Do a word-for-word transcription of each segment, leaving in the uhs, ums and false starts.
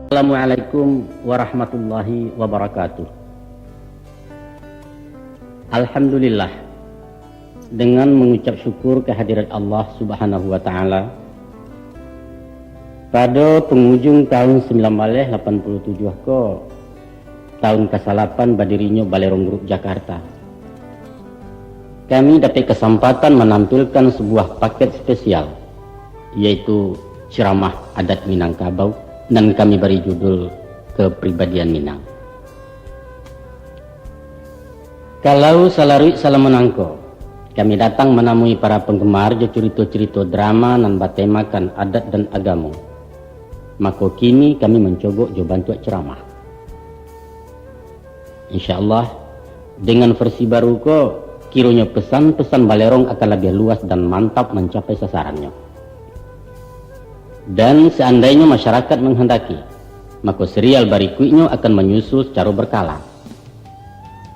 Assalamualaikum warahmatullahi wabarakatuh. Alhamdulillah, dengan mengucap syukur kehadirat Allah Subhanahu wa Ta'ala, pada penghujung tahun sembilan belas lapan puluh tujuh ko, tahun kasalapan badirinyo Balerong Group Jakarta, kami dapek kasampatan manampilkan sabuah paket spesial, yaitu ceramah adat Minangkabau, nan kami bari judul Kepribadian Minang. Kalau salaruik salamo nangko, kami datang manamui para panggemar jo curito-curito drama nan batemakan adat dan agamo, mako kini kami mancogok jo bantuak ceramah. Insya Allah, dengan versi baru ko, kironyo pesan-pesan Balerong akan labiah luas dan mantap mancapai sasarannyo. Dan seandainyo masyarakat menghendaki, mako serial barikuiknyo akan manyusul secara berkala.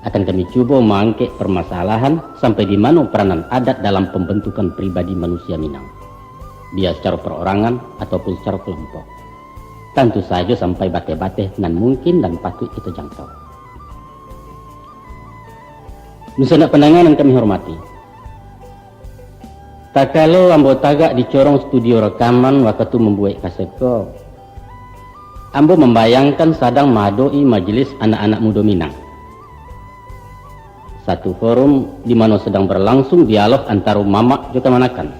Akan kami cubo maangkek permasalahan sampai di mano peranan adat dalam pembentukan pribadi manusia Minang, biak secara perorangan ataupun secara kelompok. Tantu sajo sampai bateh-bateh nan mungkin dan patuik kito jangkau. Dunsanak pandanga nan kami hormati, takalo ambo tagak di corong studio rekaman wakatu mambuek kaset ko, ambo mambayangkan sadang maadoki majelis anak-anak mudo Minang. Satu forum di mano sadang berlangsung dialog antaro mamak jo kamanakan,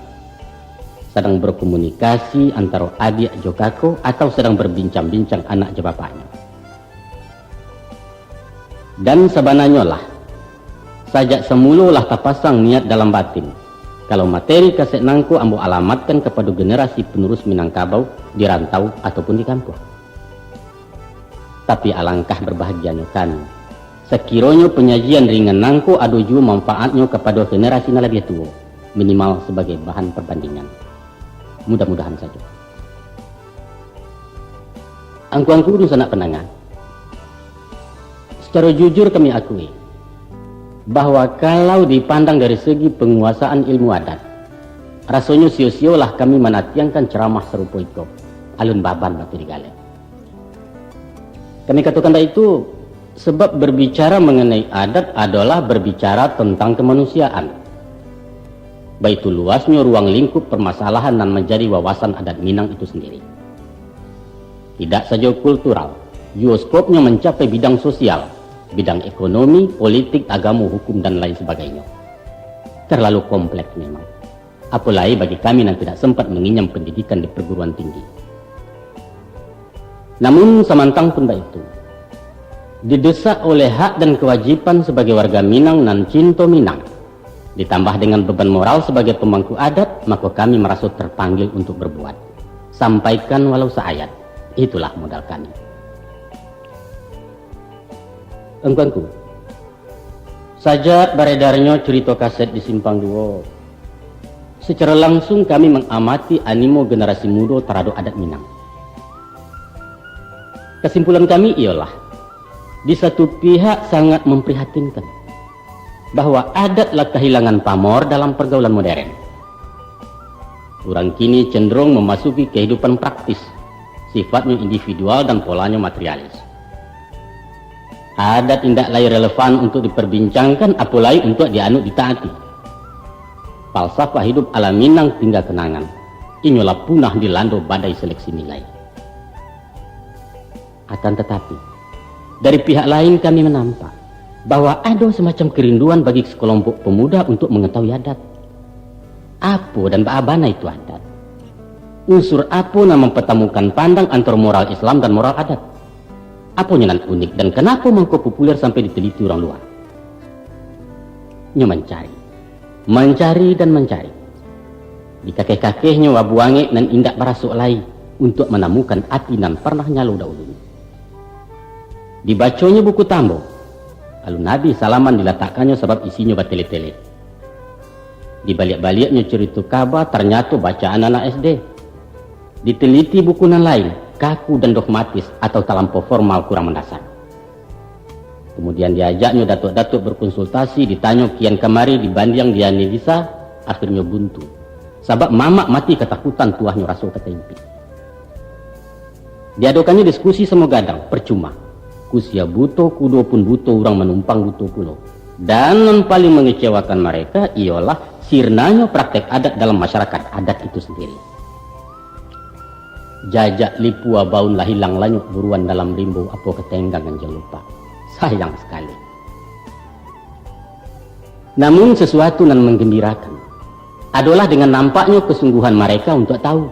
sadang berkomunikasi antaro adiak jo kako, atau sadang berbincang-bincang anak jo bapaknyo. Dan sabananyo lah, sajak samulo lah tapasang niat dalam batin, kalau materi kaset nangko ambo alamatkan kapado generasi penerus Minangkabau di rantau ataupun di kampuang. Tapi alangkah berbahagianyo kami, sakironyo panyajian ringan nangko ado juo manfaatnyo kapado generasi nan labiah tuo, minimal sabagai bahan perbandingan. Mudah-mudahan sajo. Angku-angku dunsanak pandanga, secara jujur kami akui bahwa kalau dipandang dari segi penguasaan ilmu adat, rasonyo sio-siolah kami manatiangkan ceramah sarupo iko, alun baban batu digaleh. Kami katokan baitu, sebab berbicara mengenai adat adolah berbicara tentang kemanusiaan. Baitu luasnyo ruang lingkup permasalahan nan manjadi wawasan adat Minang itu sendiri. Tidak sajo kultural, juo skopnyo mancapai bidang sosial, bidang ekonomi, politik, agamo, hukum, dan lain sebagainyo. Terlalu kompleks memang. Apolai bagi kami nan tidak sempat manginyam pendidikan di perguruan tinggi. Namun samantang pun baitu, didesak oleh hak dan kewajiban sebagai warga Minang nan cinto Minang, ditambah dengan beban moral sebagai pemangku adat, mako kami maraso terpanggil untuk berbuat. Sampaikan walau seayat, itulah modal kami. Angku-angku, sajak baredarnyo curito kaset di Simpang Duo, secara langsung kami mangamati animo generasi mudo taradok adat Minang. Kasimpulan kami iyolah, di satu pihak sangat memprihatinkan bahwa adat lah kahilangan pamor dalam pergaulan modern. Urang kini cenderung mamasuki kehidupan praktis, sifatnyo individual dan polanyo materialis. Adat indak lai relevan untuk diperbincangkan, apolai untuak dianut ditaati. Falsafah hidup ala Minang tingga kenangan. Inyo lah punah dilando badai seleksi nilai. Akan tatapi, dari pihak lain kami manampak bahwa ado semacam kerinduan bagi sekelompok pemuda untuk mangatahui adat. Apo dan baa bana itu adat? Unsur apo nan mampatamukan pandang antaro moral Islam dan moral adat? Aponyo nan unik dan kanapo mangko populer sampai diteliti urang lua? Nyo mancari, mancari dan mancari. Di kakeh-kakehnyo abu angek nan indak barasok lai untuak manamukan api nan parnah nyalo dahulunyo. Dibaconyo buku Tambo, alun abih salaman dilatakkannyo sabab isinyo batele-tele. Dibaliak-baliaknyo curito kaba, tarnyato bacaan anak S D. Diteliti buku nan lain, kaku dan dogmatis atau talampau formal, kurang mandasar. Kemudian diajaknyo datuak-datuak berkonsultasi, ditanyo kian kamari, dibandiang, dianalisa, akhirnyo buntu. Sabab mamak mati katakutan, tuahnyo raso ka taimpik. Diadokannyo diskusi samo gadang, percuma. Kusia buto, kudo pun buto, urang manumpang buto pulo. Dan nan paling mangecewakan mareka iyolah sirnanyo praktek adat dalam masyarakat adat itu sandiri. Jajak lipua baun lah ilang lanyok buruan dalam rimbo, apo ka tenggang anjiang lupak. Sayang sakali. Namun sasuatu nan manggambirakan adolah dengan nampaknyo kasungguahan mareka untuak tahu.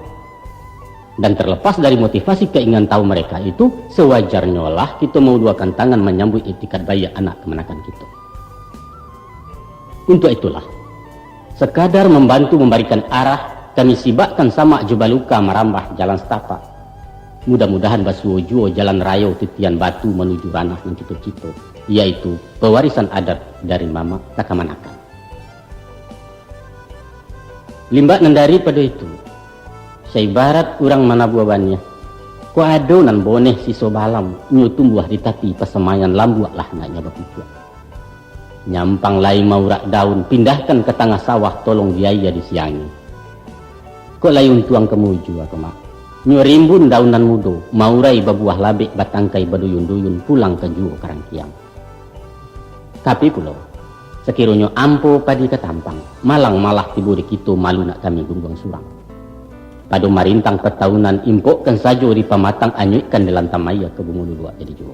Dan tarlepas dari motivasi kainginan tahu mareka itu, sawajarnyolah kito mauluakan tangan manyambuik itikad baiak anak kamanakan kito. Untuak itulah, sakadar mambantu mambarikan arah, kami sibakkan samak jo baluka marambah jalan satapak. Mudah-mudahan basuo juo jalan rayo titian batu manuju ranah nan kito cito, yaitu pewarisan adat dari mamak ka kamanakan. Limbak nan daripado itu, saibarat urang manabuah baniah, kok ado nan boneh siso balam, nyo tumbuah di tapi pasamaian, lambuak lah naknyo bapucuak. Nyampang lai maurak daun, pindahkan ka tangah sawah, tolong di aia disiangi. Kok lai untuang ka mujua ko, Mak. Nyo rimbun daun nan mudo, maurai babuah labek, batangkai baduyun-duyun, pulang ka juo ka rangkiang. Tapi pulo, sakironyo ampo padi ka tampang, malang malah tibo di kito, malu nak kami gunduang surang. Pado marintang patahunan, impokkan sajo di pamatang, anyuikkan di lantam aia, ka bungo luluak jadi juo.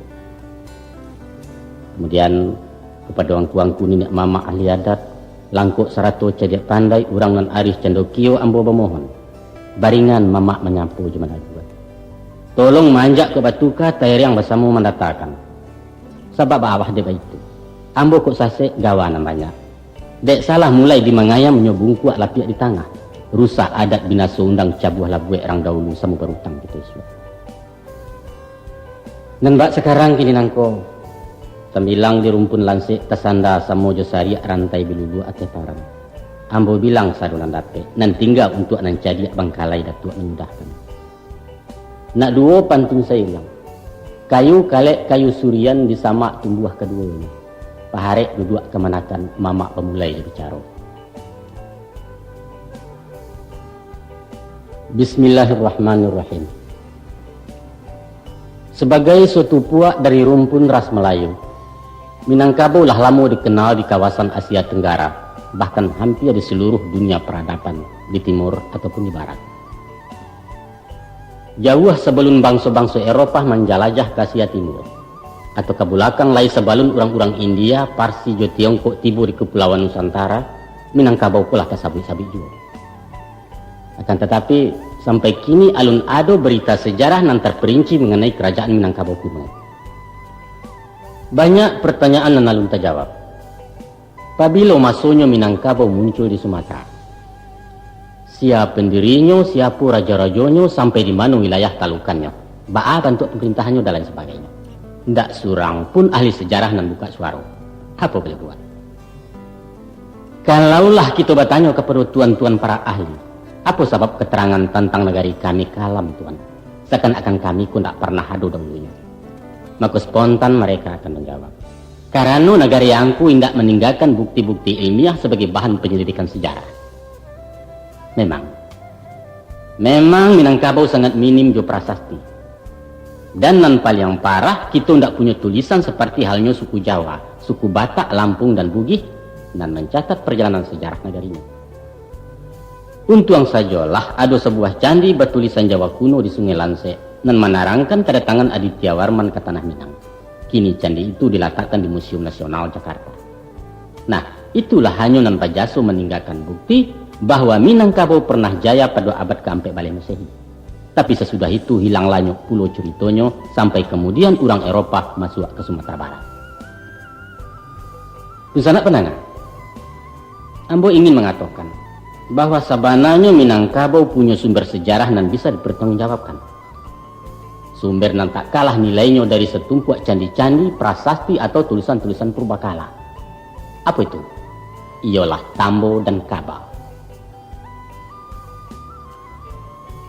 Kamudian, kapado angku-angku niniak mamak ahli adat, langkok sarato cadiak pandai, urang nan arih cando kio, ambo bamohon, baringan mamak manyapo jo managuah. Tolong maanjak ka batuka, tairiang basamo mandatakan. Sabab baa dek baitu, ambo kok sasek gawa nan banyak. Dek salah mulai di mangayam nyo bungkuak lapiak di tangah. Rusak adat binaso undang, cabuah labuek rang daulu, samo barutang kito isuak. Nan bak sakarang kini nangko, sambilang di rumpun lansek tasanda samo jo sariak rantai biluluak ateh parang. Ambo bilang sado nan dapek, nan tingga untuak nan cadiak bangkalai Datuak manyudahkan. Nak duo pantun sailang. Kayu kalek, kayu surian, di samak tumbuah kaduonyo. Paharek duduak kamanakan, mamak bamulai jo bicaro. Bismillahirrahmanirrahim. Sabagai suatu puak dari rumpun ras Malayu, Minangkabau lah lamo dikenal di kawasan Asia Tenggara, bahkan hampia di saluruh dunia paradaban di timur ataupun di barat. Jauah sabalun banso-banso Eropah manjalajah ka Asia Timur, atau ka bulakang lai sabalun urang-urang India, Parsi, jo Tiongkok tibo di Kapulauan Nusantara, Minangkabau ko lah tasabuik-sabuik juo. Akan tatapi, sampai kini alun ado barita sajarah nan tarperinci manganai Karajaan Minangkabau kuno. Banyak partanyaan nan alun tajawab. Pabilo masonyo Minangkabau muncul di Sumatera? Sia pandirinyo, siapo rajo-rajonyo, sampai di mano wilayah talukannyo, baa bantuak pamarintahannyo, dan lain sabagainyo. Ndak surang pun ahli sajarah nan bukak suaro. Apo boleh buat? Kalaulah kito batanyo kapado tuan-tuan para ahli, apo sabab katarangan tantang nagari kami kalam, Tuan? Sakan-akan kami ko ndak parnah ado dahulunyo. Mako spontan mareka akan manjawab, karano nagari angku indak maninggakan bukti-bukti ilmiah sabagai bahan panyalidikan sajarah. Memang, memang Minangkabau sangat minim jo prasasti. Dan nan paliang parah, kito ndak punyo tulisan saparti halnyo suku Jawa, suku Batak, Lampung, dan Bugih, nan mancatat parjalanan sajarah nagarinyo. Untuang sajolah ado sabuah candi batulisan Jawa kuno di Sungai Lansek, nan manarangkan kadatangan Aditya Warman ka Tanah Minang. Kini candi itu dilatakkan di Museum Nasional Jakarta. Nah, itulah hanyo nan bajaso maninggakan bukti bahwa Minangkabau parnah jaya pado abad kaampek baleh Masehi. Tapi sasudah itu hilang lanyok pulo curitonyo, sampai kamudian urang Eropah masuak ka Sumatera Barat. Dunsanak pandanga, ambo ingin mangatokan bahwa sabananyo Minangkabau punyo sumber sajarah nan bisa dipartanggungjawabkan. Sumber nan tak kalah nilainyo dari satumpuak candi-candi, prasasti, atau tulisan-tulisan purbakala. Apo itu? Iyolah Tambo dan Kaba.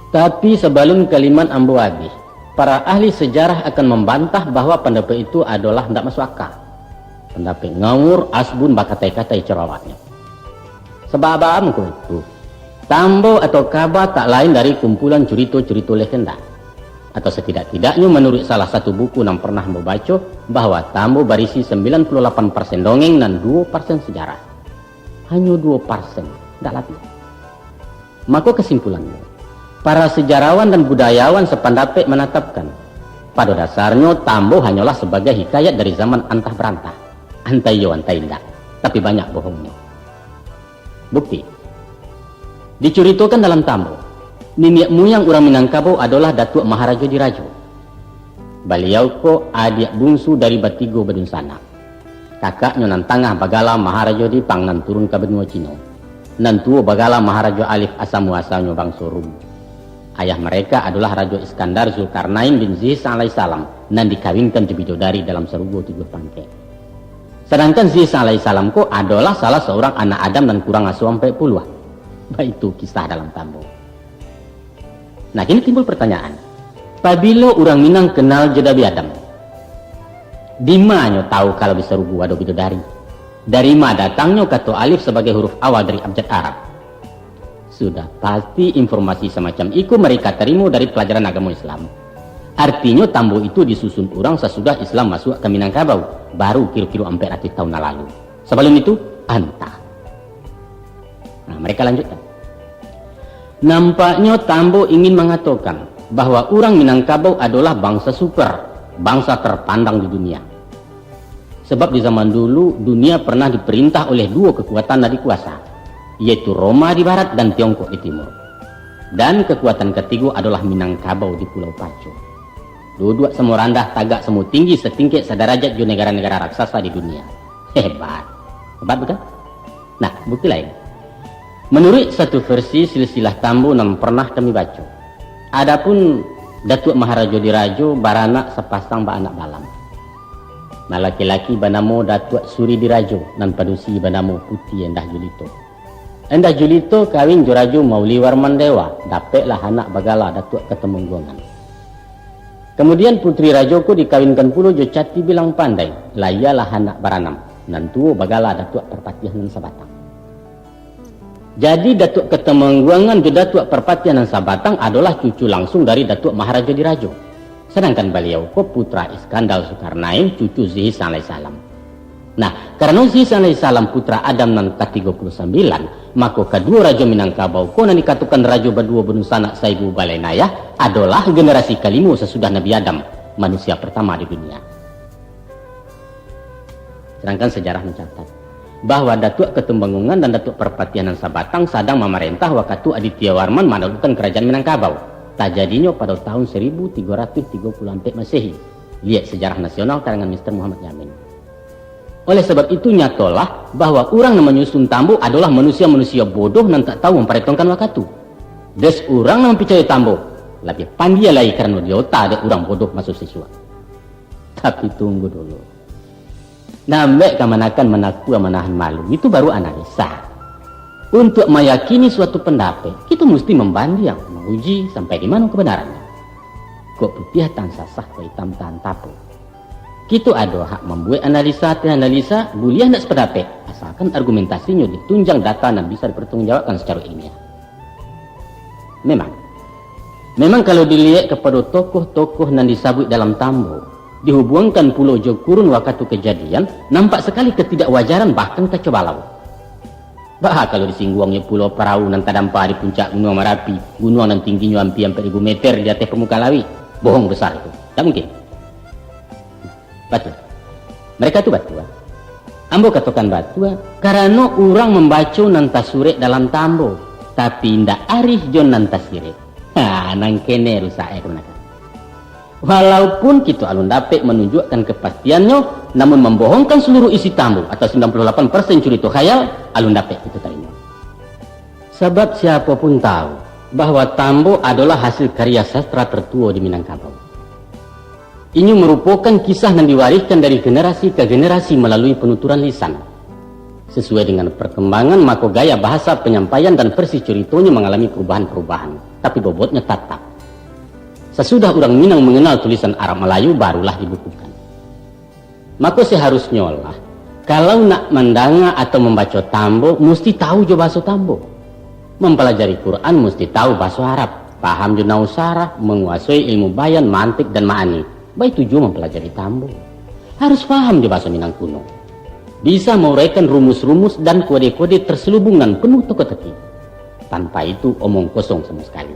Tapi sabalun kalimat ambo abih, para ahli sajarah akan mambantah bahwa pandapek itu adolah ndak masuk aka. Pandapek ngawur, asbun, bakatai-katai carawaknyo. Sabab baa mangko itu? Tambo atau Kaba tak lain dari kumpulan curito-curito legenda. Atau satidak-tidaknyo manuruik salah satu buku nan pernah ambo baco, bahwa Tambo barisi sambilan puluah lapan persen dongeng nan duo persen sajarah. Hanyo duo persen, ndak labiah. Mako kasimpulannyo, para sejarawan dan budayawan sapandapek manatapkan, pado dasarnyo Tambo hanyolah sabagai hikayat dari zaman antah barantah, antah iyo antah indak, tapi banyak bohongnyo. Bukti, dicuritokan dalam Tambo, niniak muyang urang Minangkabau adolah Datuak Maharajo Dirajo. Baliau ko adiak bunsu dari batigo badunsanak. Kakaknyo nan tangah bagala Maharajo Dipang nan turun ka banua Cino. Nan tuo bagala Maharajo Alif Asamu asalnyo bangso Rum. Ayah mereka adolah Rajo Iskandar Zulkarnain bin Zihisang alaihissalam nan dikawinkan jo bidodari dalam sarugo tujuah pangkek. Sadangkan Zihisang alaihissalam ko adolah salah saurang anak Adam nan kurang aso ampek puluah. Baitu kisah dalam Tambo. Nah, kini timbul pertanyaan. Pabilo urang Minang kenal jo Nabi Adam? Dima nyo tahu kalau di sarugo ado bidodari? Dari ma datangnyo kato alif sabagai huruf awal dari abjad Arab? Sudah pasti informasi samacam iko mereka tarimo dari pelajaran agamo Islam. Artinyo Tambo itu disusun urang sasudah Islam masuak ka Minangkabau, baru kiro-kiro ampek ratuih tahun nan lalu. Sabalun itu, antah. Nah, mereka lanjutkan. Nampaknyo Tambo ingin mangatokan bahwa urang Minangkabau adolah bangsa super, bangsa terpandang di dunia. Sebab di zaman dulu, dunia pernah diperintah oleh duo kekuatan nan dikuasa, yaitu Roma di barat dan Tiongkok di timur. Dan kekuatan katigo adolah Minangkabau di Pulau Paco. Duduak samo randah, tagak samo tinggi, satingkek sadarajat jo negara-negara raksasa di dunia. Hebat. Hebat, bukan? Nah, bukti lain. Manuruik satu versi silsilah Tambo nan pernah kami baco, adapun Datuak Maharajo Dirajo baranak sapasang baanak balam. Nan laki-laki banamo Datuak Suri Dirajo, nan padusi banamo Puti Endah Julito. Endah Julito kawin jo Rajo Mauliwar Mandewa, dapeklah anak bagala Datuak Katamungguangan. Kamudian, putri rajo ko dikawinkan pulo jo Cati Bilang Pandai, lah iyolah anak baranam, nan tuo bagala Datuak Parpatiah Nan Sabatang. Jadi, Datuak Katamangguangan jo Datuak Parpatiah Nan Sabatang adolah cucu langsung dari Datuak Maharajo Dirajo. Sadangkan baliau ko putra Iskandar Zulkarnain, cucu Zihisang alaihissalam. Nah, karano Zihisang alaihissalam putra Adam nan katigo puluah sambilan, mako kaduo rajo Minangkabau ko nan dikatokan rajo baduo badunsanak saibu balain ayah, adolah generasi kalimo sasudah Nabi Adam, manusia partama di dunia. Sadangkan sajarah mancatat bahwa Datuak Katumbangungan dan Datuak Parpatiah Nan Sabatang sadang mamarentah wakatu Aditya Warman manaklukkan karajaan Minangkabau, tajadinyo pado tahun saribu tigo ratuih tigo puluah ampek Masehi. Liek Sejarah Nasional karangan Mister Muhammad Yamin. Oleh sabab itu, nyatolah bahwa urang nan manyusun Tambo adolah manusia-manusia bodoh nan tak tahu mamparetongkan wakatu. Des urang nan mampicayo Tambo, labiah pandia lai karano di ota dek urang bodoh maso sisuak. Tapi tunggu dulu. Nambek kamanakan manakua manahan malu, itu baru analisa. Untuak mayakini suatu pandapek, kito musti mambandiang, mauji sampai di mano kabanarannyo. Kok putiah tahan sasah, kok itam tahan tapo. Kito ado hak mambuek analisa ateh analisa, buliah ndak sapandapek, asalkan argumentasinyo ditunjang data nan bisa dipartanggungjawabkan sacaro ilmiah. Memang, memang kalau diliek kapado tokoh-tokoh nan disabuik dalam Tambo, dihubuangkan pulo jo kurun wakatu kajadian, nampak sakali katidakwajaran bahkan kacau balau. Baa kalau disingguangnyo pulo parahu nan tadampa di puncak Gunuang Marapi, gunuang nan tingginyo ampia ampek ribu meter di ateh pamukaan lauik? Bohong besar itu. Tak mungkin. Batua. Mereka tu batua. Ambo katokan batua, karano urang mambaco nan tasurek dalam Tambo, tapi indak arih jo nan tasirek. Ha, nan kene rusak, eh, kamanakan. Walaupun kito alun dapek manunjuakkan kapastiannyo, namun mambohongkan saluruh isi Tambo atau sambilan puluh lapan persen curito khayal, alun dapek kito tarimo. Sabab siapo pun tahu bahwa Tambo adolah hasil karya sastra tertuo di Minangkabau. Inyo marupokan kisah nan diwarihkan dari generasi ka generasi malalui panuturan lisan. Sasuai dengan parkambangan, mako gaya bahasa panyampaian dan versi curitonyo mangalami parubahan-parubahan, tapi bobotnyo tatap. Sasudah urang Minang manganal tulisan Arab Malayu, barulah dibukukan. Mako, saharusnyolah, kalau nak mandanga atau mambaco Tambo, musti tahu jo bahaso Tambo. Mampalajari Quran musti tahu bahaso Arab. Paham jo nahwu sarah, manguasoi ilmu bayan, mantik, dan ma'ani. Baitu juo mampalajari tambo. Harus paham jo bahaso Minang kuno. Bisa mauraikan rumus-rumus dan kode-kode terselubung nan penuh teka-teki. Tanpa itu, omong kosong samo sakali.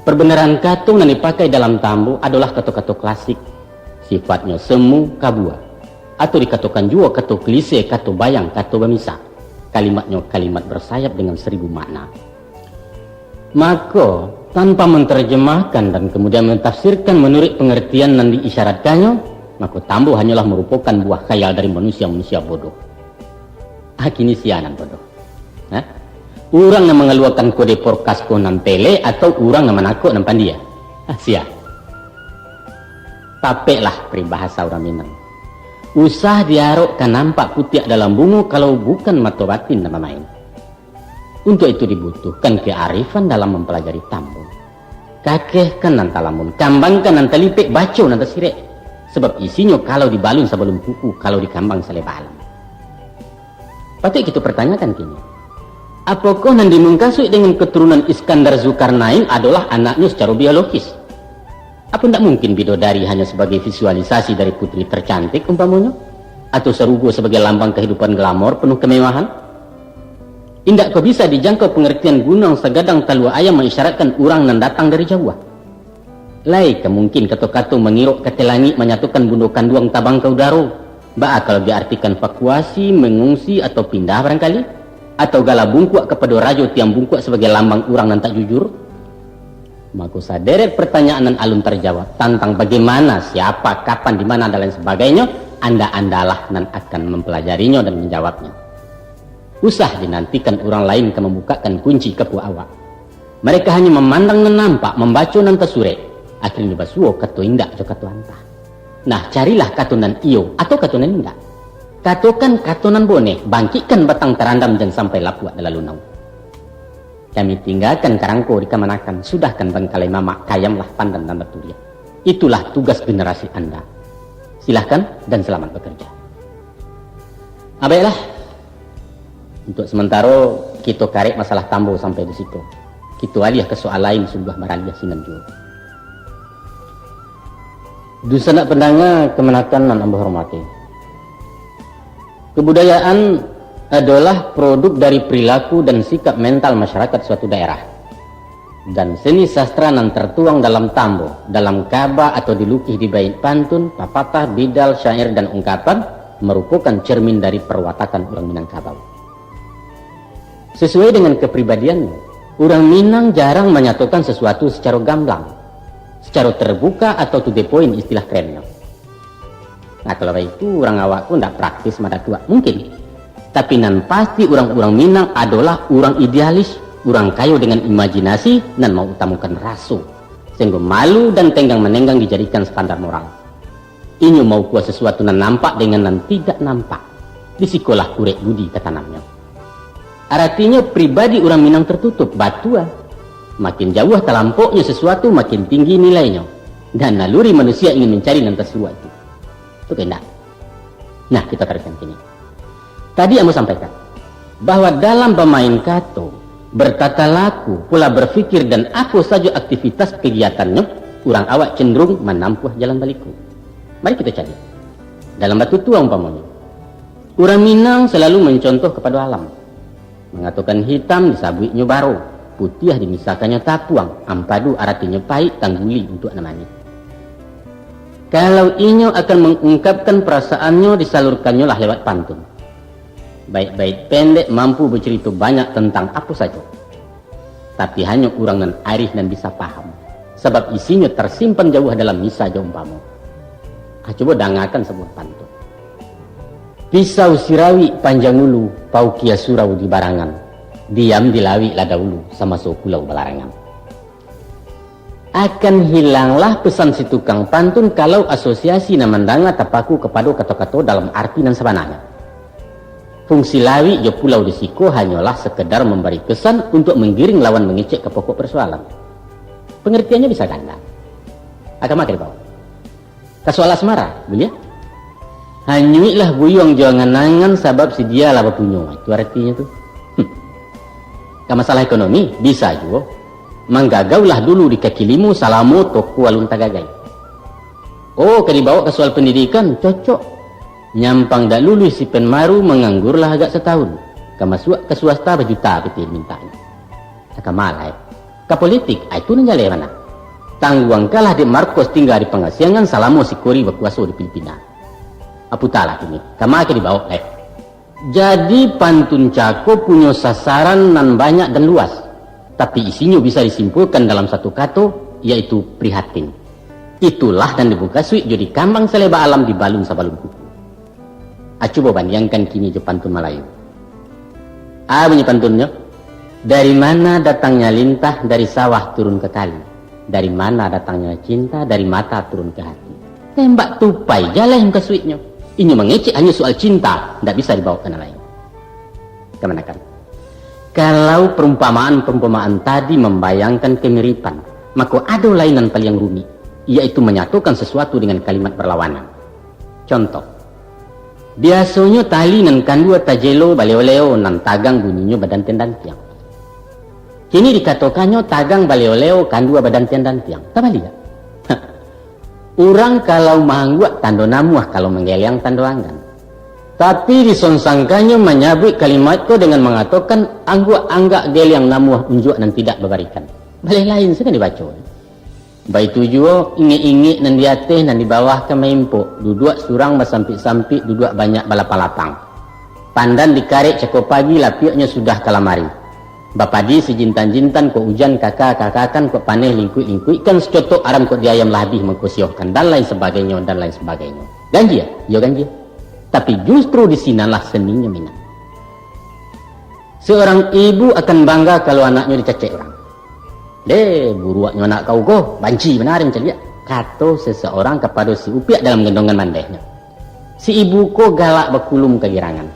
Perbenaran kato nan dipakai dalam tambo adolah kato-kato klasik. Sifatnyo semu, kabua. Atau dikatokan juo kato klise, kato bayang, kato bamisa. Kalimatnyo kalimat bersayap dengan seribu makna. Mako, tanpa menterjemahkan dan kemudian mentafsirkan manuruik pengertian nan diisyaratkannyo, mako tambo hanyolah marupokan buah khayal dari manusia-manusia bodoh. Ah, kini sia nan bodoh? Hah? Urang nan mangaluakan kode porkas ko nan tele, atau urang nan manakok nan pandia? Ah, sia. Tapeklah paribahasa urang Minang. Usah diarok ka nampak putiak dalam bungo, kalau bukan mato batin nan bamain. Untuak itu dibutuhkan kearifan dalam mampalajari tambo. Kakehkan nan talamun, kambangkan nan talipek, baco nan tasirek. Sabab isinyo kalau dibalun sabalun kuku, kalau dikambang saleba alam. Patuik kito partanyakan kini, apokoh nan dimungkasuik dengan katurunan Iskandar Zulkarnain adolah anaknyo sacaro biologis? Apo ndak mungkin bidodari hanyo sabagai visualisasi dari putri tercantik, umpamonyo? Atau sarugo sabagai lambang kahidupan glamor penuh kemewahan? Indak ko bisa dijangkau pangartian gunuang sagadang talua ayam maisaratkan urang nan datang dari jauah? Lai ka mungkin kato-kato mangirok ka ateh langik manyatokan bundo kanduang tabang ka udaro? Baa kalau diartikan vakuasi, mangungsi, atau pindah barangkali? Atau gala bungkuak kapado rajo tiang bungkuak sabagai lambang urang nan tak jujur? Mako, saderet partanyaan nan alun tarjawab tantang bagaimana, siapa, kapan, di mana, dan lain sabagainyo, anda-andalah nan akan mampalajarinyo dan manjawabnyo. Usah dinantikan urang lain ka mambukakan kunci kapua awak. Mereka hanyo mamandang nan nampak, mambaco nan tasurek, akhirnyo basuo kato indak jo kato antah. Nah, carilah kato nan iyo atau kato nan indak. Katokan kato nan boneh, bangkikkan batang tarandam, jan sampai lapuak talalu naun. Kami tinggakan karangko di kamanakan, sudahkan bangkalai mamak, kayamlah pandan nan baturiak. Itulah tugas generasi anda. Silahkan dan selamat bekerja. Ah, baiklah. Untuk sementaro, kito karek masalah tambo sampai di situ. Kito aliah ka soal lain, sungguah baraliah sinan juo. Dunsanak pandanga kamanakan nan ambo hormati. Kebudayaan adolah produk dari perilaku dan sikap mental masyarakat suatu daerah. Dan seni sastra nan tertuang dalam tambo, dalam kaba atau dilukih di bait pantun, papatah, bidal, syair, dan ungkapan, marupokan cermin dari perwatakan urang Minangkabau. Sesuai dengan kepribadiannyo, urang Minang jarang manyatokan sasuatu sacaro gamblang, sacaro terbuka atau to the point istilah kerennyo. Nah, kalau baitu, urang awak ko ndak praktis madatuak. Mungkin. Tapi nan pasti, urang-urang Minang adolah urang idealis, urang kayo dengan imajinasi, nan mautamokan raso. Sehinggo malu dan tenggang-manenggang dijadikan standar moral. Inyo maukua sasuatu nan nampak dengan nan tidak nampak. Di sikolah kurek budi tatanamnyo. Aratinyo, pribadi urang Minang tertutup, batua. Makin jauah talampoknyo sasuatu, makin tinggi nilainyo. Dan naluri manusia ingin mancari nan tasuruak itu. Itu kendak. Nah, kita taruihkan kini. Tadi ambo sampaikan, bahwa dalam bamain kato, bertata laku, pola berpikir, dan apo sajo aktivitas kagiatannyo, urang awak cenderung manampuah jalan baliku. Mari kito cari. Dalam batutua umpamonyo, urang Minang salalu mancontoh kapado alam. Mangatokan hitam disabuiknyo baro, putiah dimisahkannyo tapuang, ampadu aratinyo paik, tangguli untuak nan manih. Kalau inyo akan mangungkapkan perasaannyo, disalurkannyolah lewat pantun. Bait-bait pendek mampu bacarito banyak tantang apo sajo. Tapi hanyo urang nan arih nan bisa paham, sabab isinyo tarsimpan jauah dalam misa jo umpamo. Ah, cubo dangakan sabuah pantun. Pisau sirawik panjang ulu, paukia surau di barangan. Diam di lawik lah dahulu, samaso pulau balarangan. Akan hilanglah pesan si tukang pantun kalau asosiasi nan mandanga tapaku kapado kato-kato dalam arti nan sabananyo. Fungsi lawik jo pulau di siko hanyolah sekedar mambari kesan untuak manggiring lawan mangecek ka pokok persoalan. Pangartiannyo bisa ganda. Agama ka dibawa. Ka soal asmara, buliah? Hanyuiklah buyuang jo angan-angan, sabab si dia lah bapunyo. Itu aratinyo tu. Hmm. Ka masalah ekonomi, bisa juo. Manggagaulah dulu di kaki limo salamo toko alun tagagai. Oh, ka dibaok ka soal pandidikan, cocok. Nyampang dak luluih si Pen Maru, manganggurlah agak satahun. Ka masuak ka swasta bajuta pitih dimintaknyo. Ka ma lai? Ka politik, ah, itu nan jaleh bana. Tangguangkanlah dek Markos tingga di pangasiangan salamo si Kori bakuaso di Filipina. Ah, putalah kini, ka ma ka dibaok lai? Jadi, pantun cako punyo sasaran nan banyak dan luas, tapi isinyo bisa disimpulkan dalam satu kato, yaitu prihatin. Itulah nan di mukasuik jo di kambang saleba alam dibalun sabalun kuku. Ah, cubo bandiangkan kini jo pantun Malayu. Ah, bunyi pantunnyo, "Dari mana datangnya lintah, dari sawah turun ke kali. Dari mana datangnya cinta, dari mata turun ke hati." Tembak tupai, jaleh mukasuiknyo. Inyo mangecek hanyo soal cinta, ndak bisa dibaok ka nan lain. Kamanakan? Kalau perumpamaan-perumpamaan tadi membayangkan kemiripan, mako ado lai nan paliang rumik, yaitu manyatokan sasuatu dengan kalimat barlawanan. Contoh, biasonyo tali nan kandua tajelo baleo-leo, nan tagang bunyinyo badantiang-dantiang. Kini dikatokannyo tagang baleo-leo, kandua badantiang-dantiang. Tabaliak. Urang kalau maangguak tando namuah, kalau manggeliang tando anggan. Tapi disonsangkannyo manyabuik kalimat ko dengan mangatokan, "Angguak anggak geliang namuah unjuak nan tidak babarikan." Baleh lain sajo dibaco. Baitu juo, ingek-ingek nan di ateh, nan di bawah ka maimpok, duduak surang basampik-sampik, duduak banyak balapang-lapang. Pandan dikarek cako pagi, lapiaknyo sudah ka lamari. Bapadi sijintan-jintan, kok ujan kaka-kakakan, kok paneh lingkuik-lingkuikkan, sacotok aram kok di ayam lah abih mangko siohkan, dan lain sabagainyo, dan lain sabagainyo. Ganjie? Iyo, ganjie. Tapi justru di sinanlah seninyo Minang. Seorang ibu akan bangga kalau anaknyo dicacek urang. "Deh, buruaknyo anak kau ko, banci bana den mancaliak," kato seseorang kapado si Upiak dalam gendongan mandehnyo. Si ibu ko galak bakulum kagirangan.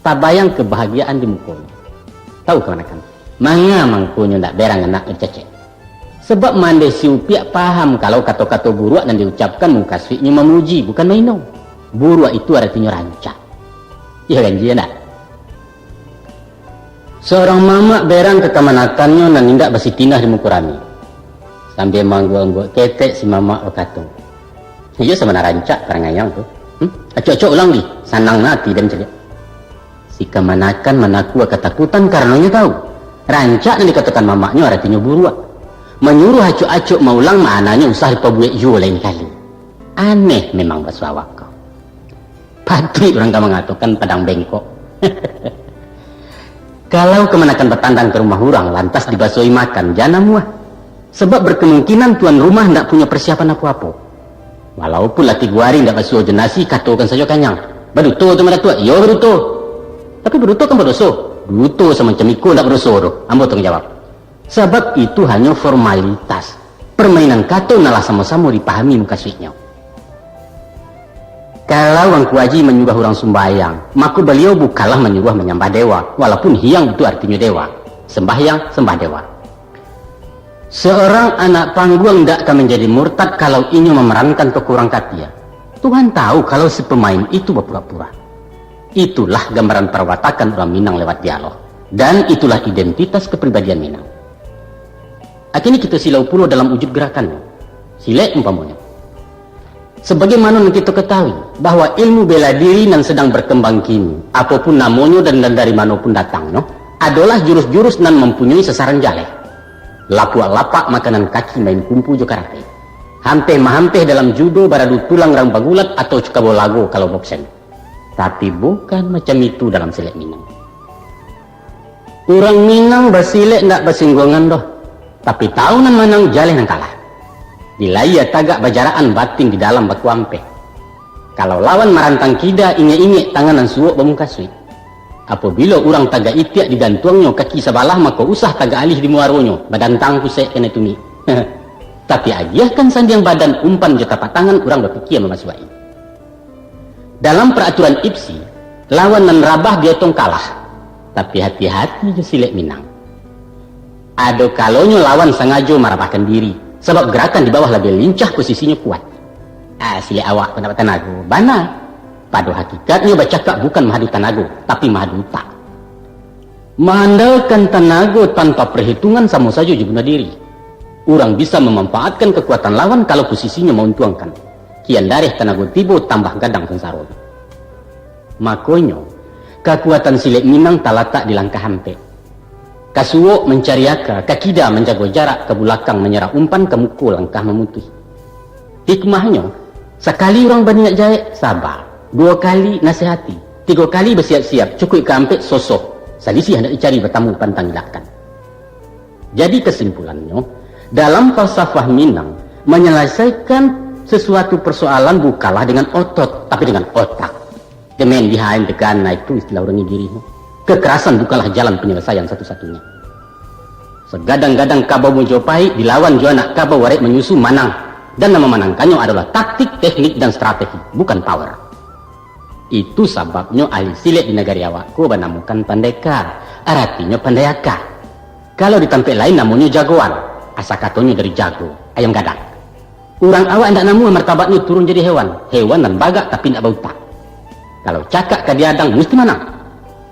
Tabayang kabahagiaan di mukonyo. Tahu kamanakan? Manga mangkonyo ndak berang anaknyo dicacek? Sabab mandeh si Upiak paham kalau kato-kato buruak nan diucapkan mukasuiknyo mamuji, bukan maino. Buruak itu aratinyo rancak. Iyo ganjie ndak? Seorang mamak berang ka kamanakannyo nan indak basitinah di muko rami. Sambia maangguak-angguak ketek, si mamak bakato, "Iyo, sabana rancak parangai ang tu. Hmm? Acok-acok ulang di, sanang na ati den caliak." Si kamanakan manakua katakutan karano nyo tahu, rancak nan dikatokan mamaknyo aratinyo buruak. Manyuruah acok-acok maulang, maknanyo usah dipabuek juo lain kali. Aneh memang basuo awak ko. Patuik urang ka mangatokan padang bengkok. Kalau kamanakan batandang ka rumah urang, lantas dibasoi makan, jan namuah. Sabab berkemungkinan tuan rumah ndak punyo persiapan apo-apo. Walaupun lah tigo ari ndak basuo jo nasi, katokan sajo kanyang. "Baduto tu, Madatuak?" "Iyo, baduto." "Tapi baduto kan badoso?" "Duto samacam iko ndak badoso doh, ambo tangguang jawab." Sabab itu hanyo formalitas. Permainan kato nan lah samo-samo dipahami mukasuiknyo. Kalau Angku Aji manyuruah urang sumbayang, mako baliau bukanlah manyuruah manyambah dewa, walaupun hiang itu artinyo dewa. Sambahyang, sambah dewa. Seorang anak panggung ndak ka manjadi murtad kalau inyo mamarankan tokoh urang katia. Tuhan tahu kalau si pamain itu bapura-pura. Itulah gambaran parwatakan urang Minang lewat dialog. Dan itulah identitas kapribadian Minang. Kini kito silau pulo dalam wujud garakan. Silek umpamonyo. Sabagaimano nan kito katahui, bahwa ilmu bela diri nan sadang barkambang kini, apo pun namonyo dan, dan dari mano pun datangnyo, adolah jurus-jurus nan mampunyoi sasaran jaleh. Lapuak-lapak makanan kaki main kumpu jo karate. Hampeh-mahampeh dalam judo baradu tulang rang bagulat atau cukabo lago kalau bokseng. Tapi bukan macam itu dalam silek Minang. Urang Minang basilek ndak basingguangan doh, tapi tahu nan manang jaleh nan kalah. Di layia tagak bajaraan, batin di dalam bakuampeh. Kalau lawan marantang kida, ingek-ingek tangan nan suok bamukasuik. Apabilo urang tagak itiak digantuangnyo kaki sabalah, mako usah tagak alih di muaronyo, badantang kusek kanai tumik. Tapi agiahkan sandiang badan, umpan jo tapak tangan, urang bapikia mamasuak-i. Dalam paraturan ipsi, lawan nan rabah diotong kalah. Tapi hati-hati jo silek Minang. Ado kalonyo lawan sangajo marabahkan diri, sabab garakan di bawah labiah lincah, posisinyo kuat. Ah, silek awak ko ndak batanago. Bana. Pado hakikatnyo bacakak bukan mahadu tanago, tapi mahadu utak. Maandalkan tanago tanpa parhitungan samo sajo jo bunuah diri. Urang bisa mamampaatkan kakuatan lawan kalau posisinyo mauntuangkan. Kian dareh tanago tibo, tambah gadang sansaro. Makonyo, kakuatan silek Minang talatak di langkah ampek. Ka suok mancari aka, ka kida manjago jarak, ka bulakang manyarah umpan, ka muko langkah mamutuih. Hikmahnyo, sakali urang baniat jahek, saba. Duo kali, nasihati. Tigo kali, basiap-siap. Cukuik ka ampek, sosoh. Salisih handak dicari, batamu pantang ilakkan. Jadi kasimpulannyo, dalam falsafah Minang, manyalasaikan sasuatu parsoalan bukanlah dengan otot, tapi dengan otak. Demen dihain tekan, nah itu istilah urang Igiri. Kekerasan bukanlah jalan penyelesaian satu-satunya. Sagadang-gadang kabau Mojopahit dilawan jo anak kabau arek manyusu manang, dan nan mamanangkannyo adolah taktik, teknik, dan strategi, bukan power. Itu sababnyo ahli silek di nagari awak ko banamokan pandeka, aratinyo pandai aka. Kalau di tampek lain namonyo jagoan, asa katonyo dari jago, ayam gadang. Urang awak indak namuah martabatnyo turun jadi hewan, hewan nan bagak tapi indak bautak. Kalau cakak ka diadang, musti manang.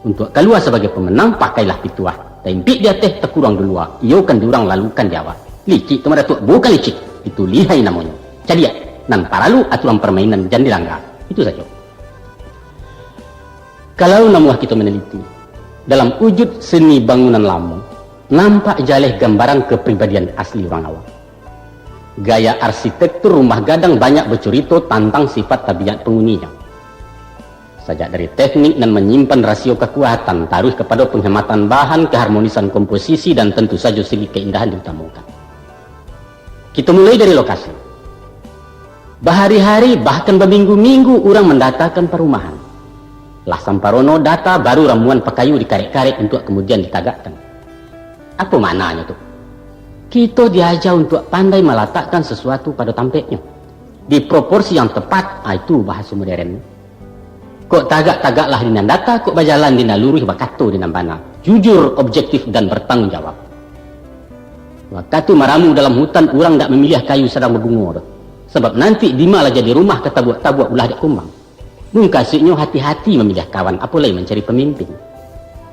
Untuak kalua sabagai pamenang, pakailah pituah. Taimpik di ateh, takuruang di lua, iyokan di urang, lalukan di awak. Licik tu mah Datuak, bukan licik. Itu lihai namonyo. Cadiak, nan paralu aturan parmainan jan dilangga. Itu sajo. Kalau namuah kito manaliti, dalam wujud seni bangunan lamo, nampak jaleh gambaran kapribadian asli urang awak. Gaya arsitektur rumah gadang banyak bacurito tantang sifat tabiat panguninyo. Sajak dari teknik nan manyimpan rasio kakuatan, taruih kapado panghematan bahan, kaharmonisan komposisi, dan tantu sajo segi kaindahan diutamokan. Kito mulai dari lokasi. Bahari-hari, bahkan baminggu-minggu, urang mandatakan parumahan. Lah samparono data, baru ramuan pakayu dikarek-karek untuak kamudian ditagakkan. Apo maknanyo tu? Kito diaja untuak pandai malatakkan sasuatu pado tampeknyo, di proporsi yang tepat, ah, itu bahaso modern. Kok tagak, tagaklah di nan data, kok bajalan di nan luruih, bakato di nan bana. Jujur, objektif, dan bertanggung jawab. Wakatu maramu dalam hutan, urang ndak mamiliah kayu sadang babungo tu. Sabab nanti dima lah jadi rumah ka tabuak-tabuak ulah dek kumbang. Mukasuiknyo hati-hati mamiliah kawan, apo lai mancari pamimpin.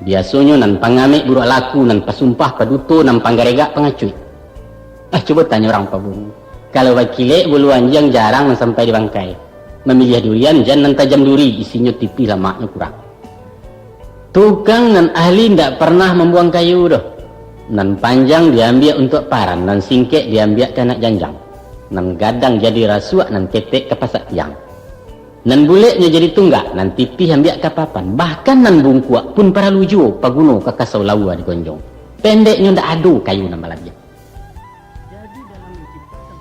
Biasonyo nan pangamek buruak laku, nan pasumpah paduto, nan panggaregak pangacuik. Ah, cubo tanyo urang paburu. Kalau bakilek bulu anjiang jarang nan sampai di bangkai. Mamiliah durian jan nan tajam duri, isinyo tipih lamaknyo kurang. Tukang nan ahli ndak parnah mambuang kayu doh. Nan panjang diambiak untuak paran, nan singkek diambiak ka anak janjang. Nan gadang jadi rasuak, nan ketek ka pasak tiang. Nan buleknyo jadi tunggak, nan tipih ambiak ka papan. Bahkan nan bungkuak pun paralu juo, paguno ka kasau laua digonjong. Pendeknyo, ndak ado kayu nan balabiah. Jadi dalam menciptakan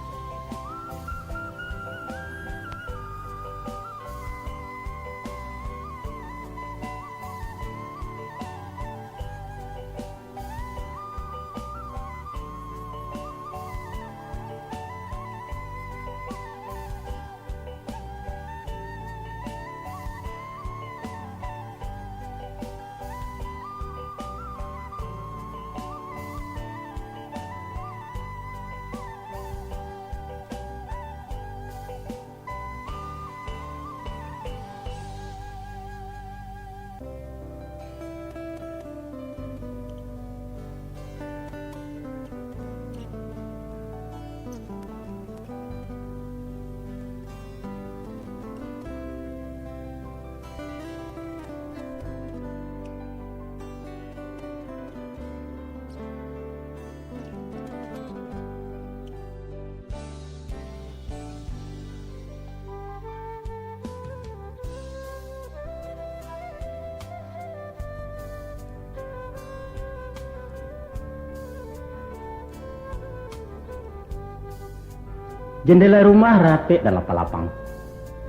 Jendela rumah rapek dan lapang-lapang.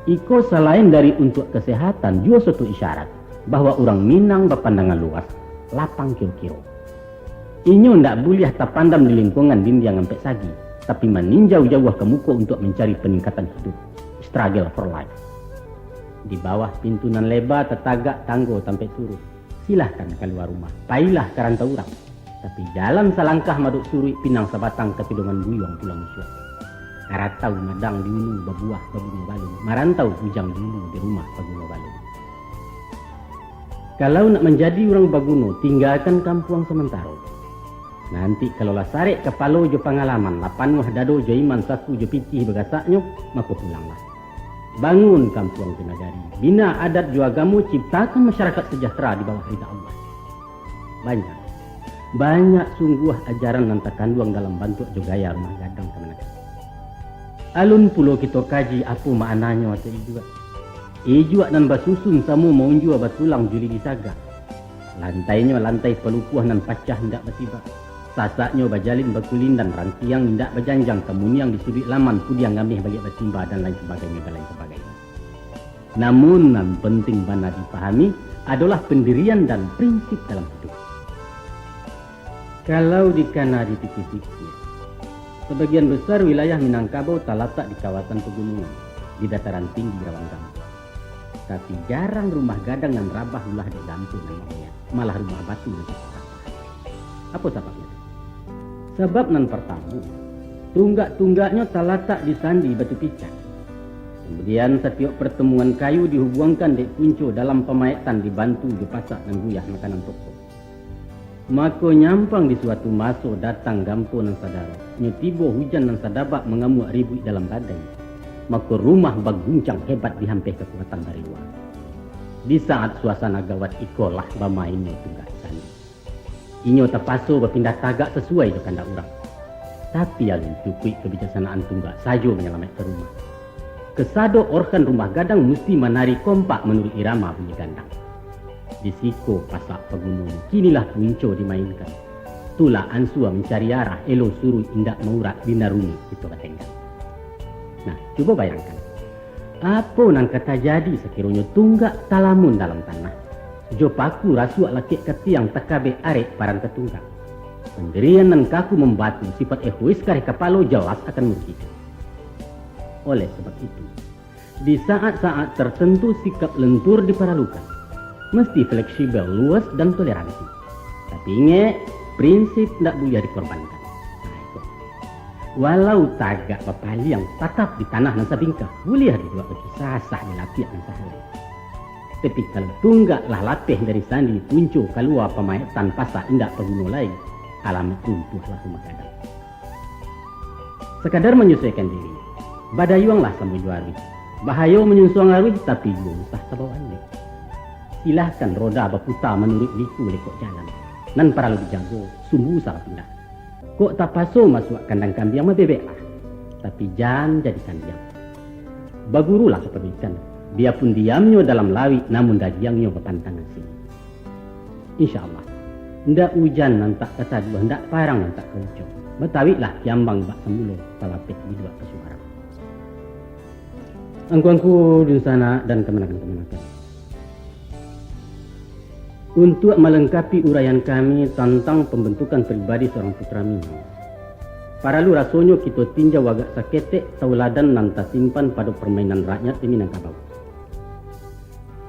Iko salain dari untuak kasehatan, juo suatu isyarat bahwa urang Minang bapandangan luas, lapang kiro-kiro. Inyo ndak buliah tapandam di lingkungan dindiang ampek sagi, tapi maninjau jauah ka muko untuak mancari paningkatan hidup, struggle for life. Di bawah pintu nan leba tatagak tanggo tampek turun. Silahkan kalua rumah, pailah ka rantau urang. Tapi jalan salangkah madok suruik, pinang sabatang ka pidoman buyuang pulang musuak. Karatau madang di ulu, babuah babungo balun, marantau bujang di ulu, di rumah baguno balun. Kalau nak manjadi urang baguno, tinggakan kampuang samantaro. Nanti kalau lah sarek kapalo jo pangalaman, lah panuah dado jo iman, saku jo pitih bagasaknyo, mako pulanglah. Bangun kampuang jo nagari, bina adat jo agamo, ciptakan masyarakat sejahtera di bawah rida Allah. Banyak, banyak sungguah ajaran nan takanduang dalam bantuak jo gaya rumah gadang kamanakan. Alun pulo kito kaji apo maknanyo atau ijuak. Ijuak nan basusun samo maunjua batulang jo lidi sagak. Lantainyo lantai palukuah nan pacah indak basibak. Sasaknyo bajalin bakulindan, rantiang indak bajanjang, kamuniang di suduik laman, pudiang ameh baliak batimba, dan lain sabagainyo, dan lain sabagainyo. Namun, nan penting bana dipahami adolah pandirian dan prinsip dalam hiduik. Kalau dikana dipikir-pikir, sabagian besar wilayah Minangkabau talatak di kawasan pagunungan, di dataran tinggi rawan gampo. Tapi, jarang rumah gadang nan rabah ulah dek gampo nan mangayat, malah rumah batu nan tatapah. Apo sababnyo? Sabab nan partamo, tunggak-tunggaknyo talatak di sandi batu picak. Kamudian, satiok partamuan kayu dihubuangkan dek punco dalam pamaetan, dibantu jo pasak nan guyah makanan pokok. Mako, nyampang di suatu maso datang gampo nan sadaro, nyo tibo hujan nan sadabak mangamuak ribuik dalam badai, mako, rumah baguncang hebat dihampeh kakuatan dari lua. Di saat suasana gawat ikolah bamainnyo tunggak sandi. Inyo tapaso bapindah tagak sasuai jo kandak urang. Tapi, alun cukuik kabijaksanaan tunggak sajo manyalamaikkan rumah. Kasado organ rumah gadang musti manari kompak manuruik irama bunyi gandang. Di siko pasak pagunungan, kinilah punco dimainkan. Tulak ansua mancari arah, elo suruik indak maurak, di nan rumik kito batenggang. Nah, cubo bayangkan, apo nan ka tajadi sakironyo tunggak talamun dalam tanah, jo paku rasuak lakek ka tiang, takabek arek paran ka tunggak? Pandirian nan kaku mambatu, sifat egois kareh kapalo, jelas akan marugikan. Oleh sabab itu, di saat-saat tartantu sikap lentur diparalukan. Mesti fleksibel, luas, dan toleransi. Tapi ingek, prinsip ndak buliah dikorbankan. Nah, itu. Walau tagak bapaliang, tatap di tanah nan sabingkah, buliah dibuek batu sasah di lapiak nan sahalai. Tapi kalau tunggak lah lapeh dari sandi, punco kalua pamaetan, pasak indak paguno lai, alamaik runtuahlah rumah gadang. Sakadar manyusuaikan diri, badayuanglah samo jo aruih. Bahayo manyusuang aruih, tapi juo usah tabawaan dek. Silahkan roda baputa manuruik liku lekok jalan. Nan paralu dijago, sumbu salah pindah. Kok tapaso masuak kandang kambiang, mabebeklah. Tapi jan jadi kambiang. Bagurulah kapado ikan, biapun diamnyo dalam lauik, namun dagiangnyo bapantang asin. Insya Allah, ndak ujan nan tak ka taduah, ndak parang nan tak ka ucok. Batauiklah kiambang bak samulo, talapeh biduak ka subarang. Angku-angku dunsanak dan kamanakan-kamanakan. Untuak malengkapi uraian kami tantang pambantukan pribadi saurang putra Minang, paralu rasonyo kito tinjau agak saketek tauladan nan tasimpan pado parmainan rakyat di Minangkabau.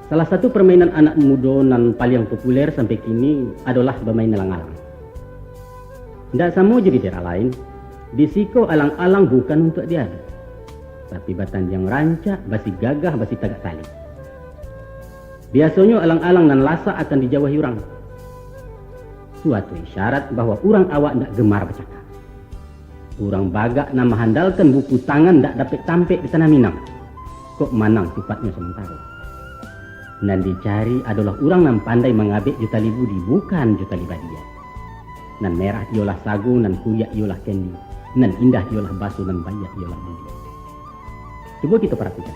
Salah satu parmainan anak mudo nan paliang populer sampai kini adolah bamain alang-alang. Ndak samo jo di daerah lain, di siko alang-alang bukan untuak diadu, tapi batandiang rancak, basi gagah, basi tagak tali. Biasonyo alang-alang nan lasak akan dijauahi urang. Suatu isyarat bahwa urang awak ndak gemar bacakak. Urang bagak nan mahandalkan buku tangan ndak dapek tampek di tanah Minang. Kok manang sifatnyo samantaro. Nan dicari adolah urang nan pandai mangabek jo tali budi, bukan jo tali badia. Nan merah iyolah sago, nan kuliak iyolah kendi, nan indah iyolah baso, nan baiak iyolah budi. Cubo kito paratikan.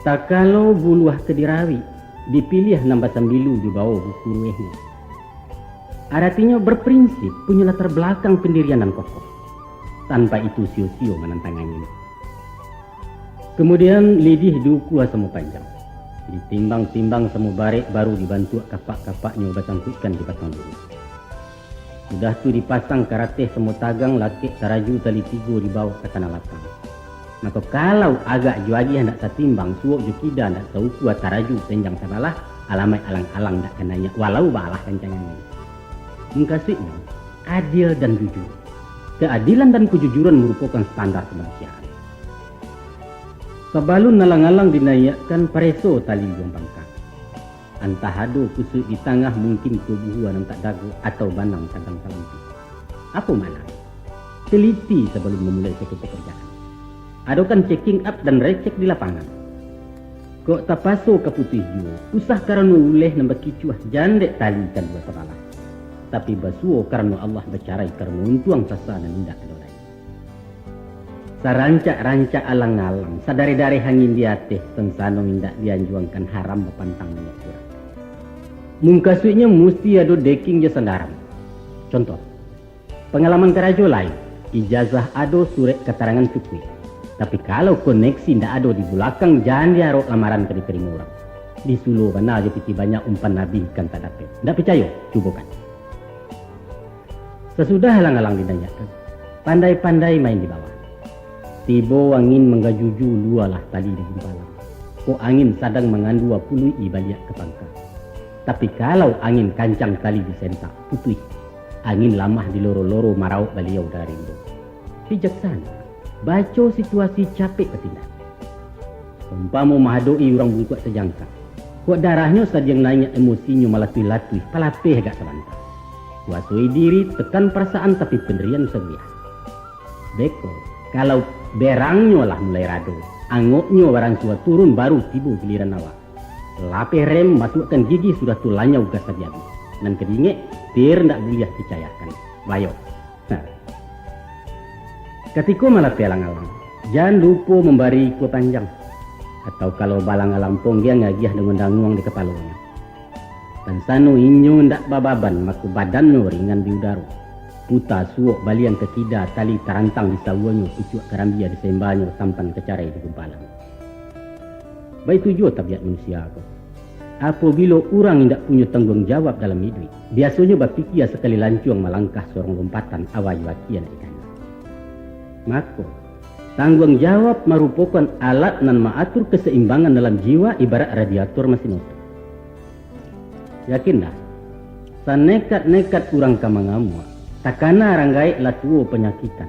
Takalo buluah ka dirawik, dipiliah nan basambilu dibao buku ruehnyo. Aratinyo berprinsip, punyo latar belakang pendirian nan kokoh. Tanpa itu sio-sio manantang angin. Kamudian, lidih diukua samo panjang, ditimbang-timbang samo barek, baru dibantuak kapak-kapaknyo bacangkuikkan di batang luruih. Sudah tu dipasang karateh samo tagang, lakek taraju tali tigo dibao ka tanah lapang. Mako, kalau agak jo agiah ndak satimbang, suok jo kida ndak saukua, taraju senjang sabalah, alamaik alang-alang ndak ka naiak, walau baalah kancang angin. Mukasuiknyo, adil dan jujur. Keadilan dan kejujuran marupokan standar kamanusiaan. Sabalun alang-alang dinaiakkan, pareso tali ijuang pangka. Antah ado kusuik di tangah, mungkin tubuah nan tak dago, atau banang sadang talampih. Apo makna? Teliti sabalun mamulai suatu pakarjaan. Adokan checking up dan recek di lapangan. Kok tapaso ka putuih juo, usah karano uleh nan bakicuah, jan dek tali kan duo sabalah. Tapi basuo karano Allah, bacarai karano untuang, sasa nan indak ado lai. Sarancak-rancak alang-alang, sadareh-dareh angin di ateh, sansano indak dianjuangkan, haram bapantang minyak curah. Mungkasuiknyo musti ado deking jo sandaram. Contoh, pangalaman karajo lain, ijazah ado, surek katarangan cukuik. Tapi kalau koneksi indak ado di bulakang, jan diarok lamaran ka ditarimo urang. Disulo bana jo pitih banyak, umpan abih ikan tak dapek. Indak picayo? Cubokan. Sasudah alang-alang dinaiakkan, pandai-pandai main di bawah. Tibo angin manggajuju, lualah tali di gumpalan. Kok angin sadang mangandua, puluik-i baliak ka pangka. Tapi kalau angin kancang, tali disentak, putuih. Angin lamah diloro-loro, maraok baliau dari rimbo. Bijaksana, baco situasi, capek batindak. Umpamo mahadok-i urang bungkuak sajangka. Kok darahnyo sadiang naiak, emosinyo malatuih-latuih, palapeh agak sabanta. Kuasoi diri, tekan parasaan, tapi pandirian usah buliah. Beko, kalau berangnyo lah mulai rado, angoknyo baransua turun, baru tibo giliran awak. Lapeh rem, masuakkan gigi, sudah tu lanyau gas abih-abih. Nan ka diingek, tir ndak buliah dicayakan. Bayo. Nah. Katiko malapeh alang-alang, jan lupo mambari ikua panjang, atau kalau baalang-alang ponggiang, agiah danguang-danguang di kapalonyo. Pansano inyo ndak bababan, mako badannyo ringan di udaro. Puta suok baliang ka kida, tali tarantang di sawuanyo, pucuak karambia di sembanyo, tampan kacarai di gumpalan. Baitu juo tabiat manusia ko. Apobilo urang indak punyo tangguang jawab dalam iduik, biasonyo bapikia sakali lancuang malangkah sorong lompatan, awa iyo aki anak ikanyo. Mako, tangguang jawab marupokan alat nan maatur kasaimbangan dalam jiwa, ibarat radiator masin oto. Yakinlah, sanekat-nekat urang ka mangamuak, takana rang gaek lah tuo panyakitan.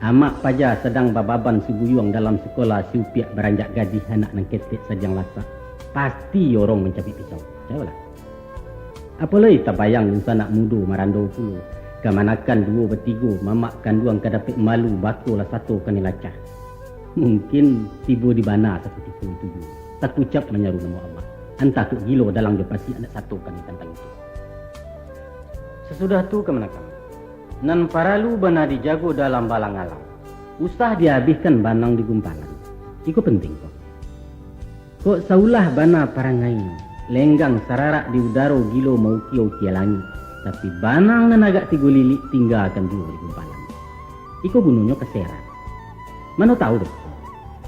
Amak paja sadang bababan sibuyuang dalam sikola, si upiak baranjak gadih, anak nan ketek sadiang lasak, pasti orong mancabik pisau. Cayolah. Apo lai tabayang dunsanak mudo marando pulo, kamanakan duo batigo, mamak kanduang ka dapek malu, bako lah sato kanai lacah. Mungkin tibo di bana sakutiko itu juo, takucap manyaru namo Allah. Antah kok gilo dalang jo pasiak, ndak sato kanai tantang itu. Sasudah tu kamanakan, nan paralu bana dijago dalam baalang-alang, usah diabihkan banang di gumpalan. Iko penting ko. Kok saulah bana parangainyo, lenggang sararak di udaro, gilo maukia-ukia langik, tapi banang nan agak tigo lilik tinggakan juo di gumpalan. Iko gunonyo kaserak. Mano tahu doh,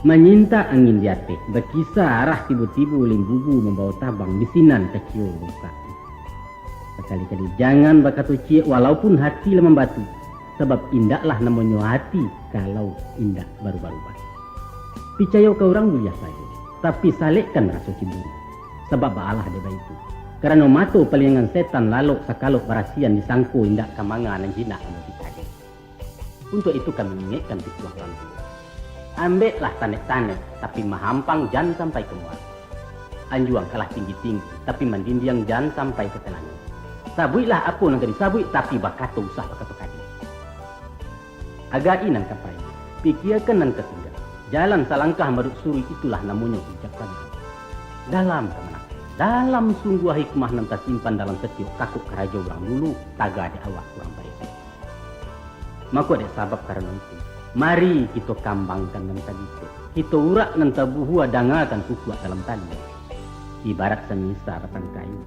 manyintak angin di ateh, bakisa arah, tibo-tibo limbubu mambawa tabang, di sinan kaciyo bukak. Sakali-kali jangan bakato ciek walaupun hati lah mambatu, sabab indaklah namonyo hati kalau indak barubah-ubah. Picayo ka urang buliah sajo, tapi salekkan raso ciburu, sabab baalah dek baitu. Karano mato paliangan setan, lalok sakalok barasian, disangko indak ka manga, nan jinak ambo pitah dek. Untuak itu kami ingekkan pituah urang tuo. Ambeklah tanek-tanek, tapi mahampang jan sampai ka muaro. Anjuang kalah tinggi-tinggi, tapi mandindiang jan sampai ka tanah. Sabuiklah apo nan ka disabuik, tapi bakato usah bakato kadi. Agai nan ka pai, pikiakan nan ka tingga. Jalan salangkah maduik suruik, itulah namonyo bijaksana. Dalam kamanakan, dalam sungguah hikmah nan tasimpan dalam satiok kakok karajo urang dulu, taga dek awak urang barisi. Mako dek sabab karano itu, mari kito kambangkan nan tabikek, kito urak nan tabuhua, dangakan kukuak dalam tali. Ibarat samisa batang kayu,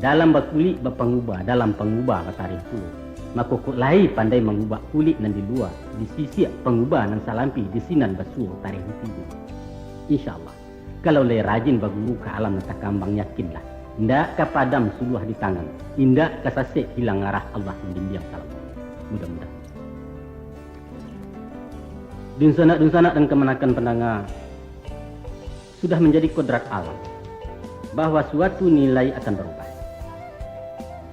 dalam bakulik bapangubah, dalam pangubah batareh pulo. Mako kok lai pandai mangubah kulik nan di lua, disisiak pangubah nan salampih, di sinan basuo tareh di tibo. Insya Allah, kalau lai rajin baguru ka alam nan takambang, yakinlah, indak ka padam suluah di tangan, indak ka sasek hilang arah, Allah mambimbiang salamanya. Mudah-mudahan. Dunsanak-dunsanak dan kamanakan pandanga, sudah manjadi kodrat alam, bahwa suatu nilai akan barubah.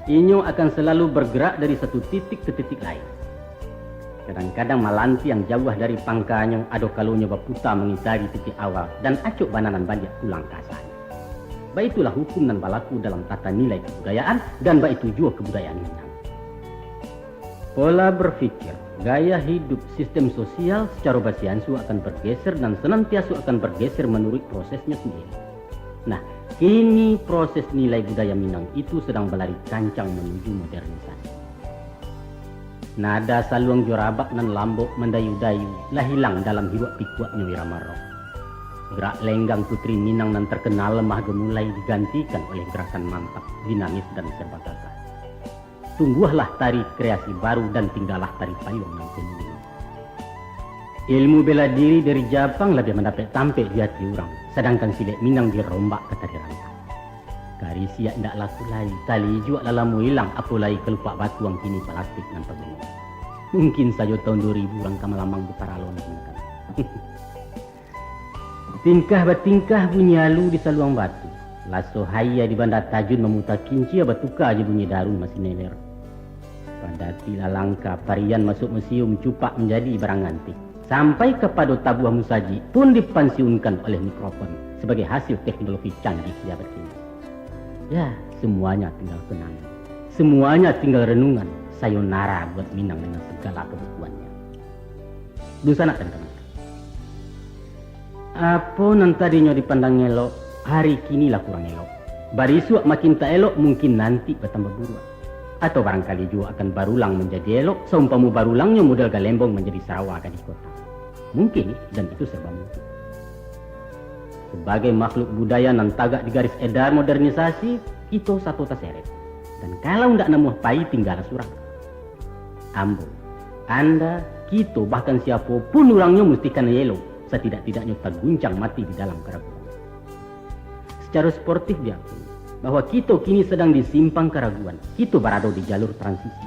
Inyo akan salalu bargarak dari satu titik ka titik lain. Kadang-kadang malantiang jauah dari pangkanyo, ado kalonyo baputa mangitari titik awal, dan acok bana nan baliak pulang ka asalnyo. Baitulah hukum nan balaku dalam tata nilai kabudayaan, dan baitu juo kabudayaan Minang. Pola berpikir, gaya hidup, sistem sosial sacaro basiansu akan bergeser dan senantiaso akan bergeser manuruik prosesnyo sandiri. Nah, kini proses nilai budaya Minang itu sedang balari kancang manuju modernisasi. Nada saluang jo rabab nan lambok mandayu-dayu lah hilang dalam hiruak pikuaknyo irama rock. Gerak lenggang putri Minang nan terkenal lemah gemulai digantikan oleh gerakan mantap, dinamis, dan serba gagah. Tumbuahlah tari kreasi baru dan tinggallah tari payuang nan kini. Ilmu bela diri dari Japang labiah mandapek tampek di ati urang, sadangkan silek Minang dirombak ka tari rantang. Karisiak indak laku lai, tali ijuak lah lamo ilang, apo lai kalupak batuang kini palastik nan paguno. Mungkin sajo taun duo ribu urang ka malamang di paralo nan mangkan. Tingkah batingkah bunyi alu di saluang batu. Laso haia di banda tajun mamuta kincia batuka jo bunyi darun masineler. Padatilah langkah parian masuak musium cupak manjadi barang antik. Sampai kapado tabuah musajik pun dipansiunkan oleh mikrofon sabagai hasil teknologi canggih di abad kini. Ya, semuanya tinggal kenangan. Semuanya tinggal renungan. Sayonara buat Minang dengan segala kebukuannya. Dunsanak dan kawan. Apo nan tadinyo dipandang elok, hari kini lah kurang elok. Barisuak makin tak elok, mungkin nanti batambah buruak. Atau barangkali juo akan barulang manjadi elok, saumpamo barulangnyo model galembong manjadi sarawa gadih kota. Mungkin, dan itu serba mungkin. Sabagai makhluk budaya nan tagak di garis edar modernisasi, kito sato taseret. Dan kalau ndak namuah pai, tinggalah surang. Ambo, anda, kito, bahkan siapo pun urangnyo musti kanai elok, satidak-tidaknyo taguncang mati di dalam karaguan. Sacaro sportif diakui bahwa kito kini sadang di simpang karaguan, kito barado di jalur transisi.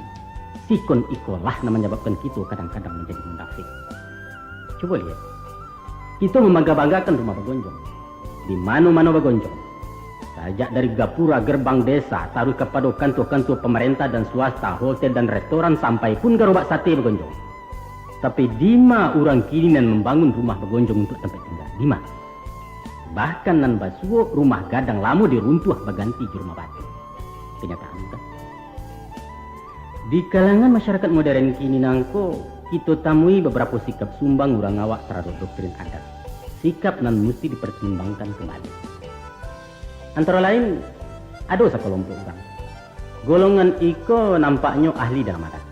Sikon ikolah nan manyababkan kito kadang-kadang manjadi munafik. Cubo liek, kito mambangga-banggakan rumah bagonjong. Di mano-mano bagonjong. Sajak dari gapura gerbang desa, taruih kapado kantua-kantua pamarentah dan swasta, hotel dan restoran, sampai pun garobak sate bagonjong. Tapi, dima urang kini nan mambangun rumah bagonjong untuak tampek tingga? Dima? Bahkan nan basuo rumah gadang lamo diruntuah baganti jo rumah batu. Kanyataan, bukan? Di kalangan masyarakat modern kini nangko, kito tamui babarapo sikap sumbang urang awak taradok doktrin adat, sikap nan musti dipartimbangkan kumbali. Antaro lain, ado sakalompok urang. Golongan iko nampaknyo ahli dalam adat.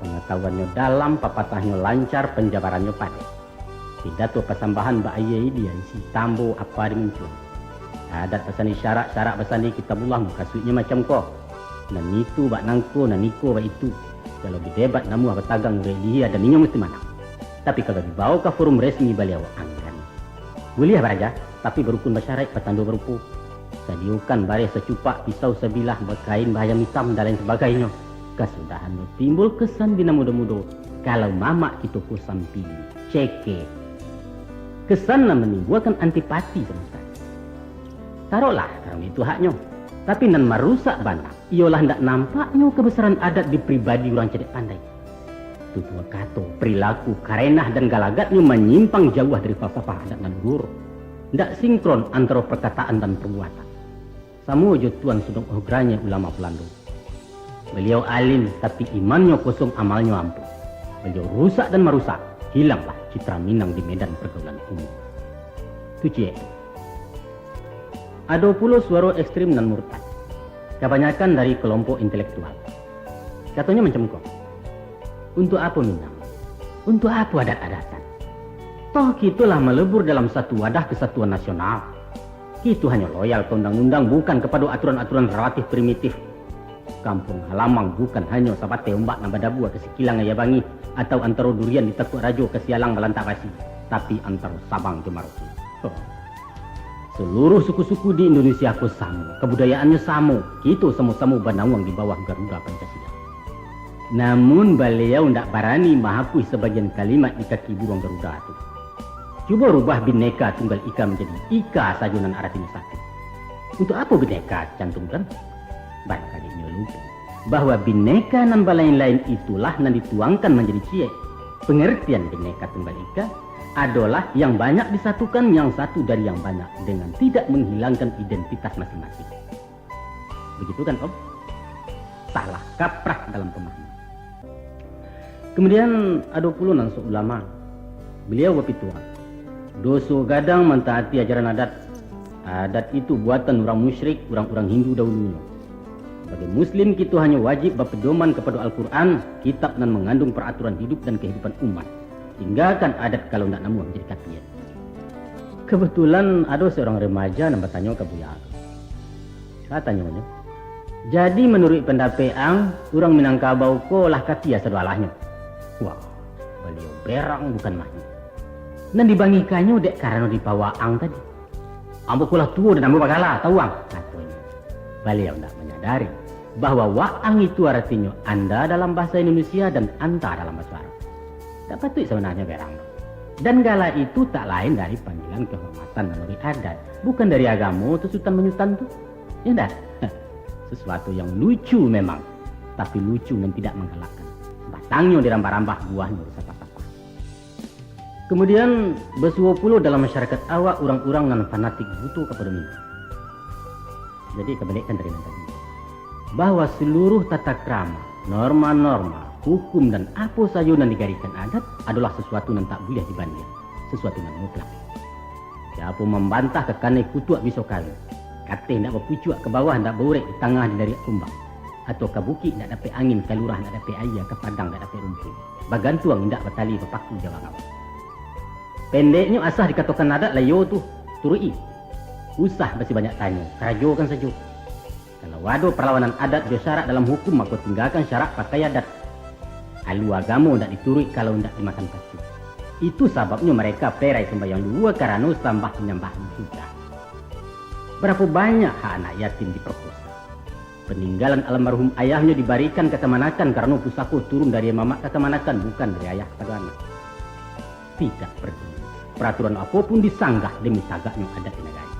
Pangatahuannyo dalam, papatahnyo lancar, panjabarannyo padek. Pidato pasambahan bak ayie di isi tambo apa di muncuang. Adat basandi syarak, syarak basandi Kitabullah, mukasuiknyo macam ko. Nan itu bak nangko, nan iko bak itu. Kalau didebat namuah batagang urek lihia, dan inyo musti manang. Tapi kalau dibawo ka forum resmi, baliau anggan. Buliah baraja, tapi barukun basyaraik, batando barupo. Sadiyokan bareh sacupak, pisau sabilah, bakain baayam itam, dan lain sabagainyo. Kasudahannyo timbul kesan di nan mudo-mudo, kalau mamak kito ko sampili, cekek. Kesan nan manimbuakan antipati samo sakali. Taroklah, karano itu haknyo. Tapi nan marusak bana, iyolah ndak nampaknyo kabasaran adat di pribadi urang cadiak pandai. Tutua kato, perilaku, karenah, dan galagatnyo manyimpang jauah dari falsafah adat nan luhur. Ndak sinkron antaro perkataan dan perbuatan. Samo jo Tuan Sugeng Ohgrange, ulama Balando. Baliau alim, tapi imannyo kosong, amalnyo ampuh. Baliau rusak dan marusak, hilanglah citra Minang di medan pergaulan umum. Tu ciek. Ado pulo suaro ekstrim nan murtad, kabanyakan dari kelompok intelektual. Katonyo macam ko, "Untuak apo Minang? Untuak apo adat-adatan? Toh kito lah malebur dalam satu wadah kesatuan nasional. Kito hanyo loyal ka undang-undang, bukan kapado aturan-aturan relatif primitif. Kampuang halamang bukan hanyo sabateh ombak nan badabua ka sikilang aia bangih, atau antaro durian di Takuak Rajo ka sialang balantak basi, tapi antaro Sabang jo Marauke." Saluruah suku-suku di Indonesia ko samo, kabudayaannyo samo, kito samo-samo banauang di bawah Garuda Pancasila. Namun, baliau ndak barani mahapuih sabagian kalimat di kaki buruang Garuda tu. Cubo rubah Bhinneka Tunggal Ika manjadi Ika sajo nan aratinyo satu. Untuak apo Bhinneka cantumkan? Barangkali inyo lupo bahwa Bhinneka nan balain-lain itulah nan dituangkan manjadi ciek. Pangartian Bhinneka Tunggal Ika, adalah yang banyak disatukan yang satu dari yang banyak dengan tidak menghilangkan identitas masing-masing. Begitu kan, Om? Salah kaprah dalam pemahaman. Kemudian, ado pulo nan seulama. Beliau bapituah, doso gadang mantaati ajaran adat. Adat itu buatan urang musyrik, urang-urang Hindu dahulunyo. Sabagai muslim, kito hanyo wajib bapedoman kapado Al-Quran, kitab nan mangandung paraturan hidup dan kahidupan umat. Tinggakan adat kalau ndak namuah manjadi kapia. Kebetulan ado seorang remaja nan batanyo ka buya tu. Katanyo, "Jadi manuruik pandapek ang, urang Minangkabau ko lah kapia sado alahnyo?" Wah, baliau berang bukan main. Nan dibangihkannyo dek karano dipawa ang tadi. "Ambo ko lah tuo dan ambo bagala, tau ang," katonyo. Baliau ndak manyadari bahwa waang itu aratinyo anda dalam bahasa Indonesia dan anta dalam bahasa Arab. Ndak patuik sabananyo berang. Dan gala itu tak lain dari panggilan kehormatan manuruik adat, bukan dari agamo tu sutan manyutan tu. Ya ndak? Sesuatu yang lucu memang, tapi lucu nan tidak manggalakkan. Batangnyo dirambah-rambah, buahnyo disapah-sapah. Kemudian, basuo pulo dalam masyarakat awak urang-urang nan fanatik buto kapado Minang. Jadi, kabalikkan dari nan tadi, bahwa seluruh tata krama, norma-norma, hukum, dan apo sajo nan digadikan adat adolah sasuatu nan tak buliah dibandiang, sasuatu nan mutlak. Siapo mambantah ka kanai kutuak biso kawin, kateh ndak bapucuak, ka bawah ndak baurek, di tangah dilariak kumbang, atau ka bukik ndak dapek angin, ka lurah ndak dapek aia, ka padang ndak dapek rumpuik, bagantuang indak batali, bapaku jawang awak. Pendeknyo, asah dikatokan adat, lah iyo tu, turuik-i. Usah basibanyak tanyo, karajokan sajo. Kalau ado parlawanan adat jo syarak dalam hukum, mako tinggakan syarak pakai adat. Alua agamo ndak dituruik kalau indak dimakan patuik. Itu sababnyo mareka perai sumbayang luhua karano sambah panyambahan sudah. Barapo banyak hak anak yatim diperkosa. Paninggalan almarhum ayahnyo dibarikan ka kamanakan karano pusako turun dari mamak ka kamanakan, bukan dari ayah kapado anak. Tidak parduli paraturan apo pun disanggah demi tagaknyo adat di nagari.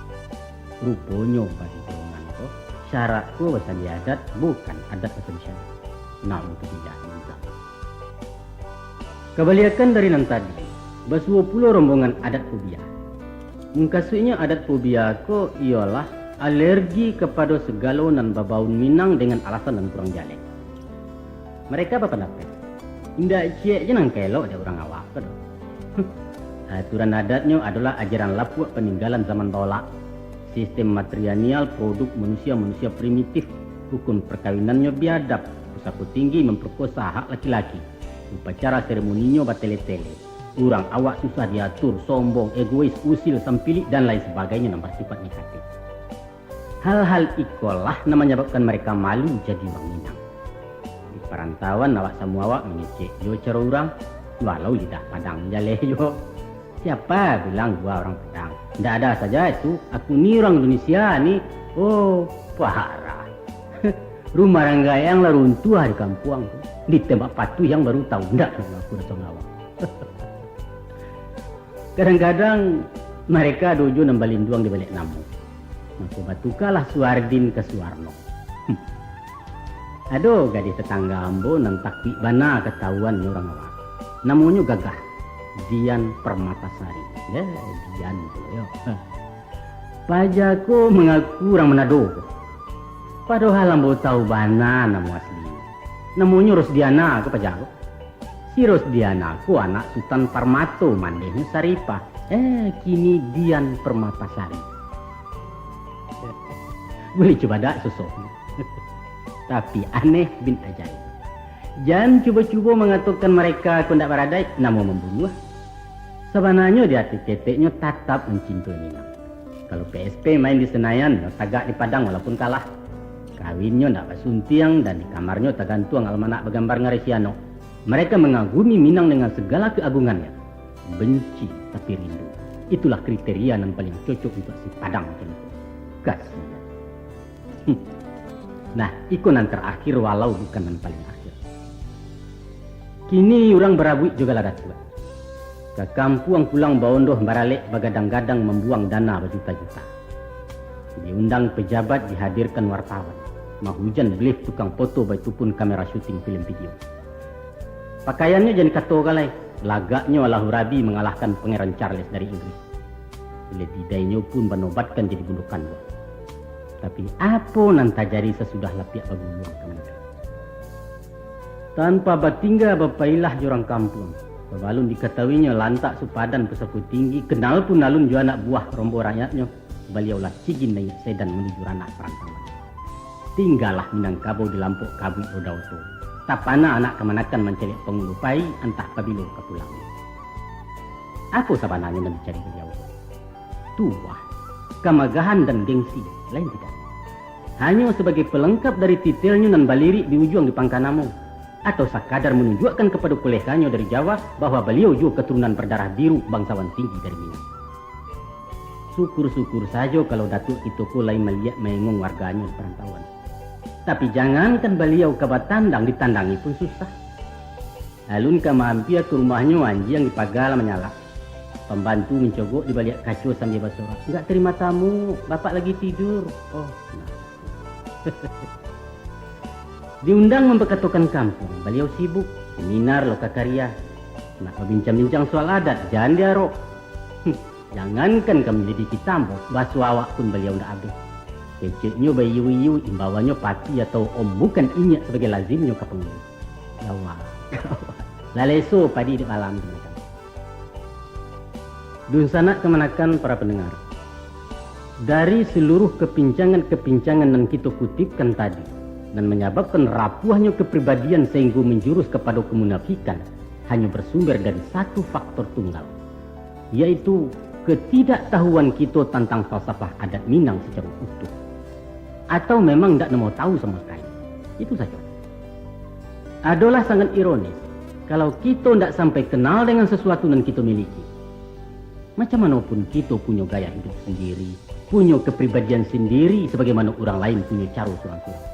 Ruponyo bagi golongan ko, syarak ko basandi adat, bukan adat basandi syarak. Naudzubillah min zalik. Kabaliakan dari nan tadi, basuo pulo rombongan adat fobia. Mukasuiknyo adat fobia ko iyolah alergi kapado sagalo nan babaun Minang dengan alasan nan kurang jaleh. Mereka bapandapek, indak ciek je nan ka elok dek urang awak ko doh. Aturan adatnyo adolah ajaran lapuak paninggalan zaman baolak. Sistem matrilineal produk manusia-manusia primitif, rukun parkawinannyo biadab, pusako tinggi mamparkosa hak laki-laki, upacara seremoninyo batele-tele, urang awak susah diatur, sombong, egois, usil, sampilik, dan lain sabagainyo nan basifat negatif. Hal-hal ikolah nan manyababkan mareka malu jadi urang Minang. Di parantauan awak samo awak mangecek jo caro urang, walau lidah Padang jaleh juo. Siapa bilang gua orang Padang? Ndak ada saja itu. Aku ni orang Indonesia ni. Oh, parah. Rumah ranggayang lah runtuah di kampuang tu. Ditembak patuh yang baru tahu. Ndak aku rasa ngawak. Kadang-kadang mareka ado juo nan balinduang di baliak namo. Mako batukalah Suardin ka Suwarno. Ado gadih tatangga ambo nan takuik bana katawuan urang awak. Namonyo gagah, Dian Permatasari. Ya, Dian tu yo. Paja ko mangaku urang Manado ko. Padohal ambo tahu bana namo aslinyo. Namonyo Rosdiana ko paja ko. Si Rosdiana ko anak Sutan Parmato, mandehnyo Saripah. Eh, kini Dian Permatasari. Buliah cubo dak sosok. Tapi aneh bin ajaib. Jan cubo-cubo mangatokan mareka ko ndak baradaik, namo mambunuah. Sabananyo di ati keteknyo tatap mancintoi Minang. Kalau P S P main di Senayan, nyo tagak di Padang walaupun kalah. Kawinnyo ndak basuntiang, dan di kamarnyo tagantuang almanak bagambar ngarai si Anok. Mareka mangagumi Minang dengan sagala keagungannya. Benci tapi rindu. Itulah kriteria nan paling cocok untuk si Padang macam itu. Kasian. Hmm. Nah, iko nan tarakhir walau bukan nan paling akhir. Kini urang barabuik jo gala datuak. Ka kampuang pulang baondoh baralek bagadang-gadang mambuang dana bajuta-juta. Diundang pejabat, dihadirkan wartawan. Mahujan belief tukang foto, baitu pun kamera syuting film video. Pakaiannyo jan kato ka lai. Lagaknyo Alahurabi mangalahkan Pangeran Charles dari Inggris. Lady Di-nyo pun banobatkan jadi bundukan juo. Tapi, apo nan tajadi sasudah lapiak baguluang kamanakan? Tanpa batingga bapailah jo urang kampuang. Sabalun dikatahuinyo lantak supadan pusako tinggi, kanal pun alun jo anak buah rombo rakyatnyo, baliau lah cigin naiak sedan manuju ranah parantauan. Tinggalah Minangkabau di lampok kabuik roda oto. Tapana anak kamanakan mancaliak pangulu pai, antah pabilo ka pulau. Apo sabananyo nan dicari baliau tu? Tuah, kamagahan dan gengsi, lain tidak. Hanyo sabagai palengkap dari titelnyo nan balirik di ujuang di pangka namo, atau sakadar manunjuakkan kapado koleganyo dari Jawa bahwa baliau juo katurunan bardarah biru bangsawan tinggi dari Minang. Syukur-syukur sajo kalau Datuak kito ko lai maliek maengong warganyo di parantauan. Tapi jangankan baliau ka batandang, ditandangi pun susah. Alun ka maampia ka rumahnyo, anjiang di paga lah manyalak. Pambantu mancogok di baliak kaco sambia basorak, "Nggak terima tamu, bapak lagi tidur." Oh, nah. Diundang mambakatokan kampuang, baliau sibuk, seminar, loka karya. Nak babincang-bincang soal adat, jan diarok. Jangankan ka manyalidiki tambok, baso awak pun baliau ndak abih. Keceknyo baiyo-iyo, imbauannyo pati atau om, bukan inyiak sabagai lazimnyo ka pangulu. Gawat, gawat. Lah leso padi dek balam tu, kan. Dunsanak kamanakan, para pendengar. Dari seluruh kepincangan-kepincangan nan kito kutipkan tadi, nan manyababkan rapuahnyo kepribadian sahinggo manjurus kapado kemunafikan, hanyo bersumber dari satu faktor tunggal, yaitu ketidaktahuan kito tantang falsafah adat Minang sacaro utuh. Atau memang ndak namo tahu samo sakali. Itu sajo. Adolah sangat ironis, kalau kito ndak sampai kenal dengan sesuatu nan kito miliki. Macam mano pun kito punyo gaya hidup sendiri, punyo kepribadian sendiri, sabagaimano urang lain punyo caro surang-surang.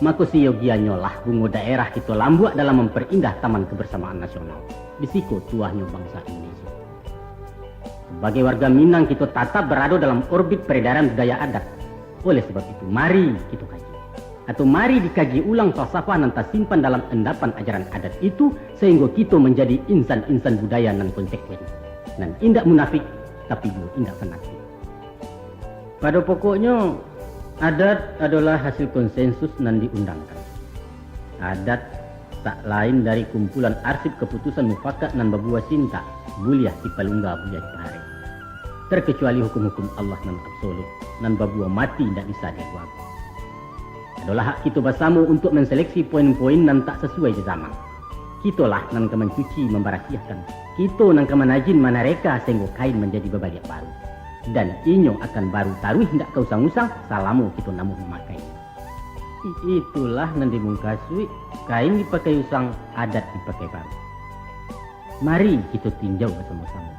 Mako, siyogianyolah bungo daerah kito lambuak dalam mamperindah Taman Kebersamaan Nasional. Di siko tuahnyo bangsa Indonesia. Sabagai warga Minang, kito tatap barado dalam orbit peredaran budaya adat. Oleh sabab itu, mari kito kaji. Atau mari dikaji ulang falsafah nan tasimpan dalam endapan ajaran adat itu, sahinggo kito manjadi insan-insan budaya nan konsekuen, nan indak munafik, tapi juo indak fanatik. Pado pokoknyo, adat adolah hasil konsensus nan diundangkan. Adat tak lain dari kumpulan arsip kaputusan mufakat nan babuah cinta, buliah dipalungga, buliah dipaharek. Terkecuali hukum-hukum Allah nan absolut, nan babuah mati indak bisa diagu-agu. Adolah hak kito basamo untuak manseleksi poin-poin nan tak sasuai jo zaman. Kitolah nan ka mancuci, mambarasiahkan. Kito nan ka manajin, manareka, sahinggo kain manjadi babaliak baru. Dan inyo akan baru taruih indak ka usang-usang, salamo kito namuah mamakai. I-, itulah nan dimungkasuik, kain dipakai usang, adat dipakai baru. Mari kito tinjau basamo-samo.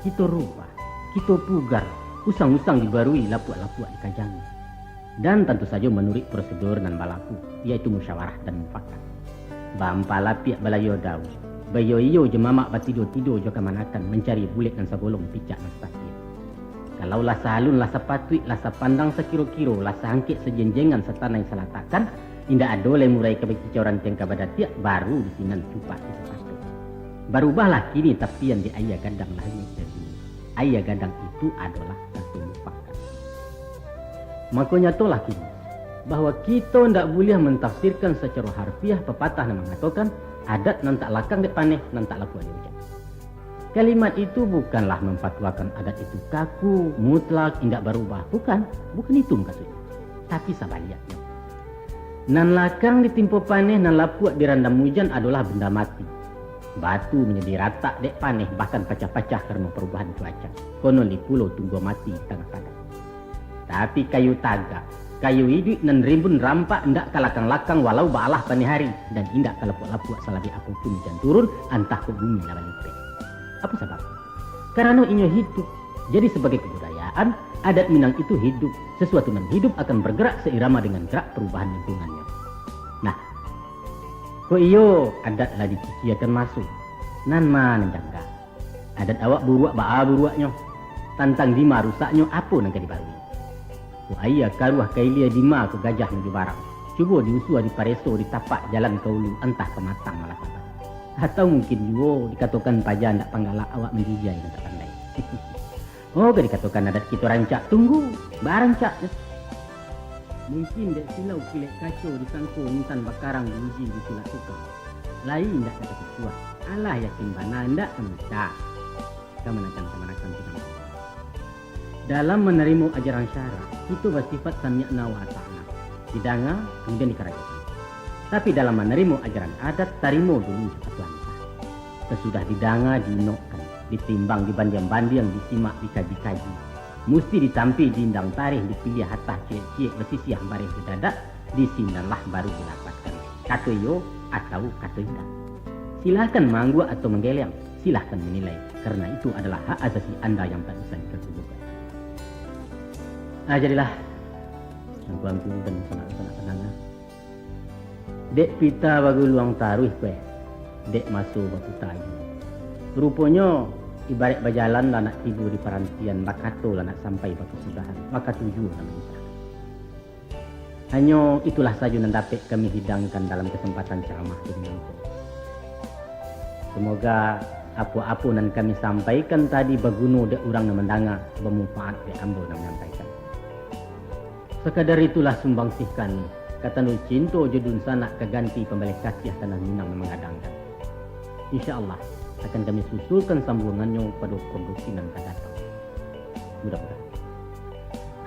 Kito rubah, kito pugar, usang-usang dibarui, lapuak-lapuak dikajangi. Dan tantu sajo manuruik prosedur nan balaku, yaitu musyawarah dan mufakat. Baampalapiak balayo daun, baiyo-iyo jo mamak, batido-tido jo kamanakan, mancari bulek nan sagolong, picak nan satangkik. Kalau lah saalun, lah sapatuik, lah sapandang sakiro-kiro, lah saangkek sajenjengan, satanai salatakan, indak ado lai murai ka bakicau, rantiang ka badatiak, baru di sinan cupak kito patok. Barubahlah kini tapian di aia gadang, lah iduik dari dulu. Aia gadang itu adolah satu mufakat. Mako, nyatolah kini, bahwa kito ndak buliah mantafsirkan sacaro harfiah papatah nan mangatokan, "Adat nan tak lakang dek paneh, nan tak lapuak dek ujan." Kalimat itu bukanlah mamfatuakan adat itu kaku, mutlak, indak barubah. Bukan, bukan itu mukasuiknyo. Tapi sabaliaknyo. Nan lakang ditimpo paneh, nan lapuak dirandam ujan adolah benda mati. Batu manjadi ratak dek paneh, bahkan pacah-pacah karano parubahan cuaca. Konon dipulo tunggua mati di tangah padang. Tapi kayu tagak, kayu iduik nan rimbun rampak indak ka lakang-lakang walau baalah paneh ari, dan indak ka lapuak-lapuak salabek apo pun ujan turun, antah kok bumi lah balipek. Apo sabab? Karano inyo hiduik. Jadi, sabagai kabudayaan, adat Minang itu hiduik. Sasuatu nan hiduik akan bagerak sairama dengan gerak parubahan lingkungannyo. Nah, kok iyo adat lah diciciakan maso, nan ma nan jangga? Adat awak buruak baa buruaknyo? Tantang dima rusaknyo, apo nan ka dibarui? Kok aia karuah ka ilia, dima kok gajah manuju barang? Cubo diusua, dipareso, ditapak jalan ka ulu, antah ka matang malah ka batu. Atau mungkin juo dikatokan paja ndak panggalak awak manjijai nan tak pandai. Oh, ka dikatokan adat kito rancak, tunggu, barancak. Mungkin dek silau kilek kaco disangko intan bakarang diuji ditulak tukang. Lai indak ka takukuah. Alah yakin bana indak ka mangecek. Kamanakan-kamanakan sidang. Dalam manarimo ajaran syara, kito basifat sami'na wa ata'na. Didanga, kamudian dikarajokan. Tapi dalam manarimo ajaran adat, tarimo dulu jo katuan. Sasudah didanga, diinokkan, ditimbang, dibandiang-bandiang, disimak, dikaji-kaji. Musti ditampi, diindang tarih, dipiliah atah ciek-ciek, basisiah bareh dadadak, di sinanlah baru dilapaskan kato iyo atau kato indak. Silahkan maangguak atau manggeleang, silahkan manilai, karena itu adalah hak asasi anda yang tak bisa dikabulkan. Ah, jadilah, angku-angku dan sanak-sanak pandanga. Dek pita baguluang taruih kueh, dek maso baputa juo. Ruponyo, ibarat bajalan lah nak tibo di parantian, bakato lah nak sampai bakasudahan, maka tujuan lah mangecek. Hanyo itulah sajo nan dapek kami hidangkan dalam kasempatan caramah kini ko. Samoga apo-apo nan kami sampaikan tadi baguno dek urang nan mandanga, bamanfaat dek ambo nan manyampaikan. Sakadar itulah sumbangsih kami, ka tando cinto jo dunsanak ka ganti pambaleh kasiah tanah Minang nan manggadangkan. Insya Allah, akan kami susulkan sambuangannyo pado produksi nan ka datang. Mudah-mudahan.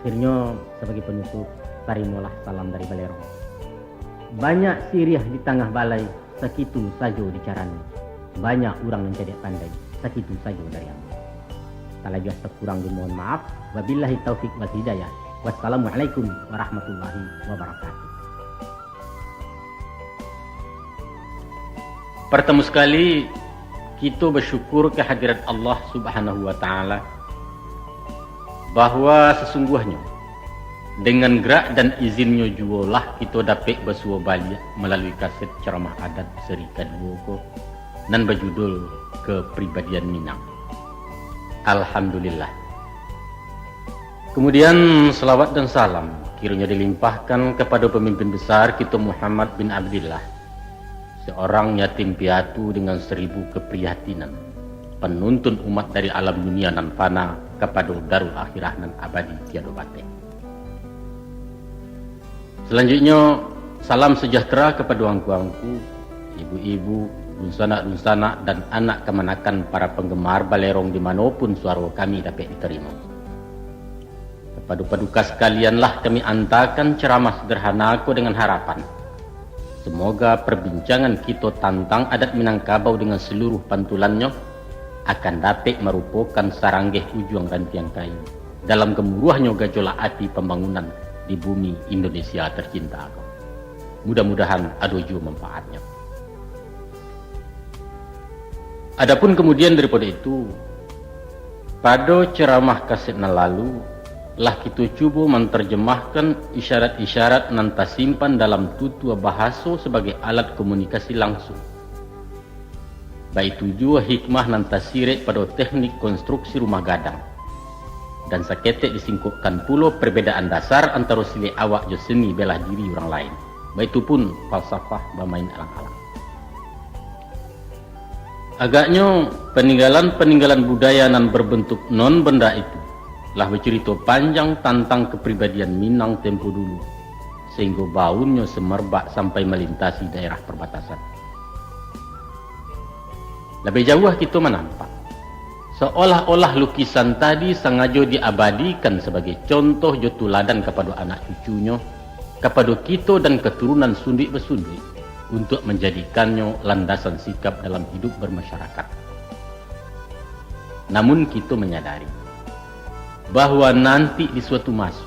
Akhirnyo, sabagai panutup, tarimolah salam dari Balerong. Banyak siriah di tangah balai, sakitu sajo dicarano. Banyak urang nan cadiak pandai, sakitu sajo dari ambo. Talabiah takurang dimohon maaf. Wabillahi taufik wal hidayah. Wassalamualaikum warahmatullahi wabarakatuh. Partamo sakali, kito basyukur ka hadirat Allah Subhanahu wa Ta'ala, bahwa sasungguahnyo, dengan gerak dan izinnyo juolah kito dapek basuo baliak malalui kaset ceramah adat seri kaduo ko, nan bajudul Kepribadian Minang. Alhamdulillah. Kemudian, salawat dan salam kironyo dilimpahkan kapado pamimpin besar kito Muhammad bin Abdillah, seorang yatim piatu dengan saribu kaprihatinan, panuntun umat dari alam dunia nan fana kapado darul akhirah nan abadi tiado bateh. Salanjuiknyo, salam sejahtera kapado angku-angku, ibu-ibu, dunsanak-dunsanak, dan anak kamanakan para panggemar Balerong di mano pun suaro kami dapek ditarimo. Kapado paduka sakalianlah kami antakan ceramah sederhana ko dengan harapan, semoga perbincangan kito tantang adat Minangkabau dengan saluruah pantulannyo akan dapek marupokan saranggeh ujuang rantiang kayu dalam gamuruahnyo gajolak ati pambangunan di bumi Indonesia tercinta ko. Mudah-mudahan ado juo manfaatnyo. Adapun kamudian daripado itu, pado ceramah kaset nan lalu, lah kito cubo mantarjemahkan isyarat-isyarat nan tasimpan dalam tutua bahaso sabagai alat komunikasi langsuang. Baitu juo hikmah nan tasirek pado teknik konstruksi rumah gadang. Dan saketek disingkokkan pulo perbedaan dasar antaro silek awak jo seni bela diri urang lain. Baitu pun falsafah bamain alang-alang. Agaknyo, paninggalan-paninggalan budaya nan berbentuk non-benda itu lah bacurito panjang tantang kapribadian Minang tempo dulu, sahinggo baunnyo samerbak sampai malintasi daerah perbatasan. Labiah jauah kito manampak, seolah-olah lukisan tadi sangajo diabadikan sabagai contoh jo tuladan kapado anak cucunyo, kapado kito dan katurunan sunduik-basunduik, untuak manjadikannyo landasan sikap dalam hiduik bermasyarakat. Namun kito manyadari, bahwa nanti di suatu maso,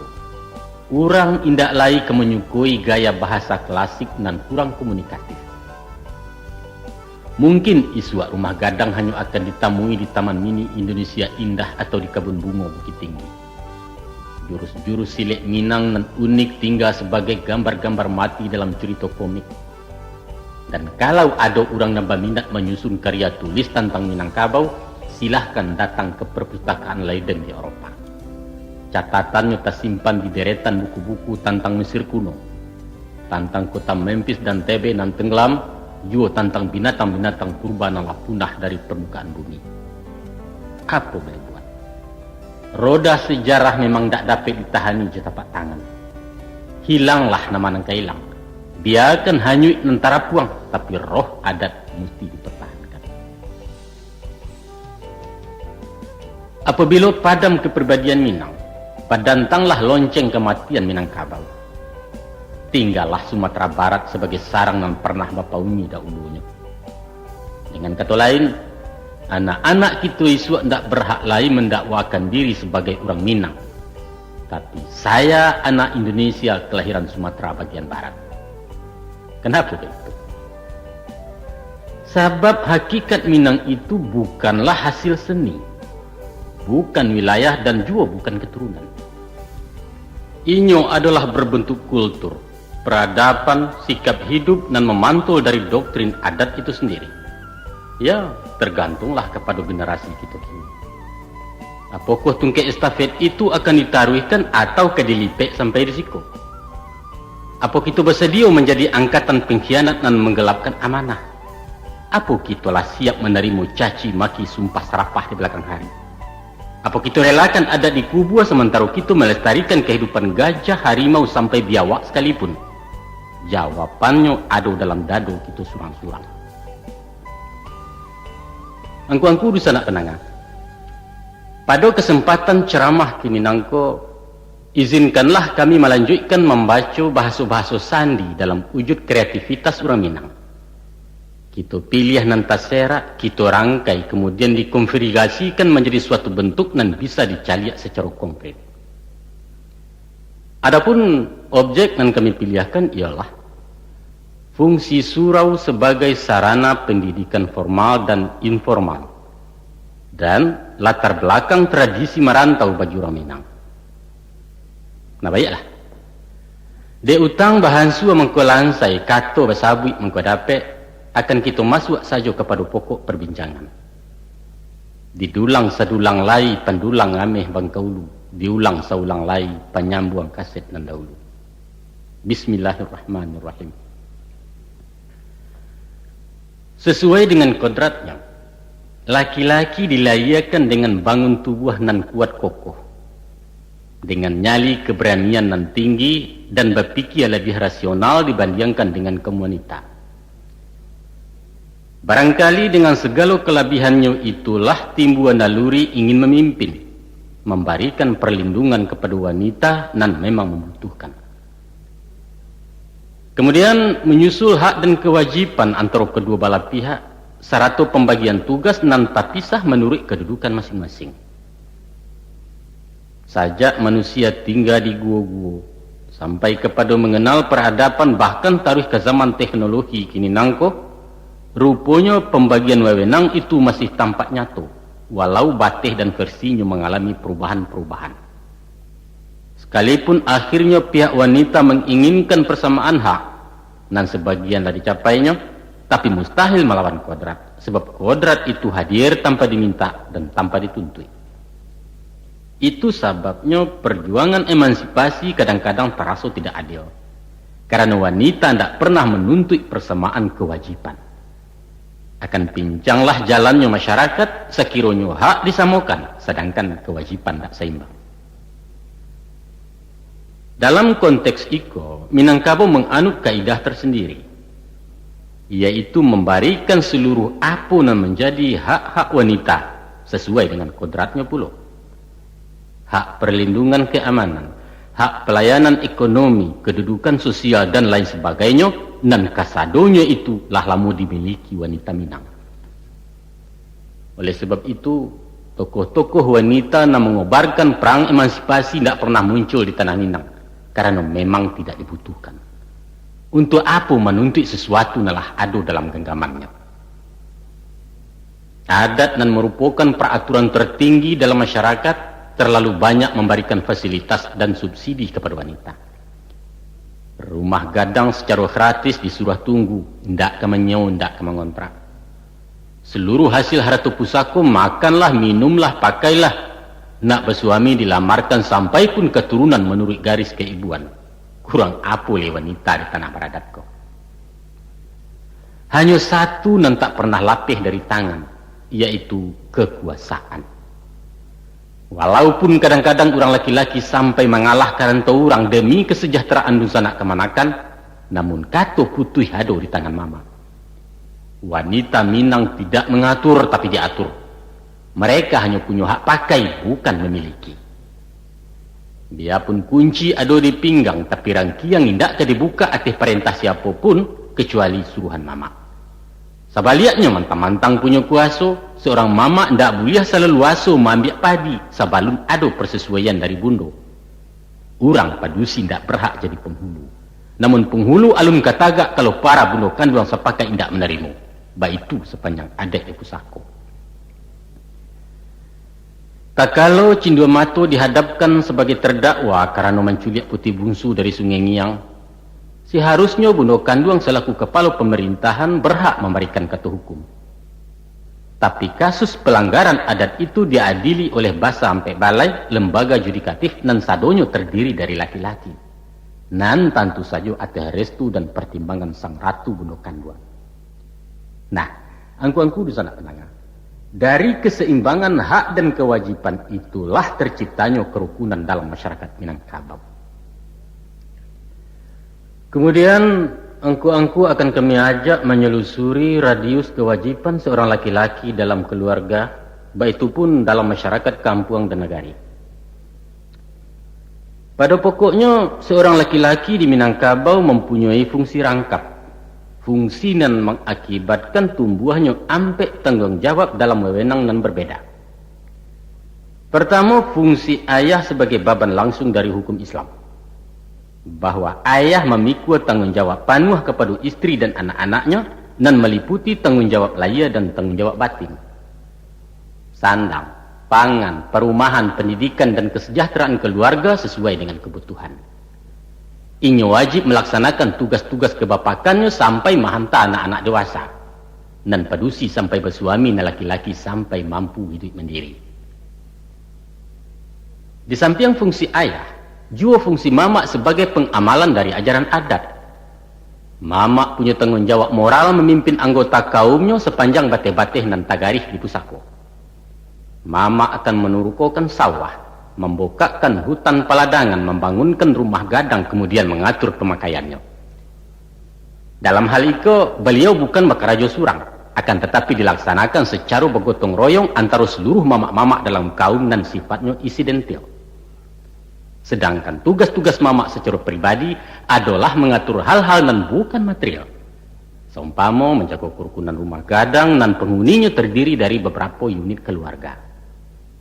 urang indak lai ka manyukoi gaya bahasa klasik nan kurang komunikatif. Mungkin isuak rumah gadang hanyo akan ditamui di Taman Mini Indonesia Indah atau di Kabun Bungo Bukittinggi. Jurus-jurus silek Minang nan unik tingga sabagai gambar-gambar mati dalam curito komik. Dan kalau ado urang nan baminat manyusun karya tulis tantang Minangkabau, silahkan datang ka Perpustakaan Leiden di Eropa. Catatannyo tasimpan di deretan buku-buku tantang Mesir kuno, tantang kota Memphis dan Thebe nan tenggelam, juo tantang binatang-binatang purba nan lah punah dari parmukaan bumi. Apo buliah buat? Roda sejarah memang ndak dapek ditahani jo tapak tangan. Hilanglah nama nan ka hilang. Biakan hanyuik nan tarapuang, tapi roh adat musti dipertahankan. Apabilo padam kepribadian Minang, padantanglah lonceng kamatian Minangkabau. Tinggalah Sumatera Barat sabagai sarang nan parnah bapauni dahulunyo. Dengan kato lain, anak-anak kito isuak ndak berhak lai mendakwakan diri sabagai urang Minang. Tapi, saya anak Indonesia kelahiran Sumatera bagian barat. Kenapa begitu? Sabab hakikat Minang itu bukanlah hasil seni, bukan wilayah, dan juo bukan keturunan. Inyo adalah berbentuk kultur, peradaban, sikap hidup nan memantul dari doktrin adat itu sendiri. Ya, tergantunglah kapado generasi kito kini. Apokoh tungkek estafet itu akan ditaruihkan atau ka dilipek sampai di siko? Apo kito basadio manjadi angkatan pengkhianat nan manggelapkan amanah? Apo kito lah siap manarimo caci maki, sumpah sarapah di balakang hari? Apo kito relakan adat dikubua, samantaro kito malestarikan kahidupan gajah, harimau, sampai biawak sakalipun? Jawabannyo ado dalam dado kito surang-surang. Angku-angku dunsanak pandanga, pado kasempatan ceramah kini nangko, izinkanlah kami malanjuikkan mambaco bahaso-bahaso sandi dalam wujud kreativitas urang Minang. Kito piliah nan taserak, kito rangkai, kamudian dikonfigurasikan manjadi suatu bentuk nan bisa dicaliak sacaro konkret. Adapun objek nan kami piliahkan ialah fungsi surau sabagai sarana pendidikan formal dan informal, dan latar belakang tradisi marantau bagi urang Minang. Nah, baiklah. Dek utang bahansua mangko lansai, kato basabuik mangko dapek, akan kito masuak sajo kapado pokok parbincangan. Didulang sadulang lai pandulang ameh bangkaulu, diulang saulang lai panyambuang kaset nan dahulu. Bismillahirrahmanirrahim. Sasuai dengan kodratnyo, laki-laki dilahiakan dengan bangun tubuah nan kuat kokoh, dengan nyali keberanian nan tinggi, dan bapikia labiah rasional dibandiangkan dengan kaum wanita. Barangkali dengan sagalo kalabihannyo itulah timbua naluri ingin mamimpin, mambarikan parlindungan kapado wanita nan memang mambutuhkan. Kamudian, manyusul hak dan kawajiban antaro kaduo balah pihak, sarato pambagian tugas nan tapisah manuruik kadudukan masing-masing. Sajak manusia tingga di guwo-guwo, sampai kapado manganal paradaban, bahkan taruih ka zaman teknologi kini nangko, ruponyo pambagian wewenang itu masih tampak nyato, walau bateh dan versinyo mangalami parubahan-parubahan. Sakalipun akhirnyo pihak wanita manginginkan parsamaan hak, nan sabagian lah dicapainyo, tapi mustahil malawan kodrat, sabab kodrat itu hadir tanpa diminta dan tanpa dituntuik. Itu sababnyo parjuangan emansipasi kadang-kadang taraso tidak adil, karano wanita ndak pernah manuntuik parsamaan kawajiban. Akan pincanglah jalannyo masyarakat, sakironyo hak disamokan, sadangkan kawajiban ndak saimbang. Dalam konteks iko, Minangkabau manganut kaidah tersendiri, yaitu mambarikan saluruh apo nan manjadi hak-hak wanita sasuai dengan kodratnyo pulo. Hak parlindungan kaamanan, hak palayanan ekonomi, kadudukan sosial, dan lain sabagainyo, nan kasadonyo itu lah lamo dimiliki wanita Minang. Oleh sabab itu, tokoh-tokoh wanita nan mangobarkan parang emansipasi indak pernah muncul di tanah Minang, karano memang tidak dibutuhkan. Untuak apo manuntuik sasuatu nan lah ado dalam ganggamannyo? Adat nan marupokan paraturan tertinggi dalam masyarakat, terlalu banyak mambarikan fasilitas dan subsidi kapado wanita. Rumah gadang sacaro gratis disuruah tunggu, indak ka manyiewo, indak ka mangontrak. Saluruh hasil harato pusako, makanlah, minumlah, pakailah, nak basuami dilamarkan sampai pun katurunan manuruik garis kaibuan. Kurang apo lai wanita di tanah baradab ko? Hanyo satu nan tak pernah lapeh dari tangan, yaitu kakuasaan. Walaupun kadang-kadang urang laki-laki sampai mangalah ka rantau urang demi kasajahteraan dunsanak kamanakan, namun kato putuih ado di tangan mamak. Wanita Minang tidak mangatur, tapi diatur. Mereka hanyo punyo hak pakai, bukan mamiliki. Biapun kunci ado di pinggang, tapi rangkiang indak ka dibukak ateh parentah siapo pun, kacuali suruhan mamak. Sabaliaknyo, mantang-mantang punyo kuaso, saurang mamak indak buliah salaluaso maambiak padi sabalun ado parsasuaian dari bundo. Urang padusi indak barhak jadi panghulu. Namun panghulu alun ka tagak kalau para bundo kanduang sapakaik indak manarimo. Baitu sapanjang adaik di pusako. Takalo Cindua Mato dihadapkan sabagai tardakwa karano manculiak Puti Bungsu dari Sungai Ngiang, saharusnyo bundo kanduang salaku kapalo pamarintahan barhak mambarikan kato hukum. Tapi kasus palanggaran adat itu diadili oleh Basa Ampek Balai, lembaga judikatif nan sadonyo tardiri dari laki-laki. Nan tantu sajo ateh restu dan partimbangan sang ratu bundo kanduang. Nah, angku-angku dunsanak pandanga, dari kasaimbangan hak dan kawajiban itulah tarciptanyo karukunan dalam masyarakat Minangkabau. Kamudian, angku-angku akan kami ajak manyalusuri radius kawajiban saurang laki-laki dalam kaluarga, baitu pun dalam masyarakat kampuang dan nagari. Pado pokoknyo, saurang laki-laki di Minangkabau mampunyoi fungsi rangkap, fungsi nan mangakibatkan tumbuahnyo ampek tangguang jawab dalam wewenang nan barbeda. Partamo, fungsi ayah sabagai baban langsung dari hukum Islam, bahwa ayah mamikua tangguang jawab panuah kapado istri dan anak-anaknyo, nan maliputi tangguang jawab lahia dan tangguang jawab batin. Sandang, pangan, parumahan, pandidikan, dan kasajahteraan kaluarga sasuai dengan kabutuhan. Inyo wajib malaksanakan tugas-tugas kabapakannyo sampai mahanta anak-anak dewasa, nan padusi sampai basuami, nan laki-laki sampai mampu iduik mandiri. Di sampiang fungsi ayah, juo fungsi mamak sabagai pangamalan dari ajaran adat. Mamak punyo tangguang jawab moral mamimpin anggota kaumnyo sapanjang bateh-bateh nan tagarih di pusako. Mamak akan manurukokan sawah, mambukakkan hutan paladangan, mambangunkan rumah gadang, kamudian mangatur pamakaiannyo. Dalam hal iko, baliau bukan bakarajo surang, akan tatapi dilaksanakan sacaro bagotong royong antaro saluruh mamak-mamak dalam kaum nan sifatnyo insidentil. Sadangkan tugas-tugas mamak sacaro pribadi adolah mangatur hal-hal nan bukan material, saumpamo manjago karukunan rumah gadang nan panguninyo tardiri dari babarapo unit kaluarga.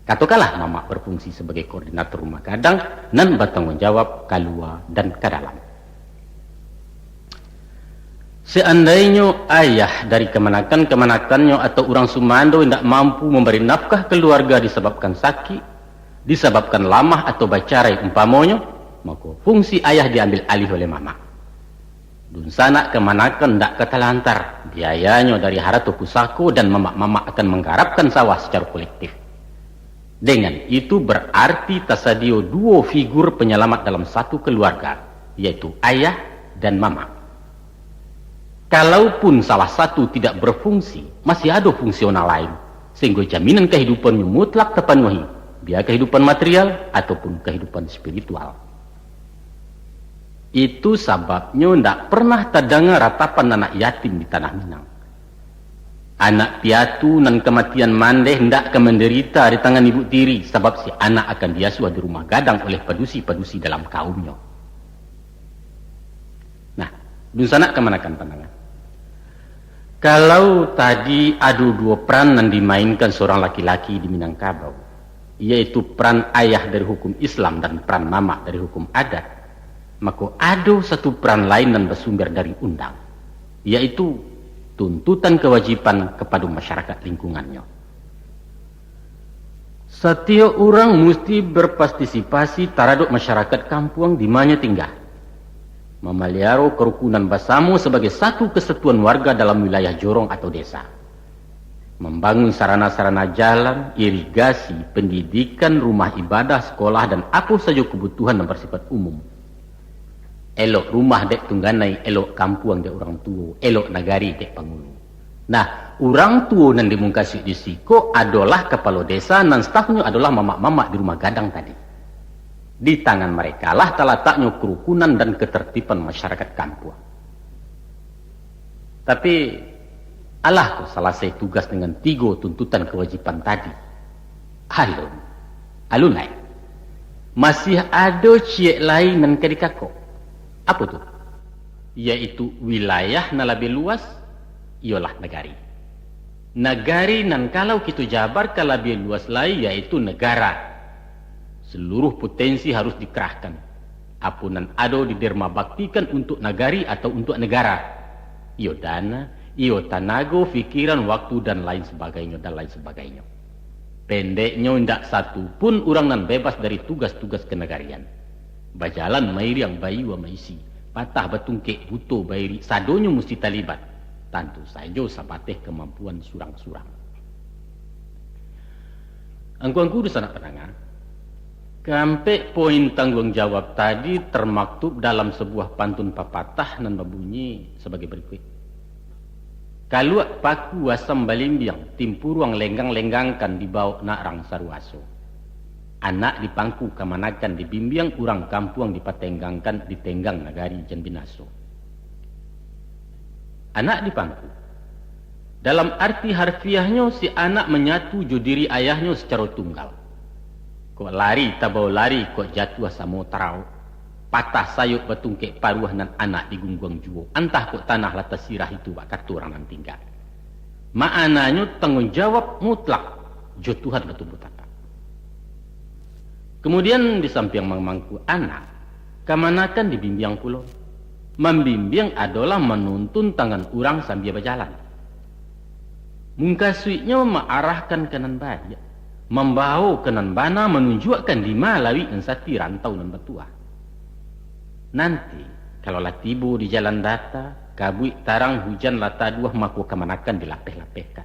Katokanlah, mamak barfungsi sabagai koordinator rumah gadang nan batangguang jawab kalua dan ka dalam. Seandainyo ayah dari kamanakan-kamanakannyo atau urang sumando indak mampu mambari nafkah kaluarga disababkan sakik, disababkan lamah atau bacarai umpamonyo, mako, fungsi ayah diambil alih oleh mamak. Dunsanak kamanakan ndak ka talantar, biayanyo dari harato pusako dan mamak-mamak akan manggarapkan sawah sacaro kolektif. Dengan itu, bararti tasadio duo figur panyalamat dalam satu kaluarga, yaitu ayah dan mamak. Kalaupun salah satu tidak barfungsi, masih ado fungsi nan lain, sahinggo jaminan kahidupannyo mutlak tapanuahi, bia kahidupan material ataupun kahidupan spiritual. Itu sababnyo ndak pernah tadanga ratapan anak yatim di tanah Minang. Anak piatu nan kamatian mandeh ndak ka mandarita di tangan ibu tiri, sabab si anak akan diasuah di rumah gadang oleh padusi-padusi dalam kaumnyo. Nah, dunsanak kamanakan pandangan. Kalau tadi ado duo peran nan dimainkan surang laki-laki di Minangkabau, yaitu peran ayah dari hukum Islam dan peran mamak dari hukum adat, mako, ado satu peran lain nan basumber dari undang, yaitu tuntutan kawajiban kapado masyarakat lingkungannyo. Satiok urang musti barpartisipasi taradok masyarakat kampuang di manyo tingga, mamaliaro karukunan basamo sabagai satu kasatuan warga dalam wilayah jorong atau desa, mambangun sarana-sarana jalan, irigasi, pandidikan, rumah ibadah, sakolah, dan apo sajo kabutuhan nan basifat umum. Elok rumah dek tungganai, elok kampuang dek urang tuo, elok nagari dek pangulu. Nah, urang tuo nan di Mungkasuik di siko adolah kapalo desa, nan stafnyo adolah mamak-mamak di rumah gadang tadi. Di tangan merekalah talataknyo kerukunan dan ketertiban masyarakat kampuang. Tapi, alah ko salasai tugas dengan tigo tuntutan kawajiban tadi? Alun. Alun lai. Masih ado ciek lai nan ka dikakok. Apo tu? Yaitu wilayah nan labiah luas, iyolah nagari. Nagari nan kalau kito jabarkan labiah luas lai, yaitu negara. Seluruh potensi harus dikerahkan. Apo nan ado didermabaktikan untuak nagari atau untuak negara. Iyo dana, iyo tanago, pikiran, waktu, dan lain sabagainyo, dan lain sabagainyo. Pendeknyo, indak satu pun urang nan bebas dari tugas-tugas kenagarian. Bajalan mairiang baiyo maisi, patah batungkek buto bairik, sadonyo musti talibat. Tantu sajo sabateh kamampuan surang-surang. Angku-angku dunsanak pandanga, kaampek poin tangguang jawab tadi termaktub dalam sabuah pantun papatah nan babunyi sabagai barikuik. Kaluak paku asam balimbiang, timpuruang lenggang-lenggangkan, dibawok nak rang saruaso. Anak di pangku kamanakan dibimbiang, urang kampuang dipatenggangkan, ditenggang nagari jan binaso. Anak di pangku. Dalam arti harfiahnyo, si anak manyatu jo diri ayahnyo sacaro tunggal. Kok lari tabao lari, kok jatuah samo taraok. Patah sayok batungkek paruah, nan anak digungguang juo. Antah kok tanah lah tasirah itu, bak kato urang nan tingga. Ma'ananyo tangguang jawab mutlak jo Tuhan batumbuah tapak. Kamudian, di sampiang mamangku anak, kamanakan dibimbiang pulo. Mambimbiang adolah manuntun tangan urang sambia bajalan. Mungkasuiknyo maarahkan ka nan baiak, mambawo ka nan bana, manunjuakkan dima lawik nan sati, rantau nan batuah. Nanti, kalau lah tibo di jalan data, kabuik tarang, hujan lah taduah, mako kamanakan dilapeh-lapehkan.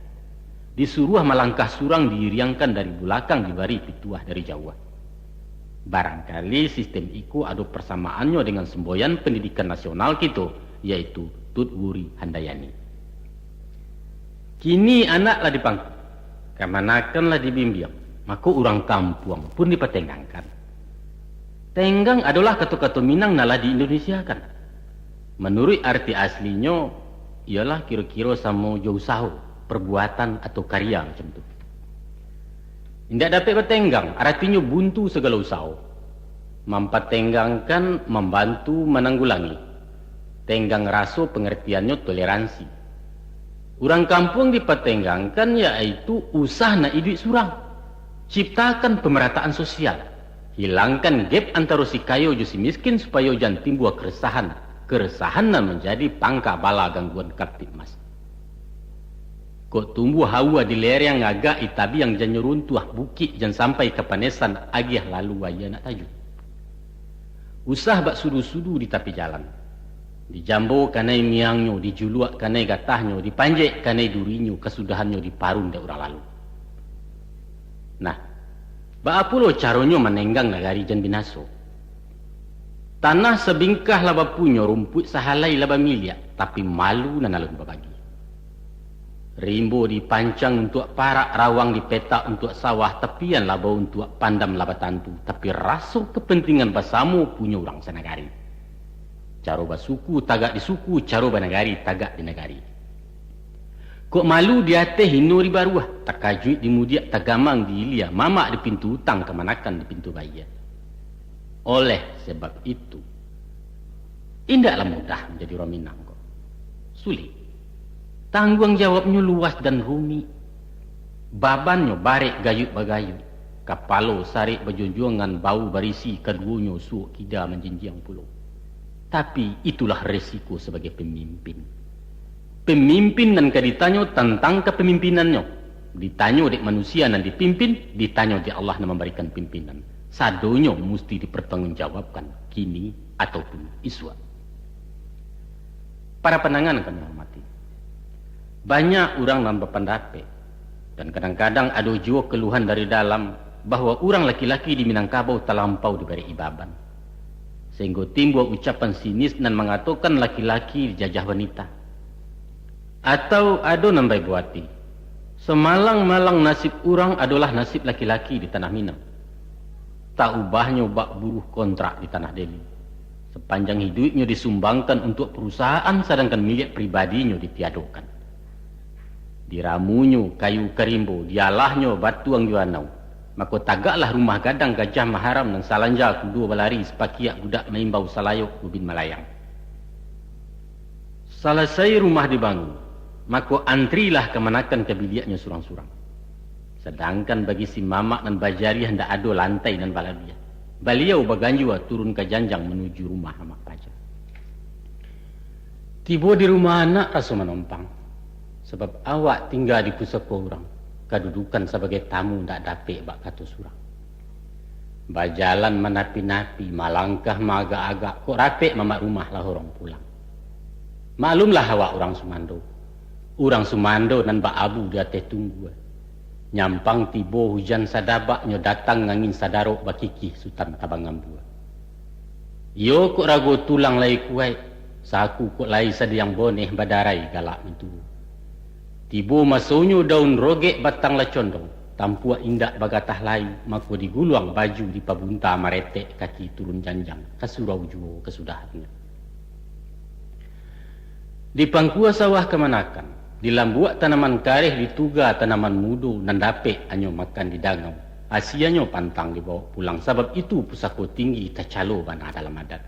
Disuruah malangkah surang, diiriangkan dari bulakang, dibari pituah dari jauah. Barangkali sistem iko ado parsamaannyo dengan semboyan pendidikan nasional kito, yaitu Tut Wuri Handayani. Kini anak lah dipangku, kamanakan lah dibimbiang, mako urang kampuang pun dipatenggangkan. Tenggang adolah kato-kato Minang nan lah di-Indonesiakan. Manuruik arti aslinyo, iyolah kiro-kiro samo jo usaho, perbuatan, atau karya macam tu. Indak dapek batenggang, aratinyo buntu sagalo usaho. Mampatenggangkan, mambantu, mananggulangi. Tenggang raso, pangartiannyo toleransi. Urang kampuang dipatenggangkan, yaitu usah nak iduik surang. Ciptakan pemerataan sosial. Hilangkan gap antaro si kayo jo si miskin, supayo jan timbua keresahan. Keresahan nan manjadi pangka bala gangguan Kamtibmas. Kok tumbuah aua di lereng, agak di tabiang, jan nyo runtuah bukik, jan sampai kapanesan, agiah lalu aia nak tajuah. Usah bak sudu-sudu di tapi jalan. Dijambo kanai miangnyo, dijuluak kanai gatahnyo, dipanjek kanai durinyo, kasudahannyo diparun dek urang lalu. Nah, baa pulo caronyo manenggang nagari jan binaso? Tanah sabingkah lah bapunyo, rumpuik sahalai lah bamiliak, tapi malu nan alun babagi. Rimbo dipancang untuak parak, rawang dipetak untuak sawah, tapian labau untuak pandam lah batantu, tapi raso kapantingan basamo punyo urang sanagari. Caro basuku tagak di suku, caro banagari tagak di nagari. Kok malu di ateh, hino di baruah, takajuik di mudiak, tagamang di ilia, mamak di pintu utang, kamanakan di pintu bayia. Oleh sebab itu, indaklah mudah manjadi urang Minang ko. Sulik. Tangguang jawabnyo luas dan rumik. Babannyo barek gayuik bagayuik. Kapalo sarek bajonjongan, bau barisi kaduonyo, suok kida manjinjiang pulo. Tapi, itulah resiko sabagai pamimpin. Pamimpin nan ka ditanyo tantang kapamimpinannyo. Ditanyo dek manusia nan dipimpin, ditanyo dek Allah nan mambarikan pimpinan. Sadonyo musti dipartanggungjawabkan, kini ataupun isuak. Para pandanga nan kami hormati, banyak urang nan bapandapek, dan kadang-kadang ado juo kaluhan dari dalam, bahwa urang laki-laki di Minangkabau talampau dibarek-i baban, sahinggo timbua ucapan sinis nan mangatokan laki-laki dijajah wanita. Atau ado nan baibo ati, samalang-malang nasib urang adolah nasib laki-laki di tanah Minang. Tak ubahnyo bak buruh kontrak di tanah Deli. Sapanjang hiduiknyo disumbangkan untuak parusahaan, sadangkan miliak pribadinyo ditiadokan. Diramunyo kayu ka rimbo, dialahnyo batuang jo anau. Mako, tagaklah rumah gadang Gajah Maharam nan salanja kudo balari, sapakiak budak maimbau salayok ubin malayang. Salasai rumah dibangun, mako antrilah kamanakan ka biliaknyo surang-surang. Sadangkan bagi si mamak nan bajariah ndak ado lantai nan balabiah. Baliau baganjua turun ka janjang manuju rumah amak paja. Tibo di rumah anak raso manompang, sabab awak tingga di pusako urang, kadudukan sabagai tamu ndak dapek bak kato surang. Bajalan manapi-napi, malangkah maagak-agak, kok rapek mamak rumah lah urang pulang. Maklumlah awak urang sumando. Urang sumando nan baabu di ateh tunggua. Nyampang tibo hujan sadabak, nyo datang angin sadarok, bakikih Sutan Tabang Ambua. Iyo kok rago tulang lai kuaik, saku kok lai sadiang boneh, badarai galak mintuo. Tibo masonyo daun rogek batang lah condong, tampuak indak bagatah lai, mako diguluang baju dipabunta maretek, kaki turun janjang, ka surau juo kasudahannyo. Di pangkua sawah kamanakan, di lambuak tanaman kareh, di tuga tanaman mudo, nan dapek anyo makan di dangau, asianyo pantang dibawok pulang, sabab itu pusako tinggi tacalo bana dalam adat.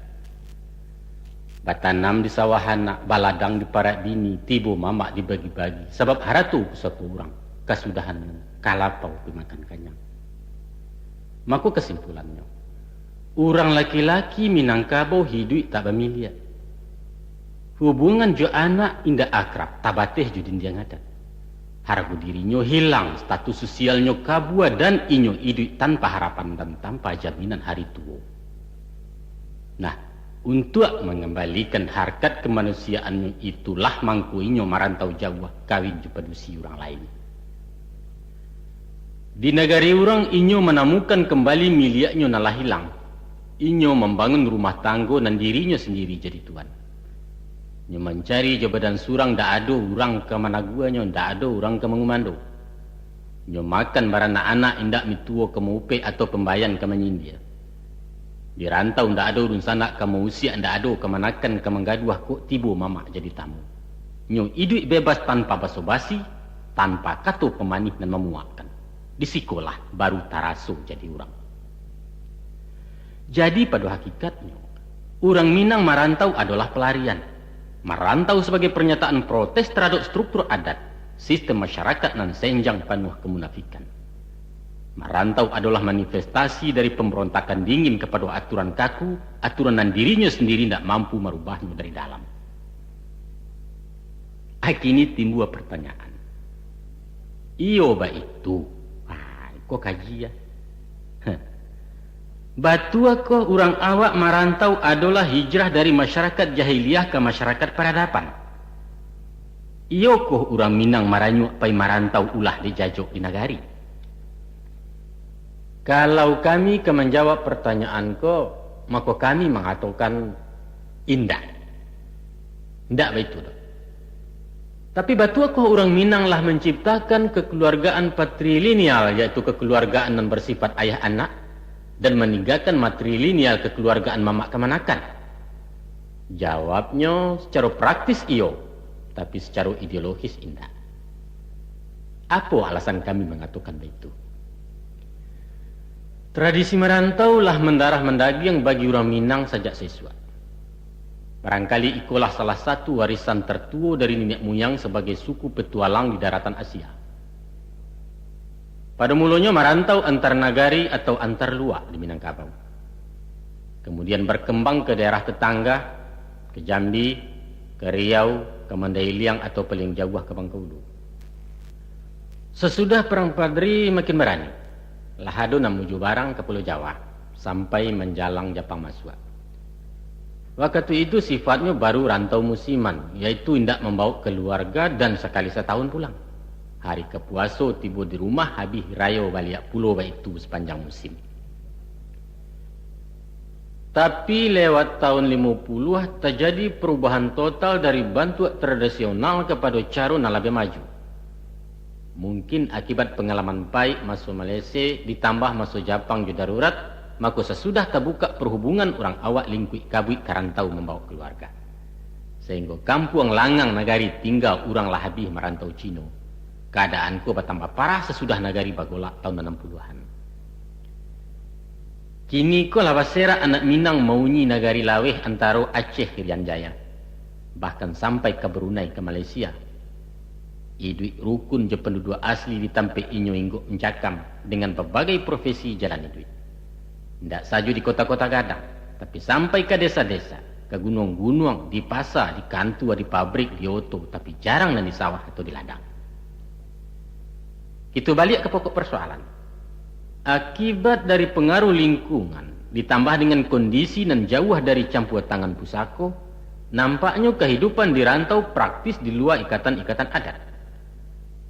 Batanam di sawah anak, baladang di parak bini, tibo mamak dibagi-bagi, sabab harato pusako urang, kasudahannyo ka lapau pimakan kanyang. Mako kasimpulannyo, urang laki-laki Minangkabau hiduik tak bamiliak. Hubungan jo anak indak akrab, tabateh jo dindiang adat. Hargo dirinyo hilang, status sosialnyo kabua, dan inyo iduik tanpa harapan dan tanpa jaminan hari tuo. Nah, untuak mangambalikan harkat kamanusiaannyo itulah mangko inyo marantau jauah, kawin jo padusi urang lain. Di nagari urang inyo manamukan kambali miliaknyo nan lah ilang. Inyo mambangun rumah tanggo nan dirinyo sandiri jadi tuan. Inyo mancari jo badan surang, ndak ado urang ka managuanyo, ndak ado urang ka mangumando. Inyo makan baranak-anak, indak mintuo ka maupek atau pambayan ka manyindia. Di rantau ndak ado dunsanak ka mausiak, ndak ado kamanakan ka manggaduah, kok tibo mamak jadi tamu. Nyo iduik bebas tanpa baso-basi, tanpa kato pamanih nan mamuakkan. Di sikolah baru taraso jadi urang. Jadi, pado hakikatnyo, urang Minang marantau adolah palarian. Marantau sabagai parnyataan protes taradok struktur adat, sistem masyarakat nan senjang panuah kamunafikan. Marantau adolah manifestasi dari pambarontakan dingin kapado aturan kaku, aturan nan dirinyo sandiri indak mampu marubahnyo dari dalam. Akini timbua partanyaan. Iyo baitu. Ah, iko kaji, ah. Heh. Batuakoh urang awak marantau adolah hijrah dari masyarakat jahiliah ka masyarakat paradaban? Iyokoh urang Minang maranyuak pai marantau ulah dijajok di nagari? Kalau kami ka manjawab partanyaan ko, mako kami mangatokan indak. Indak baitu doh. Tapi batuakoh urang Minang lah manciptakan kakaluargaan patrilineal, yaitu kakaluargaan nan basifat ayah anak, dan maninggakan matrilineal kakaluargaan mamak kamanakan? Jawabnyo, sacaro praktis iyo, tapi sacaro ideologis indak. Apo alasan kami mangatokan baitu? Tradisi marantau lah mandarah mandagiang bagi urang Minang sajak saisuak. Barangkali ikolah salah satu warisan tartuo dari niniak muyang sabagai suku petualang di daratan Asia. Pado mulonyo marantau antar nagari atau antar luak di Minangkabau. Kamudian barkambang ka daerah tatangga, ka Jambi, ka Riau, ka Mandailiang atau paliang jauah ka Bangkaulu. Sasudah Parang Padri makin barani, lah ado nan mujo barang ka Pulau Jawa, sampai manjalang Japang masuak. Wakatu itu sifatnyo baru rantau musiman, yaitu indak mambawok kaluarga dan sakali satahun pulang. Hari kapuaso tibo di rumah, habih rayo baliak pulo baitu sapanjang musim. Tapi lewat tahun limo puluah, tajadi perubahan total dari bantuak tradisional kapado caro nan labiah maju. Mungkin akibat pangalaman paik maso Malaysia, ditambah maso Japang jo darurat, mako sasudah tabukak parhubungan, urang awak lingkuik kabuik ka rantau mambaok kaluarga. Sahinggo kampuang langang nagari tingga urang lah abih marantau Cino. Kaadaan ko batambah parah sasudah nagari bagolak tahun anam puluahan. Kini ko lah baserak anak Minang mauni nagari laweh antaro Aceh Irian Jaya, bahkan sampai ka Brunei, ka Malaysia. Iduik rukun jo panduduak asli di tampek inyo inggok mancakam, dengan babagai profesi jalan iduik. Indak sajo di kota-kota gadang, tapi sampai ka desa-desa, ka gunuang-gunuang, di pasa, di kantua, di pabrik, di oto, tapi jarang nan di sawah atau di ladang. Kito baliak ka pokok parsoalan. Akibat dari pangaruh lingkungan, ditambah dengan kondisi nan jauah dari campua tangan pusako, nampaknyo kahidupan di rantau praktis di lua ikatan-ikatan adat.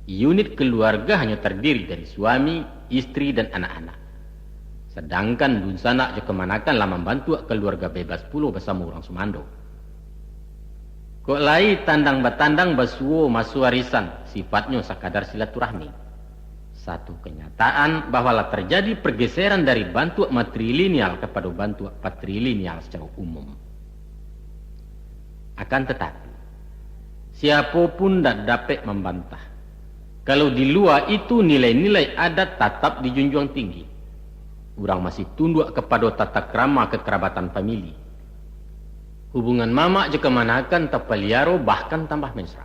Unit kaluarga hanyo tardiri dari suami, istri, dan anak-anak. Sadangkan dunsanak jo kamanakan lah mambantuak kaluarga bebas pulo basamo urang sumando. Kok lai tandang batandang basuo maso arisan, sifatnyo sakadar silaturahmi. Satu kanyataan bahwa lah tarjadi pargeseran dari bantuak matrilineal kapado bantuak patrilineal sacaro umum. Akan tatapi, siapo pun ndak dapek mambantah, kalau di lua itu nilai-nilai adat tatap dijunjuang tinggi. Urang masih tunduak kapado tata krama kakarabatan famili. Hubungan mamak jo kamanakan tapaliaro, bahkan tambah mesra.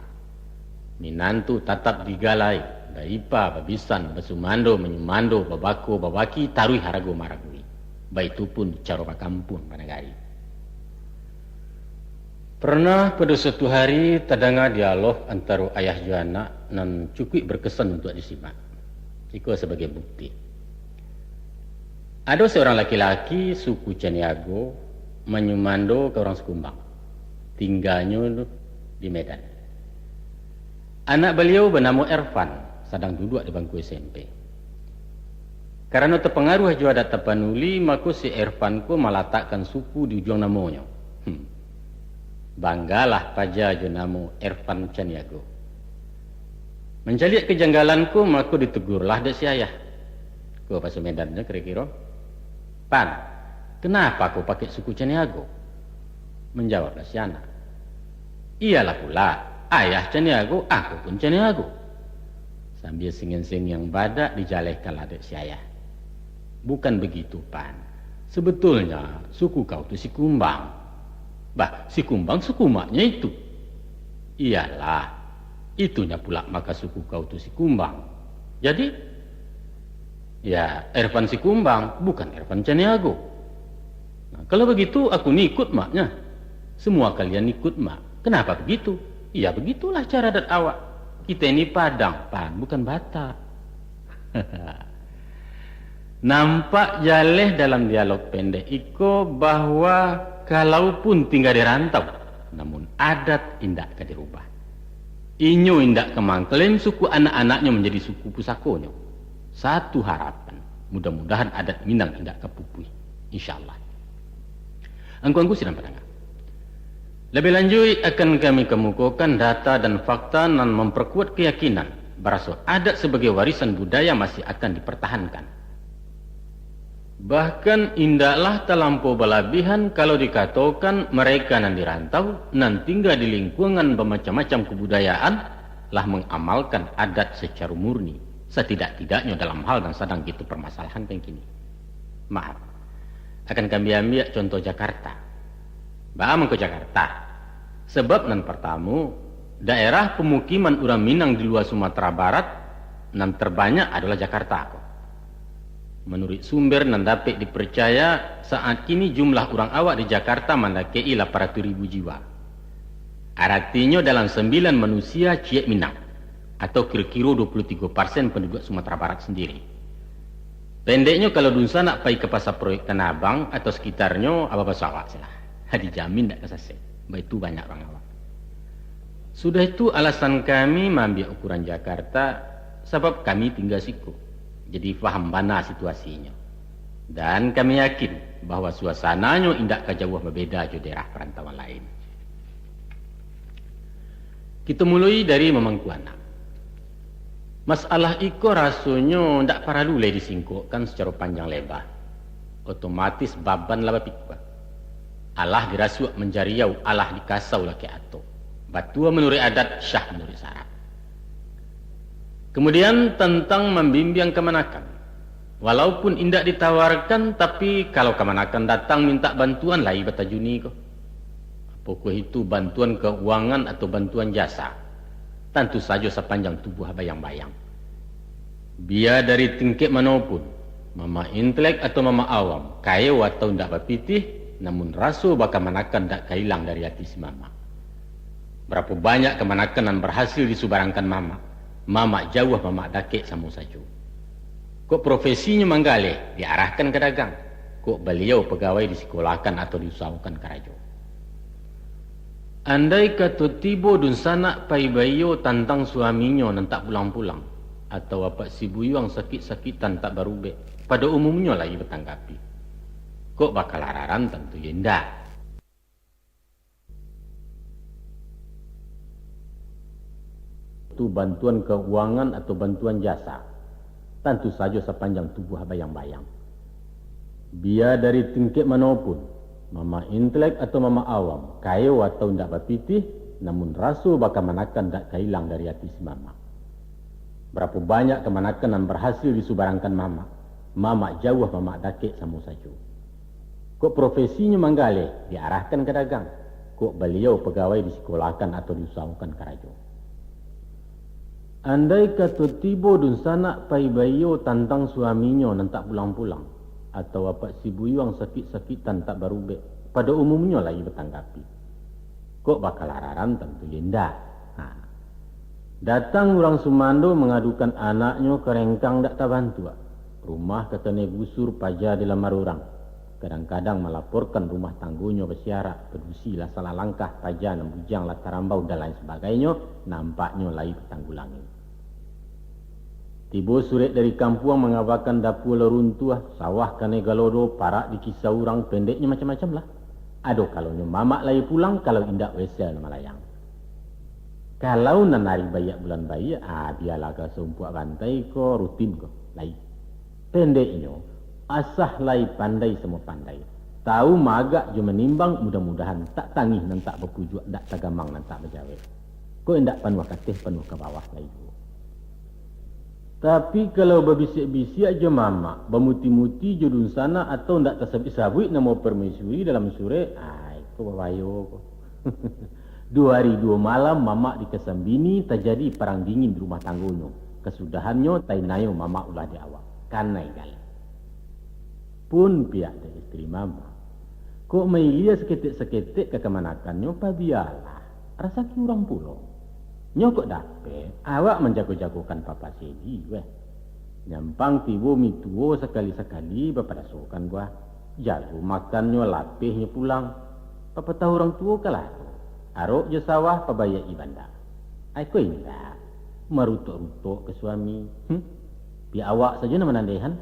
Minantu tatap digalai, baipa, babisan, basumando, manyumando, babako, babaki, taruih harago maragui. Baitu pun caro bakampuang banagari. Pernah pado suatu hari tadanga dialog antaro ayah jo anak nan cukuik berkesan untuak disimak. Iko sabagai bukti. Ado saurang laki-laki suku Caniago manyumando ka urang Sikumbang. Tingganyo di Medan. Anak baliau banamo Ervan, sadang duduak di bangku S M P. Karano tapangaruah jo adat Tapanuli, mako si Ervan ko malatakkan suku di ujuang namonyo. Hmm. Banggalah paja jo namo Ervan Caniago. Mancaliak kajanggalan ko, mako ditugurlah dek si ayah. Ko baso Medannyo kiro-kiro, "Pan, kenapa kau pakai suku Caniago?" Manjawablah si anak, "Iyolah pula, ayah Caniago, aku pun Caniago." Sambia sengiang-sengiang badak dijalehkanlah dek si ayah. "Bukan begitu, Pan. Sebetulnya suku kau tu Sikumbang." "Bah, Sikumbang suku maknyo itu." "Iyolah, itunyo pula maka suku kau tu Sikumbang. Jadi?" "Ya, Ervan Sikumbang, bukan Ervan Caniago." "Nah, kalau begitu, aku ni ikut maknya." "Semua kalian ikut mak. Kenapa begitu?" "Ya, begitulah cara adat awak. Kita ini Padang, Pan, bukan Batak." Nampak jaleh dalam dialog pendek iko bahwa kalaupun tingga di rantau, namun adat indak ka dirubah. Inyo indak ka mangklaim suku anak-anaknyo manjadi suku pusakonyo. Satu harapan, mudah-mudahan adat Minang indak ka pupuih. Insyaallah. Angku-angku sidang pandanga, labiah lanjuik akan kami kamukokan data dan fakta nan mamparkuat kayakinan, baraso adat sabagai warisan budaya masih akan dipartahankan. Bahkan indaklah talampau balabihan kalau dikatokan, mareka nan di rantau, nan tingga di lingkuangan bamacam-macam kabudayaan, lah mangamalkan adat sacaro murni, satidak-tidaknyo dalam hal nan sadang kito parmasalahankan kini. Maaf, akan kami ambiak contoh Jakarta. Baa mangko Jakarta? Sabab nan partamo, daerah pamukiman urang Minang di lua Sumatera Barat nan tarbanyak adolah Jakarta ko. Manuruik sumber nan dapek diparcaya, saat kini jumlah urang awak di Jakarta mandakek-i lapan ratuih ribu jiwa. Aratinyo, dalam sambilan manusia ciek Minang, atau kiro-kiro dua puluh tigo persen panduduak Sumatera Barat sandiri. Pendeknyo, kalau dunsanak pai ka Pasa Proyek Tanah Abang atau sakitarnyo, aba baso awak se lah. Dijamin dak ka sasek. Baitu banyak urang awak. Sudah itu, alasan kami maambiak ukuran Jakarta, sabab kami tingga siko. Jadi, faham bana situasinyo. Dan kami yakin bahwa suasananyo indak ka jauah babeda jo daerah parantauan lain. Kito muloi dari mamangku anak. Masalah iko rasonyo ndak paralu lai disingkokkan sacaro panjang leba. Otomatis baban lah bapikua. Alah dirasuak manjariau, alah dikasau lakek atok. Batua manuruik adat, syah manuruik sarak. Kemudian, tantang mambimbiang kamanakan. Walaupun indak ditawarkan, tapi, kalau kamanakan datang mintak bantuan, lai batajuni ko. Apokoh itu bantuan kauangan atau bantuan jasa, tantu sajo sapanjang tubuah bayang-bayang. Bia dari tingkek mano pun, mamak intelek atau mamak awam, kayo atau indak bapitih, namun raso bakamanakan ndak ka ilang dari ati si mamak. Barapo banyak kamanakan nan barhasil disubarangkan mamak, mamak jauah, mamak dakek samo sajo. Kok profesinyo manggaleh, diarahkan ka dagang. Kok baliau pagawai, disikolakan atau diusahokan karajo. Andai kato tibo dunsanak pai baiyo tantang suaminyo nan tak pulang-pulang, atau apak si buyuang sakik-sakik tan tak barubek, pado umumnyo lai batanggapi. Kok bakalararan, tantu yo indak. Tu bantuan kauangan atau bantuan jasa, tantu sajo sapanjang tubuah bayang-bayang. Bia dari tingkek mano pun, mamak intelek atau mamak awam, kayo atau indak bapitih, namun raso bakamanakan ndak ka ilang dari ati si mamak. Barapo banyak kamanakan nan barhasil disubarangkan mamak, mamak jauah, mamak dakek samo sajo. Kok profesinyo manggaleh, diarahkan ka dagang. Kok baliau pagawai, disikolakan atau diusahokan karajo. Andai kato tibo dunsanak pai baiyo tantang suaminyo nan tak pulang-pulang, atau apak si buyuang sakik-sakik tan tak barubek, pado umumnyo lai batanggapi. Kok bakalararan, tantu yo indak. Ha. Datang urang sumando mangadukan anaknyo karengkang dak tabantuak. Rumah katonyo gusur, paja dilamar urang. Kadang-kadang malaporkan rumah tanggonyo basiarak, padusi lah salah langkah, paja nan bujang lah tarambau, dan lain sabagainyo, nampaknyo lai katanggulangi. Tibo surek dari kampuang mangabakan dapua lah runtuah, sawah kanai galodo, parak dikisa urang, pendeknyo macam-macam lah. Ado kalonyo mamak lai pulang, kalau indak wesel nan malayang. Kalau nan ari baiak bulan baiak, ah, bialah ka saumpuak bantai ko, rutin ko, lai. Pendeknyo, asah lai pandai samo pandai. Tahu maagak jo manimbang, mudah-mudahan tak tangih nan tak bapujuak, ndak tagamang nan tak bajawek. Kok indak panuah kateh, panuah ka bawah lai juo. Tapi kalau babisiak-bisiak jo mamak, bamuti-muti jo dunsanak, atau ndak tasabuik-sabuik namo permaisuri dalam surek, ai, ko babayo ko. Duo ari duo malam mamak dikasambini, tajadi parang dingin di rumah tanggonyo. Kasudahannyo, tainayo mamak ulah di awak. Kanai galeh. Pun pihak dari isteri mamak, kok mailia saketek-saketek ka kamanakannyo, pabialah, rasaki urang pulo. Nyo kok dapek, awak manjago-jagokan papa sedi, weh. Nyampang tibo mituo, sakali-sakali bapadasokan, wah. Jago makannyo, lapehnyo pulang. Papa tahu urang tuo kalah tu. Arok jo sawah, pabaiak-i banda. Ai ko indak, marutok-rutok ka suami. Hm? Pihak awak sajo nan manandehan.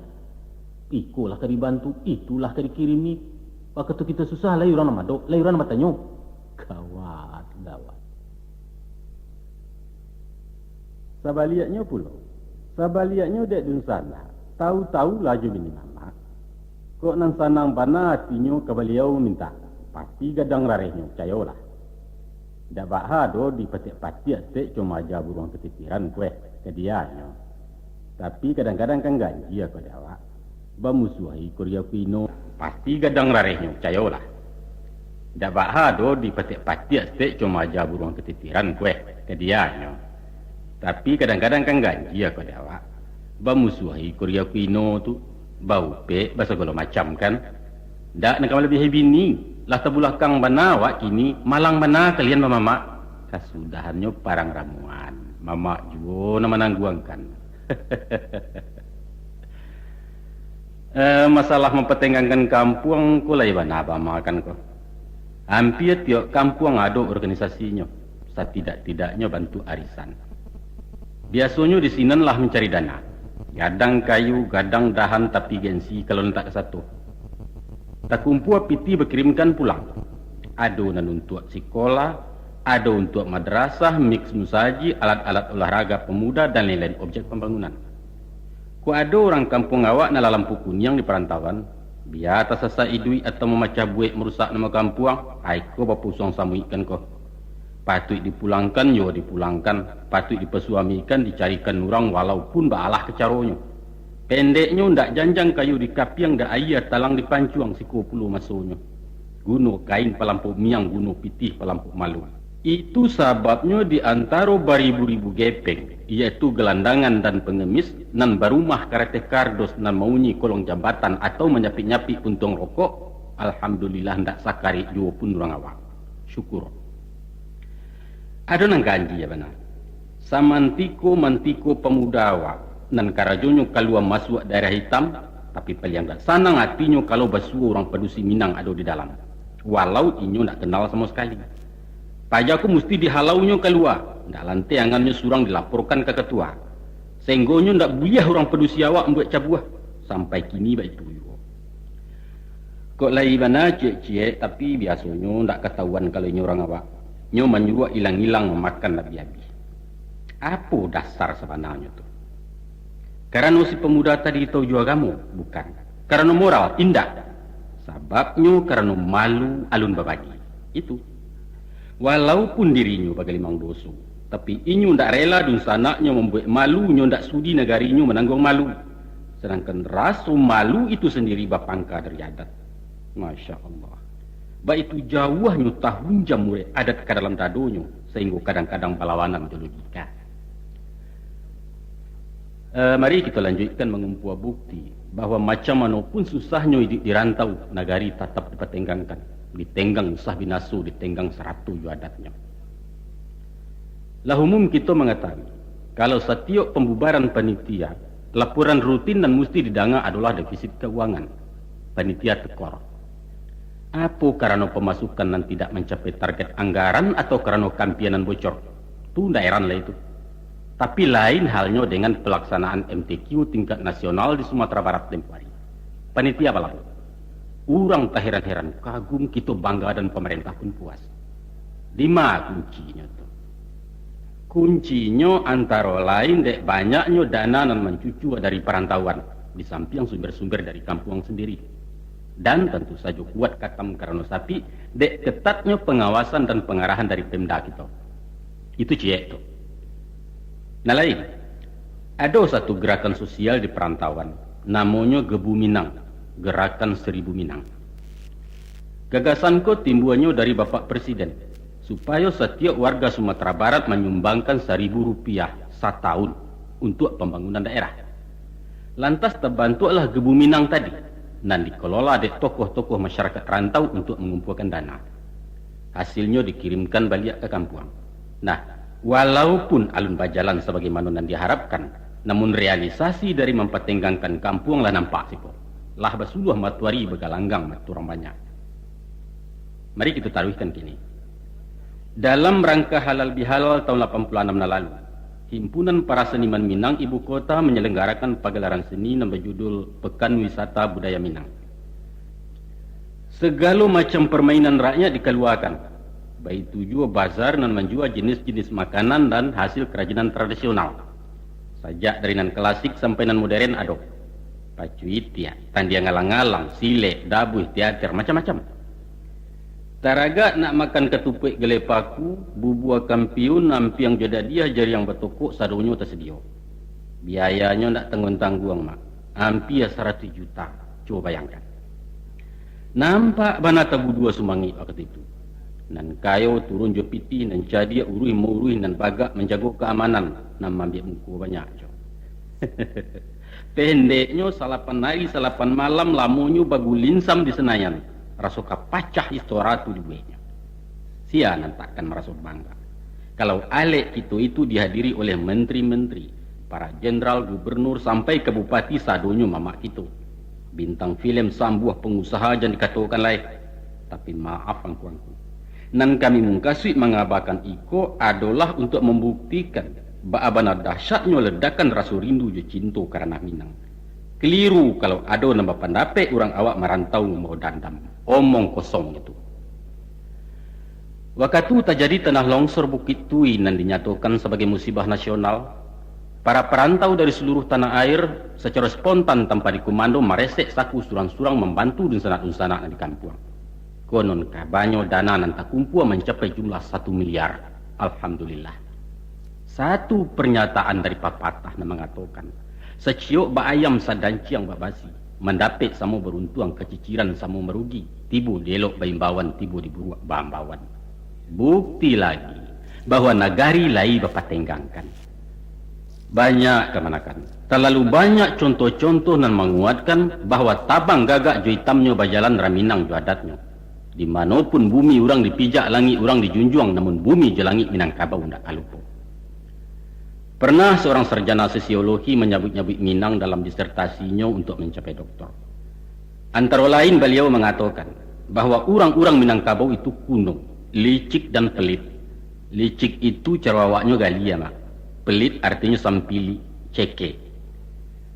Iko lah ka dibantu, itu lah ka dikirimi. Wakatu kito susah, lai urang nan madok, lai urang nan batanyo. Gawat, gawat. Sabaliaknyo pulo, sabaliaknyo dek dunsanak, tahu-tahu lah jo bini mamak. Kok nan sanang bana atinyo ka baliau mintak, pasti gadang rarehnyo, cayolah. Dak baa doh dipatiak-patiak stek, coma aja buruang katitiran kueh, ka dianyo. Tapi kadang-kadang kan ganjia ko dek awak. Bamusuahi ko ria ko ino, pasti gadang rarehnyo, cayolah. Dak baa doh dipatiak-patiak stek, coma aja buruang katitiran kueh, ka dianyo. Tapi kadang-kadang kan ganjia ko dek awak. Bamusuahi ko ria ko ino tu, baupek, basagalo macam kan. Ndak nan ka malabiahi bini, lah tabulakang bana awak kini, malang bana kalian bamamak. Kasudahannyo parang ramuan, mamak juo nan manangguangkan. Eh, masalah mampatenggangkan kampuang ko lai bana bamakan ko. Ampia tiok kampuang ado organisasinyo, satidak-tidaknyo bantuak arisan. Biasonyo di sinan lah mancari dana. Gadang kayu, gadang dahan, tapi gengsi kalau nan tak kasato. Takumpua pitih bakirimkan pulang. Ado nan untuak sikolah, ado untuak madrasah, mix musajik, alat-alat olahraga pemuda, dan lain-lain objek pambangunan. Kok ado urang kampuang awak nan lah lampu kuniang di parantauan, bia tasasak iduik atau mamacah buek marusak namo kampuang, ai ko bapusuang samuikkan ko. Patuik dipulangkan, yo dipulangkan. Patuik dipasuamikan, dicarikan urang, walaupun baalah ka caronyo. Pendeknyo, ndak janjang kayu dikapiang, ndak aia talang dipancuang, siko pulo masonyo. Guno kain palampok miang, guno pitih palampok malu. Itu sababnyo di antaro baribu-ribu gepeng, yaitu gelandangan dan pengemis, nan barumah karateh kardos, nan maunyi kolong jambatan atau manyapik-nyapik puntuang rokok, alhamdulillah, ndak sakarek juo pun urang awak. Syukur. Ado nan ganjia bana. Samantiko-mantiko pamuda awak, nan karajonyo kalua masuak daerah itam, tapi paliang ndak sanang atinyo kalau basuo urang padusi Minang ado di dalam, walau inyo ndak kenal samo sakali. Paja ko musti dihalaunyo kalua, ndak lanteh angannyo surang dilaporkan ka katua. Sahinggonyo ndak buliah urang padusi awak mambuek cabuah, sampai kini baitu juo. Kok lai bana ciek-ciek, tapi biasonyo ndak katahuan kalau inyo urang awak. Nyo manyuruak ilang-ilang, mamakan abih-abih. Apo dasar sabananyo tu? Karano si pamuda tadi tau jo agamo? Bukan. Karano moral? Indak. Sababnyo karano malu alun babagi. Itu. Walaupun dirinyo bagalimang doso, tapi inyo ndak rela dunsanaknyo mambuek malu, nyo ndak sudi nagarinyo manangguang malu. Sadangkan raso malu itu sandiri bapangka dari adat. Masya Allah. Baitu jauahnyo tahunjam urek adat ka dalam dadonyo, sahinggo kadang-kadang balawanan jo logika. Eh, mari kito lanjuikkan mangumpua bukti bahwa macam mano pun susahnyo iduik di rantau, nagari tatap dipatenggangkan, ditenggang usah binaso, ditenggang sarato jo adatnyo. Lah umum kito mangatahui, kalau satiok pambubaran panitia, laporan rutin nan musti didanga adolah defisit kauangan. Panitia tekor. Apo karano pamasukan nan tidak mancapai target anggaran atau karano kampia nan bocor? Tu ndak eran lai tu. Tapi lain halnyo dengan palaksanaan M T Q tingkat nasional di Sumatera Barat tempo hari. Panitia balapo? Urang taheran-heran, kagum, kito bangga, dan pamarentah pun puas. Dima kuncinyo tu? Kuncinyo antaro lain dek banyaknyo dana nan mancucua dari parantauan, di sampiang sumber-sumber dari kampuang sandiri. Dan tantu sajo kuat katam karano sapik, dek ketatnyo pangawasan dan pangarahan dari Pemda kito. Itu ciek tu. Nan lain, ado satu gerakan sosial di parantauan, namonyo Gebu Minang, Gerakan Seribu Minang. Gagasan ko timbuanyo dari Bapak Presiden, supayo satiok warga Sumatera Barat manyumbangkan saribu rupiah satahun untuak pambangunan daerah. Lantas tabantuaklah Gebu Minang tadi, nan dikelola dek tokoh-tokoh masyarakat rantau untuak mangumpuakan dana. Hasilnyo dikirimkan baliak ka kampuang. Nah, walaupun alun bajalan sabagaimano nan diharapkan, namun realisasi dari mampatenggangkan kampuang lah nampak siko. Lah basuluah matoari bagalanggang, mato urang banyak. Mari kito taruihkan kini. Dalam rangka halal bihalal tahun lapan puluh anam nan lalu, Himpunan Para Seniman Minang Ibu Kota manyalanggarakan pagalaran seni nan bajudul Pekan Wisata Budaya Minang. Sagalo macam parmainan rakyat dikaluakan, baitu juo bazar nan manjua jenis-jenis makanan dan hasil karajinan tradisional, sajak dari nan klasik sampai nan moderen ado. Pacu itiak, tandiang alang-alang, silek, dabuih, teater, macam-macam. Taragak nak makan katupuak gulai paku, bubua kampiun, ampiang jo dadiah, jariang batokok, sadonyo tasadio. Biayanyo ndak tangguang-tangguang, Mak. Ampia saratuih juta. Cubo bayangkan. Nampak bana tabudua sumangik wakatu itu. Nan kayo turun jo pitih, nan cadiak uruih mauruih, nan bagak manjago kaamanan, nan maambiak muko banyak jo. Pendeknyo, salapan ari salapan malam lamonyo bagulinsam di Senayan, raso ka pacah istora tu dibueknyo. Sia nan takkan maraso bangga, kalau alek kito itu dihadiri oleh menteri-menteri, para jenderal, gubernur, sampai ka bupati, sadonyo mamak kito. Bintang filem, sambuah, pangusaha, jan dikatokan lai. Tapi maaf, angku-angku, nan kami mukasuik mangabakan iko adolah untuak mambuktikan Baa bana dahsyatnyo ledakan raso rindu jo cinto ka ranah Minang. Keliru kalau ado nan bapandapek urang awak marantau mambawa dandam. Omong kosong itu. Wakatu tajadi tanah longsor Bukik Tui nan dinyatokan sabagai musibah nasional, para parantau dari saluruh tanah air sacaro spontan tanpa dikumando maresek saku surang-surang mambantu dunsanak-dunsanak nan di kampuang. Konon kabanyo dana nan takumpua mancapai jumlah satu miliar. Alhamdulillah. Satu pernyataan dari papatah nan mangatokan, "Saciok baayam sadanciang babasi, mandapek samo baruntuang, kaciciran samo marugi, tibo di elok baimbauan, tibo di buruak baambauan." Bukti lagi, bahwa nagari lai bapatenggangkan. Banyak kamanakan, talalu banyak contoh-contoh nan manguatkan bahwa tabang gagak jo itamnyo bajalan raminang jo adatnyo. Di mano pun bumi urang dipijak, langik urang dijunjuang, namun bumi jo langik Minangkabau ndak ka lupo. Pernah seorang sarjana sosiologi manyabuik-nyabuik Minang dalam disertasinyo untuk mencapai doktor. Antaro lain baliau mangatokan bahwa urang-urang Minangkabau itu kuno, licik dan pelit. Licik itu caro awaknyo gali, Mak. Pelit artinyo sampilik, cekek.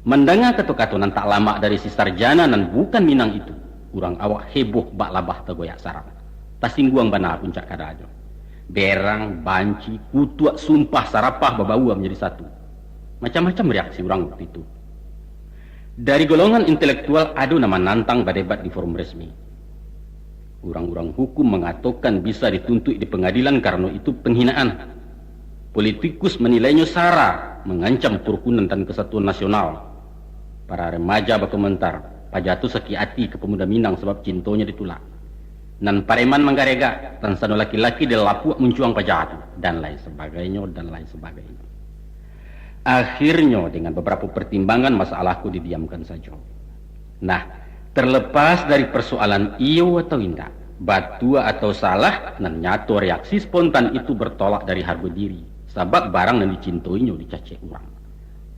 Mandanga kato-kato nan tak lamak dari si sarjana nan bukan Minang itu, urang awak heboh bak labah tagoyak sarang. Tasingguang bana puncak kadanyo. Berang, banci, kutuak, sumpah, sarapah babaua manjadi satu. Macam-macam reaksi urang waktu itu. Dari golongan intelektual ado nan manantang badebat di forum resmi. Urang-urang hukum mangatokan bisa dituntuik di pangadilan karano itu panghinaan. Politikus manilainyo sara, mangancam karukunan dan kasatuan nasional. Para remaja bakomentar, "Paja tu sakik ati ka pamuda Minang sabab cintonyo ditulak." Nan pareman manggaregak, tansano laki-laki di lapuak muncuang paja tu, dan lain sabagainyo, dan lain sabagainyo. Akhirnyo, dengan babarapo partimbangan, masalah ko didiamkan sajo. Nah, terlepas dari persoalan iyo atau indak, batua atau salah, nan nyato reaksi spontan itu bertolak dari hargo diri, sabab barang nan dicintoinyo dicacek urang.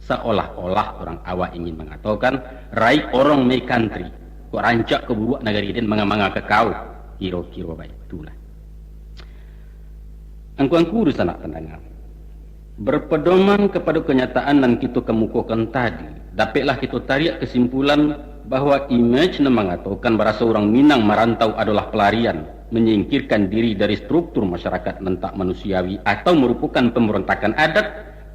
Saolah-olah urang awak ingin mangatokan, "Raik orong me kantri, kok rancak ka buruak nagari den manga-manga ka kau," kiro-kiro baitulah. Angku-angku dunsanak pandanga, berpedoman kapado kanyataan nan kito kamukokan tadi, dapeklah kito tariak kasimpulan bahwa imej nan mangatokan baraso urang Minang marantau adolah pelarian, menyingkirkan diri dari struktur masyarakat nan tak manusiawi atau marupokan pambarontakan adat,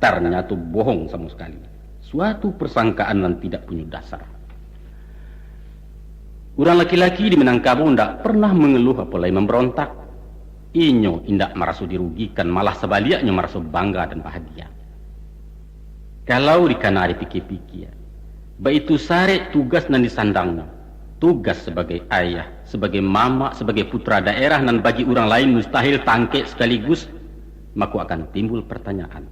tarnyato bohong samo sakali. Suatu persangkaan nan tidak punyo dasar. Urang laki-laki di Minangkabau ndak pernah mangeluh apo lai mambarontak. Inyo indak maraso dirugikan, malah sabaliaknyo maraso bangga dan bahagia. Kalau dikana dipikia-pikia, baitu sarek tugas nan disandangnyo, tugas sabagai ayah, sabagai mamak, sabagai putra daerah nan bagi urang lain mustahil tangkek sakaligus, mako akan timbul partanyaan,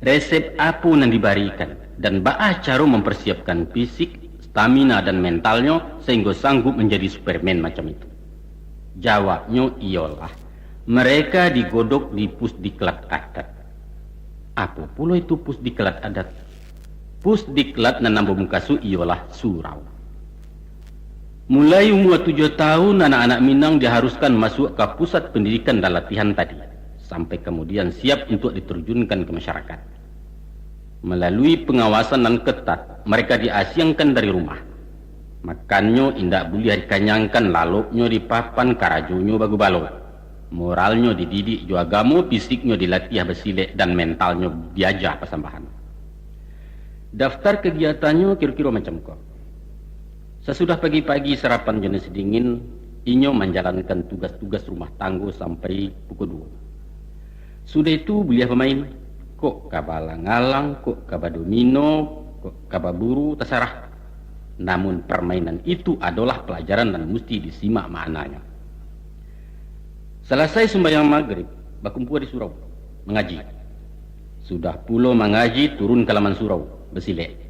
resep apo nan dibarikan, dan baa caro mamparsiapkan fisik, stamina, dan mentalnyo, sahinggo sanggup manjadi Superman macam itu? Jawabnyo iyolah, mereka digodok di pusdiklat adat. Apo pulo itu pusdiklat adat? Pusdiklat nan ambo mukasuik iyolah surau. Mulai umua tujuah tahun, anak-anak Minang diharuskan masuak ka pusat pendidikan dan latihan tadi, sampai kamudian siap untuak ditarjunkan ka masyarakat. Malalui pangawasan nan ketat, mereka diasiangkan dari rumah. Makannyo indak buliah dikanyangkan, laloknyo dipapan, karajonyo bagubalo. Moralnyo dididik jo agamo, fisiknyo dilatiah basilek, dan mentalnyo diaja pasambahan. Daftar kagiatannyo kiro-kiro macam ko. Sasudah pagi-pagi sarapan jo nasi dingin, inyo manjalankan tugas-tugas rumah tanggo sampai pukul duo. Sudah itu buliah bamain, kok ka baalang-alang, kok ka badomino, kok ka baburu, tasarah. Namun parmainan itu adolah palajaran nan musti disimak maknanyo. Salasai sumbayang magrib, bakumpua di surau, mangaji. Sudah pulo mangaji, turun ka laman surau, basilek.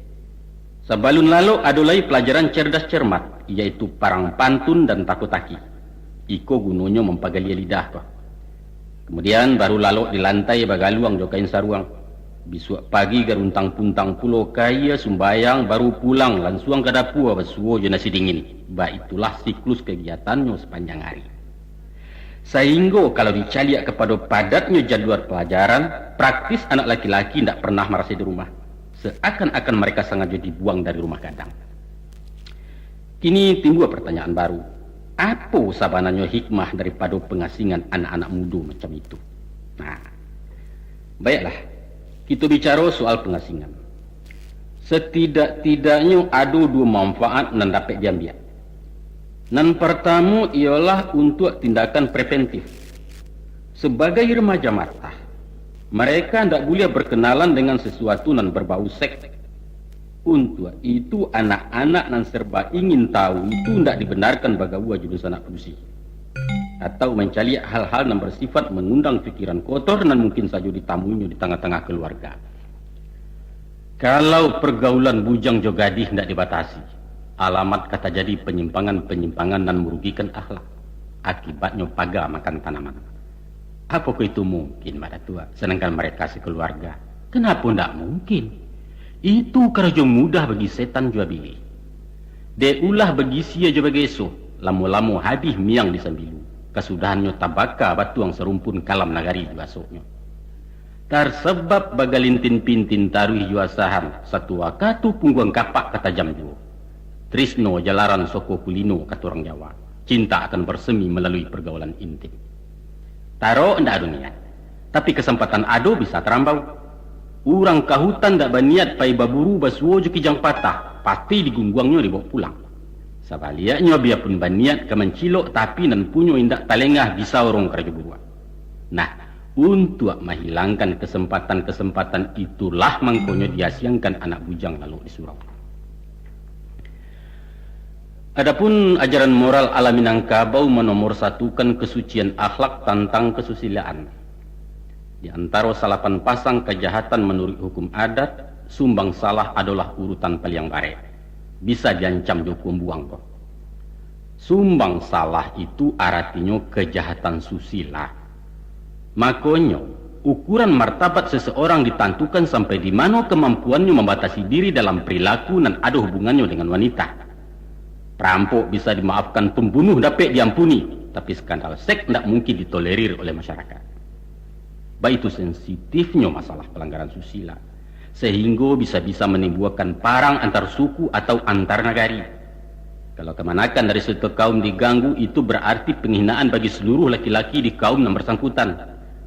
Sabalun lalok ado lai palajaran cerdas cermat, iyaitu parang pantun dan tako-taki. Iko gunonyo mampagalia lidah ko. Kamudian baru lalok di lantai bagaluang jo kain saruang. Bisuak pagi garuntang-puntang pulo kaia sumbayang, baru pulang lansuang ka dapua basuo jo nasi dingin. Baitulah siklus kagiatannyo sapanjang ari. Sahinggo kalau dicaliak kapado padatnyo jadual palajaran, Praktis anak laki-laki indak pernah marasai di rumah, seakan-akan mereka sangajo dibuang dari rumah gadang. Kini timbua pertanyaan baru, apo sabananyo hikmah daripado pangasingan anak-anak mudo macam itu? Nah, baiklah, kito bicaro soal pangasingan. Satidak-tidaknyo ado duo manfaat nan dapek diambiak. Nan partamo iyolah untuak tindakan preventif. Sabagai remaja matah, mereka ndak buliah berkenalan dengan sesuatu nan berbau seks. Untuak itu, anak-anak nan serba ingin tahu itu ndak dibenarkan bagaua jo dunsanak padusi, atau mancaliak hal-hal nan bersifat mangundang pikiran kotor nan mungkin sajo ditamuinyo di tangah-tangah kaluarga. Kalau pergaulan bujang jo gadih ndak dibatasi, alamat ka tajadi panyimpangan-panyimpangan nan marugikan akhlak, akibatnyo paga makan tanaman. Apokoh itu mungkin, Mak Datuak, sadangkan mereka sakaluarga? Kanapo ndak mungkin? Itu karajo mudah bagi setan jo abilih. Dek ulah bagisia jo bageso, lamo-lamo habih miang di sambilu, kasudahannyo tabaka batuang sarumpun kalam nagari jo asoknyo. Tarsabab bagalintin-pintin taruih jo asahan, satu wakatu pungguang kapak ka tajam juo. Trisno jalaran soko kulino, kato urang Jawa. Cinta akan bersemi melalui pergaulan intim. Tarok ndak ado niat, tapi kasampatan ado bisa tarambau. Urang ka hutan ndak baniat pai baburu basuo jo kijang patah, pasti digungguangnyo dibaok pulang. Sabaliaknyo, biapun baniat ka mancilok, tapi nan punyo indak talengah bisa urang karajo buruak. Nah, untuak mahilangkan kasempatan-kasempatan itulah mangkonyo diasiangkan anak bujang lalok di surau. Adapun ajaran moral ala Minangkabau manomorsatukan kasucian akhlak tantang kasusilaan. Di antaro salapan pasang kajahatan manuruik hukum adat, sumbang salah adolah urutan paliang barek. Bisa diancam jo hukum buang ko. Sumbang salah itu aratinyo kajahatan susila. Makonyo, ukuran martabat seseorang ditantukan sampai di mano kamampuannyo mambatasi diri dalam perilaku nan ado hubungannyo dengan wanita. Perampok bisa dimaafkan, pembunuh dapek diampuni, tapi skandal seks ndak mungkin ditolerir oleh masyarakat. Baitu sensitifnyo masalah palanggaran susila, sahinggo bisa-bisa manimbulkan parang antar suku atau antar nagari. Kalau kamanakan dari suatu kaum diganggu, itu berarti penghinaan bagi seluruh laki-laki di kaum nan bersangkutan,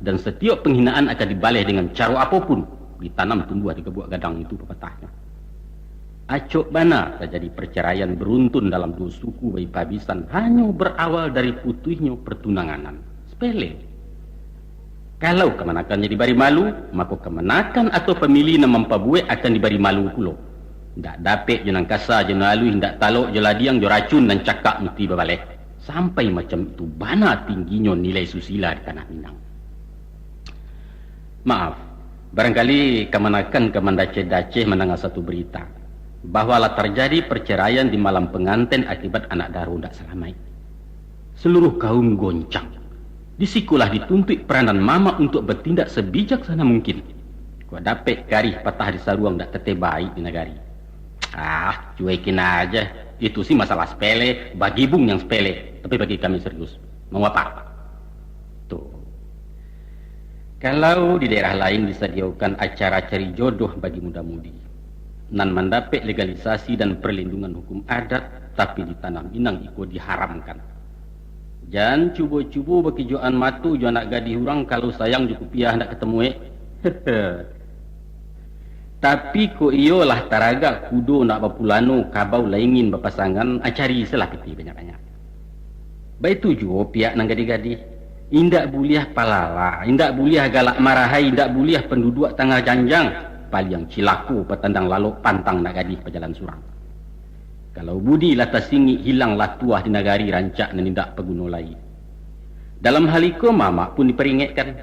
dan setiap penghinaan akan dibaleh dengan caro apopun, ditanam tumbuah di gabuak gadang itu papatahnyo. Acok bana tajadi parcaraian baruntun dalam duo suku baipabisan hanyo barawal dari putuihnyo partunanganan. Sepele. Kalau kamanakannyo dibari malu, mako kamanakan atau famili nan mampabuek akan dibari malu pulo. Ndak dapek jo nan kasa jo nan aluih, ndak talok jo ladiang jo racun nan cakak musti babaleh. Sampai macam itu bana tingginyo nilai susila di tanah Minang. Maaf, barangkali kamanakan ka mandaceh-daceh mandanga satu barita, bahwa lah tarjadi parcaraian di malam panganten akibat anak daro ndak salamaik. Saluruh kaum goncang. Di sikolah dituntuik peranan mamak untuak batindak sabijaksana mungkin. Kok dapek karih patah di saruang, ndak tateh baik di nagari. Ah, cuekin aja. Itu sih masalah sepele, bagibung yang sepele. Tapi bagi kami serius. Mau apa? Tuh. Kalau di daerah lain disadiakan acara cari jodoh bagi muda-mudi, nan mandapek legalisasi dan perlindungan hukum adat, tapi di tanah Minang iko diharamkan. Jan cubo-cubo bakijoan mato jo anak gadih urang, kalau sayang jo kupiah ndak katemu, eh. Tapi kok iyo lah taragak kudo ndak bapulano, kabau lah ingin bapasangan, ah, cari salah pitih banyak-banyak. Baitu juo pihak nan gadih-gadih. Indak buliah palala, indak buliah galak marahai, indak buliah panduduak tangah janjang. Paliang cilako patandang lalok pantang nak gadih pajalan surang. Kalau budi lah tasingik, hilanglah tuah di nagari, rancak nan indak paguno lai. Dalam hal iko mamak pun diparingekkan.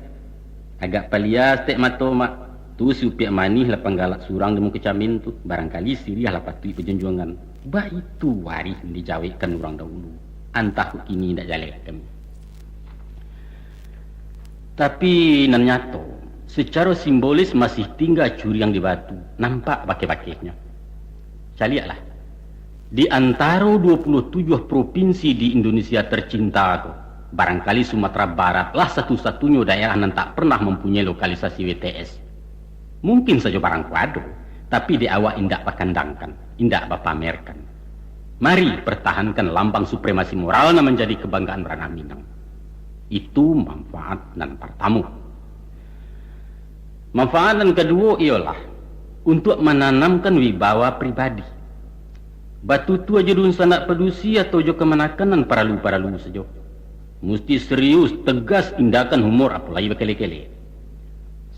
Agak palia saketek mato, Mak. Tu si Upiak Manih lah panggalak surang di muko camin tu. Barangkali siriah lah patuik bajunjuangan. Baitu warih nan dijawekkan urang dahulu. Antah kok kini indak jaleh kami. Tapi nan nyato, sacaro simbolis masih tingga curiang di batu, nampak bakeh-bakehnyo. Caliaklah, di antaro duo puluah tujuah propinsi di Indonesia tercinta ko, Barangkali Sumatera Barat lah satu-satunyo daerah nan tak pernah mampunyai lokalisasi W T S. Mungkin sajo barang ko ado, tapi dek awak indak bakandangkan, indak bapamerkan. Mari pertahankan lambang supremasi moral nan manjadi kebanggaan ranah Minang. Itu manfaat nan partamo. Manfaat nan kaduo iyolah untuak mananamkan wibawa pribadi. Batutua jo dunsanak padusi atau jo kamanakan nan paralu-paralu sajo. Musti serius, tegas, indakan humor, apo lai bakele-kele.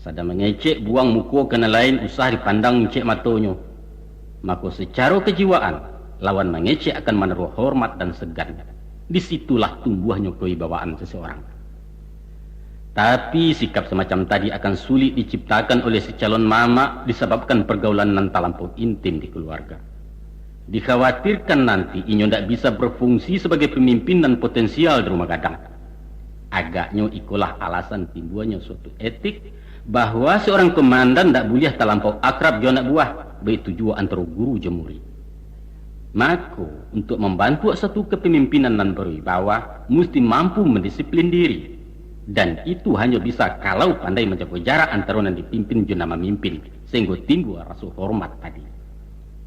Sadang mangecek buang muko ka nan lain usah dipandang incek matonyo. Mako, sacaro kajiwaan, lawan mangecek akan manaruah hormat dan segan. Di situlah tumbuahnyo kewibawaan seseorang. Tapi, sikap semacam tadi akan sulik diciptakan oleh si calon mamak disababkan pergaulan nan talampau intim di keluarga. Dikhawatirkan nanti inyo ndak bisa berfungsi sebagai pemimpin nan potensial di rumah gadang. Agaknyo ikolah alasan timbuanyo suatu etik bahwa seorang komandan ndak buliah talampau akrab jo anak buah, baitu juo antaro guru jo murid. Mako, untuak mambantuak satu kepemimpinan nan berwibawa, musti mampu mandisiplin diri. Dan itu hanyo bisa kalau pandai manjago jarak antaro nan dipimpin jo nan mamimpin, sahinggo timbua raso hormat tadi.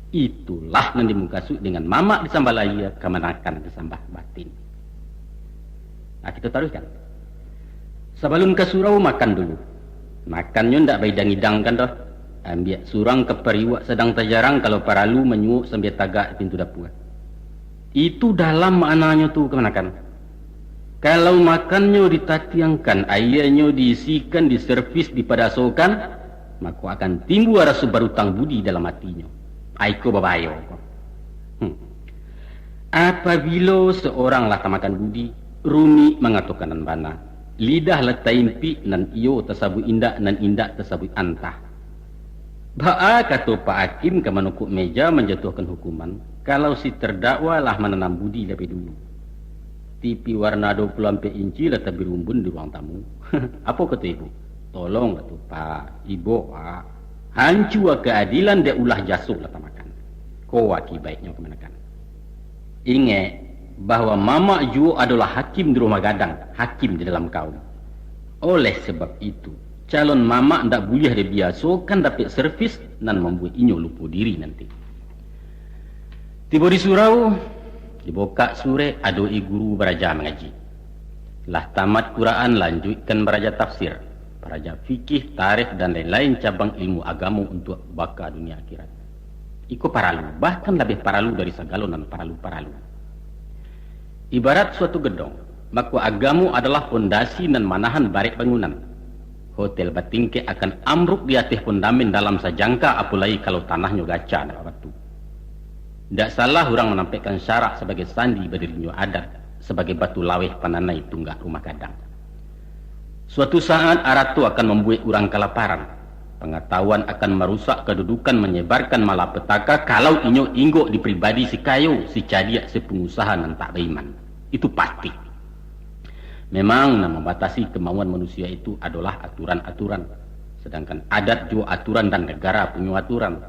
Itulah nan dimukasuik dengan mamak disambah lahia, kamanakan disambah batin. Nah, kita taruihkan. Sabalum ka surau, makan dulu. Makannyo ndak baidang-idangkan doh. Ambiak surang ka pariuak sadang tajarang, kalau paralu manyuok sambia tagak di pintu dapua. Itu dalam maknanyo tu, kamanakan. Kalau makannyo ditatiangkan, aianyo diisikan, diservis, dipadasokan, mako akan timbua raso barutang budi dalam atinyo. Aiko babayo ko. Hmm. Apabilo seorang lah tamakan budi, rumik mangatokan nan bana. Lidah lah taimpik, nan iyo tasabuik indak, nan indak tasabuik antah. Baa kato Pak Hakim ka manukuk meja manjatuahkan hukuman, kalau si terdakwa lah mananam budi labiah dulu? T V warna dua puluh ampek inci lah tabirumbun di ruang tamu. Apo kato ibu? Tolonglah tu, Pak. Ibo, Pak. Hancua keadilan dek ulah jaso lah tamakan. Ko akibaiknyo kamanakan. Ingek bahwa mamak juo adolah hakim di rumah gadang, hakim di dalam kaum. Oleh sebab itu, calon mamak ndak buliah dibiasokan dapek servis nan mambuek inyo lupo diri nanti. Tibo di surau, dibukak surek, adok-i guru baraja mangaji. Lah tamat Quran, lanjuikkan baraja tafsir, baraja fikih, tarikh, dan lain-lain cabang ilmu agamo untuak baka dunia akhirat. Iko paralu, bahkan labiah paralu dari sagalo nan paralu-paralu. Ibarat suatu gedong, mako agamo adolah pondasi nan manahan barek bangunan. Hotel batingkek akan ambruk di ateh pondamen dalam sajangka, apolai kalau tanahnyo gaca nan babatu. Ndak salah urang manampekkan syarak sabagai sandi badirinyo adat, sabagai batu laweh pananai tunggak rumah gadang. Suatu saat, arato akan mambuek urang kalaparan. Pangatahuan akan marusak kadudukan, manyebarkan malapetaka, kalau inyo inggok di pribadi si kayo, si cadiak, si pangusaha nan tak baiman. Itu pasti. Memang, nan mambatasi kamauan manusia itu adolah aturan-aturan. Sadangkan adat juo aturan dan nagara punyo aturan.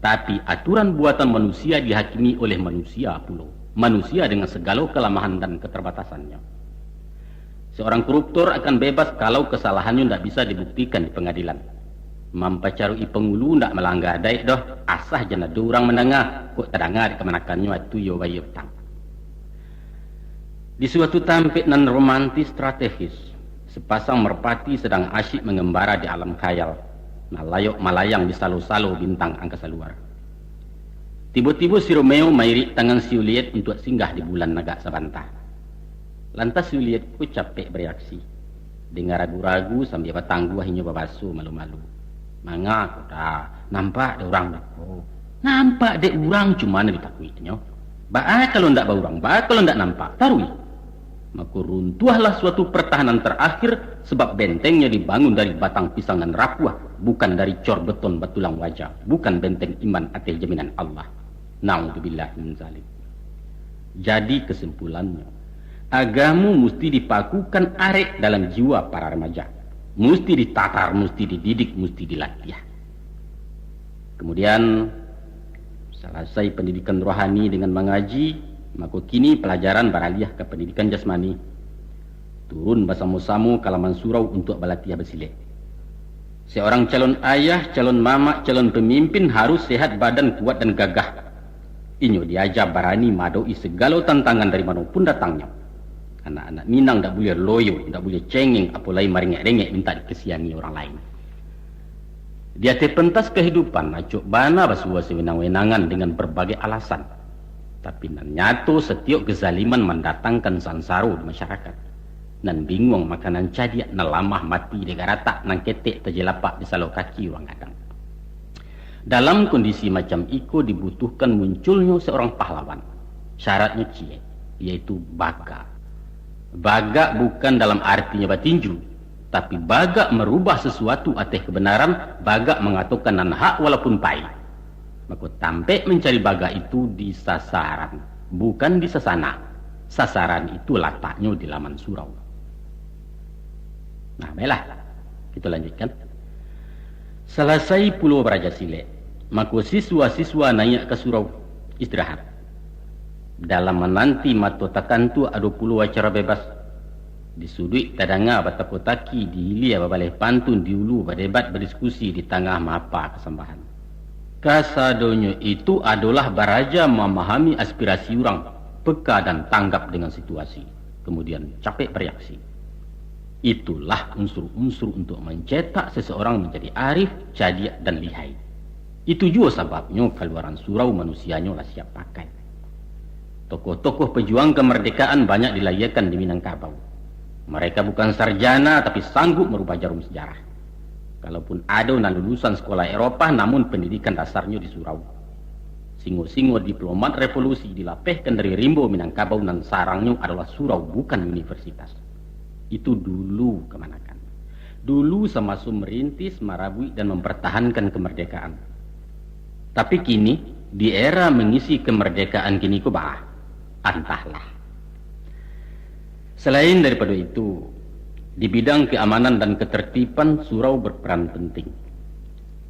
Tapi, aturan buatan manusia dihakimi oleh manusia pulo. Manusia dengan sagalo kalamahan dan katarbatasannyo. Seorang koruptor akan bebas kalau kasalahannyo ndak bisa dibuktikan di pangadilan. Mampacaruik-i pangulu ndak malangga adaik doh, asah jan ado urang mandanga, kok tadanga dek kamanakannyo, atu iyo bayia utang. Di suatu tampek nan romantis strategis, sapasang merpati sadang asyik mangambara di alam khayal, malayok-malayang di salo-salo bintang angkasa luar. Tibo-tibo si Romeo mairik tangan si Juliet untuak singgah di bulan agak sabanta. Lantas si Juliet ko capek bareaksi. Danga ragu-ragu sambia batangguah inyo babaso malu-malu. Manga ko da, nampak dek urang ko. Nampak dek urang, cuma nan ditakuiknyo. Baa kalau ndak baurang, baa kalau ndak nampak, taruih. Mako runtuahlah suatu pertahanan terakhir, sabab bentengnyo dibangun dari batang pisang nan rapuah, bukan dari cor beton batulang waja, bukan benteng iman ateh jaminan Allah. Naudzubillah min zalik. Jadi kesimpulannyo, agamo musti dipakukan arek dalam jiwa para remaja. Musti ditatar, musti dididik, musti dilatih. Kemudian, salasai pandidikan rohani dengan mangaji, mako kini palajaran baraliah ka pandidikan jasmani. Turun basamo-samo ka laman surau untuak balatiah basilek. Seorang calon ayah, calon mamak, calon pamimpin harus sehat badan, kuat, dan gagah. Inyo diaja barani maadoki sagalo tantangan dari mano pun datangnyo. Anak-anak Minang ndak buliah loyo, ndak buliah cengeng, apo lai marengek-rengek mintak dikasiangi urang lain. Di ateh pentas kahidupan, acok bana basuo sawenang-wenangan dengan barbagai alasan. Tapi nan nyato, satiok kezaliman mandatangkan sansaro di masyarakat. Nan binguang makanan cadiak, nan lamah mati dek garatak, nan ketek tajelapak di salo kaki urang gadang. Dalam kondisi macam iko dibutuhkan munculnyo seorang pahlawan. Syaratnyo ciek, yaitu bagak. Bagak bukan dalam artinyo batinju, tapi bagak marubah sasuatu ateh kabanaran, bagak mangatokan nan hak walaupun pahik. Mako, tampek mancari bagak itu di sasaran, bukan di sasana. Sasaran itu lataknyo di laman surau. Nah, baiklah. Kita lanjutkan. Salasai pulo baraja silek, mako siswa-siswa naiak ka surau istirahat. Dalam mananti mato takantuak ado pulo acara bebas. Di suduik tadanga batako-taki, di hilia babaleh pantun, di ulu badebat badiskusi, di tangah maapa kasambahan. Kasadonyo itu adolah baraja mamahami aspirasi urang, peka dan tanggap dengan situasi, kemudian capek bereaksi. Itulah unsur-unsur untuk mencetak seseorang menjadi arif, cadiak, dan lihai. Itu juo sababnyo kaluaran surau manusianyo lah siap pakai. Tokoh-tokoh pejuang kemerdekaan banyak dilahiakan di Minangkabau. Mereka bukan sarjana, tapi sanggup merubah jarum sejarah. Kalaupun ado nan lulusan sekolah Eropah, namun pendidikan dasarnyo di surau. Singo-singo diplomat revolusi dilapehkan dari rimbo Minangkabau, nan sarangnyo adolah surau, bukan universitas. Itu dulu kamanakan. Dulu samaso merintis, marabuik, dan mempertahankan kemerdekaan. Tapi kini, di era mengisi kemerdekaan kini ko, bah, antahlah. Selain daripado itu, di bidang keamanan dan ketertiban, surau berperan penting.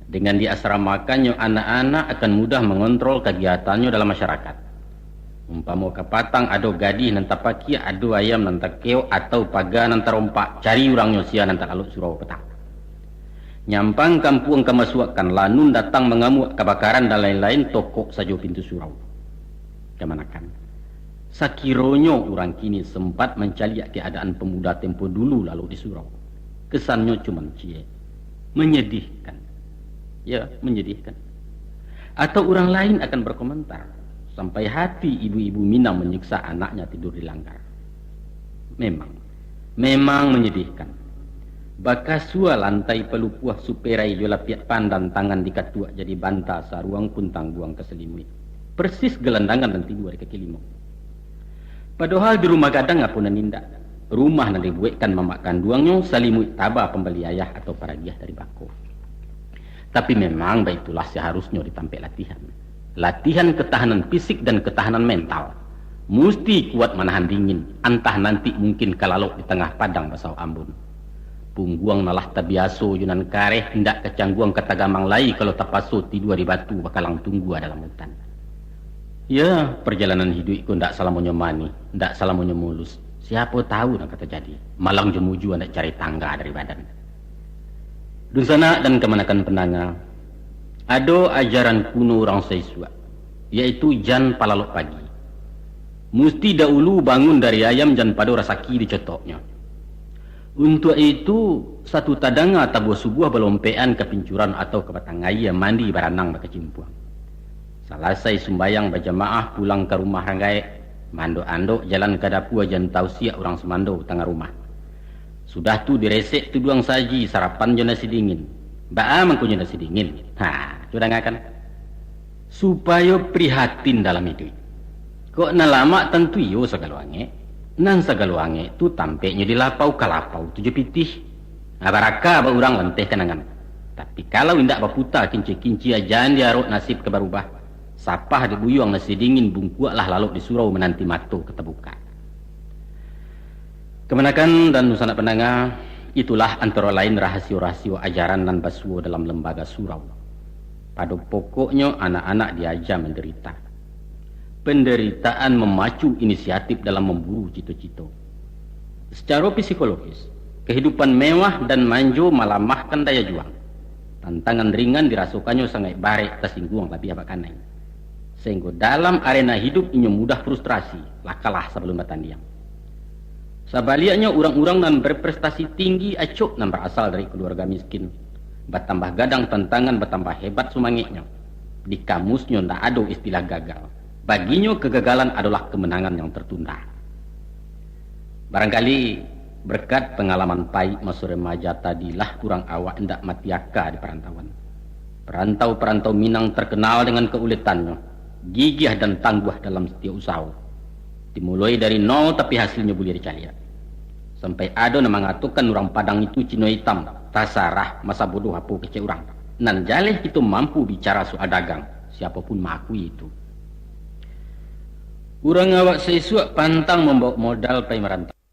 Dengan diasramakannyo, anak-anak akan mudah mengontrol kagiatannyo dalam masyarakat. Umpamo kapatang ado gadih nan tapakiak, ado ayam nan takeok, atau paga nan tarompak, cari urangnyo sia nan talalok surau patang. Nyampang kampuang kamasuakan, lanun datang mangamuak, kabakaran dan lain-lain, tokok sajo pintu surau. Kamanakan. Sakironyo urang kini sempat mancaliak keadaan pemuda tempo dulu lalu di surau, kesannyo cuman ciek. Menyedihkan. Ya, menyedihkan. Atau urang lain akan berkomentar, sampai hati ibu-ibu Minang manyiksa anaknya tidur di langgar. Memang, memang menyedihkan. Bakasua lantai palupuah, superai jo lapiak pandan, tangan dikatuak jadi banta, saruang pun tangguang ka salimuik. Persis gelandangan nan tidua di kaki limo. Padohal di rumah gadang apo nan indak. Rumah nan dibuekkan mamak kanduangnyo, salimuik taba pambali ayah atau paragiah dari bako. Tapi memang baitulah seharusnyo di tampek latihan. Latihan ketahanan fisik dan ketahanan mental. Musti kuat manahan dingin, antah nanti mungkin ka lalok di tangah padang basaok ambun. Pungguang nan lah tabiaso jo nan kareh, indak ka cangguang ka tagamang lai kalau tapaso tidua di batu bakalang tunggua dalam utan. Ya, parjalanan hiduik ko ndak salamonyo manih, ndak salamonyo mulus. Siapo tahu nan ka tajadi. Malang jo mujua ndak cari tangga dari badan. Dunsanak dan kamanakan pandanga, ado ajaran kuno urang saisuak, yaitu jan palalok pagi. Musti daulu bangun dari ayam, jan pado rasaki dicotoknyo. Untuak itu, satu tadanga tabuah subuah balompekan ka pincuran atau ka batang aia, mandi baranang bakacimpuang. Salasai sumbayang bajamaah, pulang ka rumah rang gaek, maandok-andok jalan ka dapua, jan tausiak urang sumando tangah rumah. Sudah tu diresek tuduang saji, sarapan jo nasi dingin. Baa mangkonyo nasi dingin? Ha, tu dangakan. Supayo prihatin dalam iduik. Kok nan lamak tantu iyo sagalo angek. Nan sagalo angek tu tampeknyo di lapau, ka lapau tu jo pitih. Nah, baraka ba urang lanteh kanangan. Tapi kalau indak baputa kinci-kinci, jan diarok nasib ka barubah. Sapah dek buyuang nasi dingin, bungkuaklah lalok di surau, mananti mato ka tabukak. Kamanakan dan dunsanak pandanga, itulah antaro lain rahasio-rahasio ajaran nan basuo dalam lembaga surau. Pado pokoknyo, anak-anak diaja mandarita. Penderitaan mamacu inisiatif dalam mamburu cito-cito. Secara psikologis, kehidupan mewah dan manjo malamahkan daya juang. Tantangan ringan dirasokannyo sangaik barek, tasingguang labiah bakanai. Sehinggo dalam arena hidup inyo mudah frustrasi, lah kalah sabalun batandiang. Sabaliaknyo, urang-urang nan berprestasi tinggi acok nan barasal dari kaluarga miskin, batambah gadang tantangan, batambah hebat sumangeknyo. Di kamusnyo ndak ado istilah gagal. Baginyo kegagalan adolah kemenangan yang tertunda. Barangkali berkat pangalaman pahik maso remaja tadilah urang awak indak mati aka di parantauan. Parantau-parantau Minang terkenal dengan kaulitannyo, gigiah dan tangguah dalam satiok usaho. Dimuloi dari nol tapi hasilnyo buliah dicaliak. Sampai ado nan mangatokan urang Padang itu Cino Itam, tasarah masa bodoh apo kecek urang. Nan jaleh kito mampu bicara soal dagang, siapo pun maakui itu. Urang awak saisuak pantang mambaok modal pai marantau.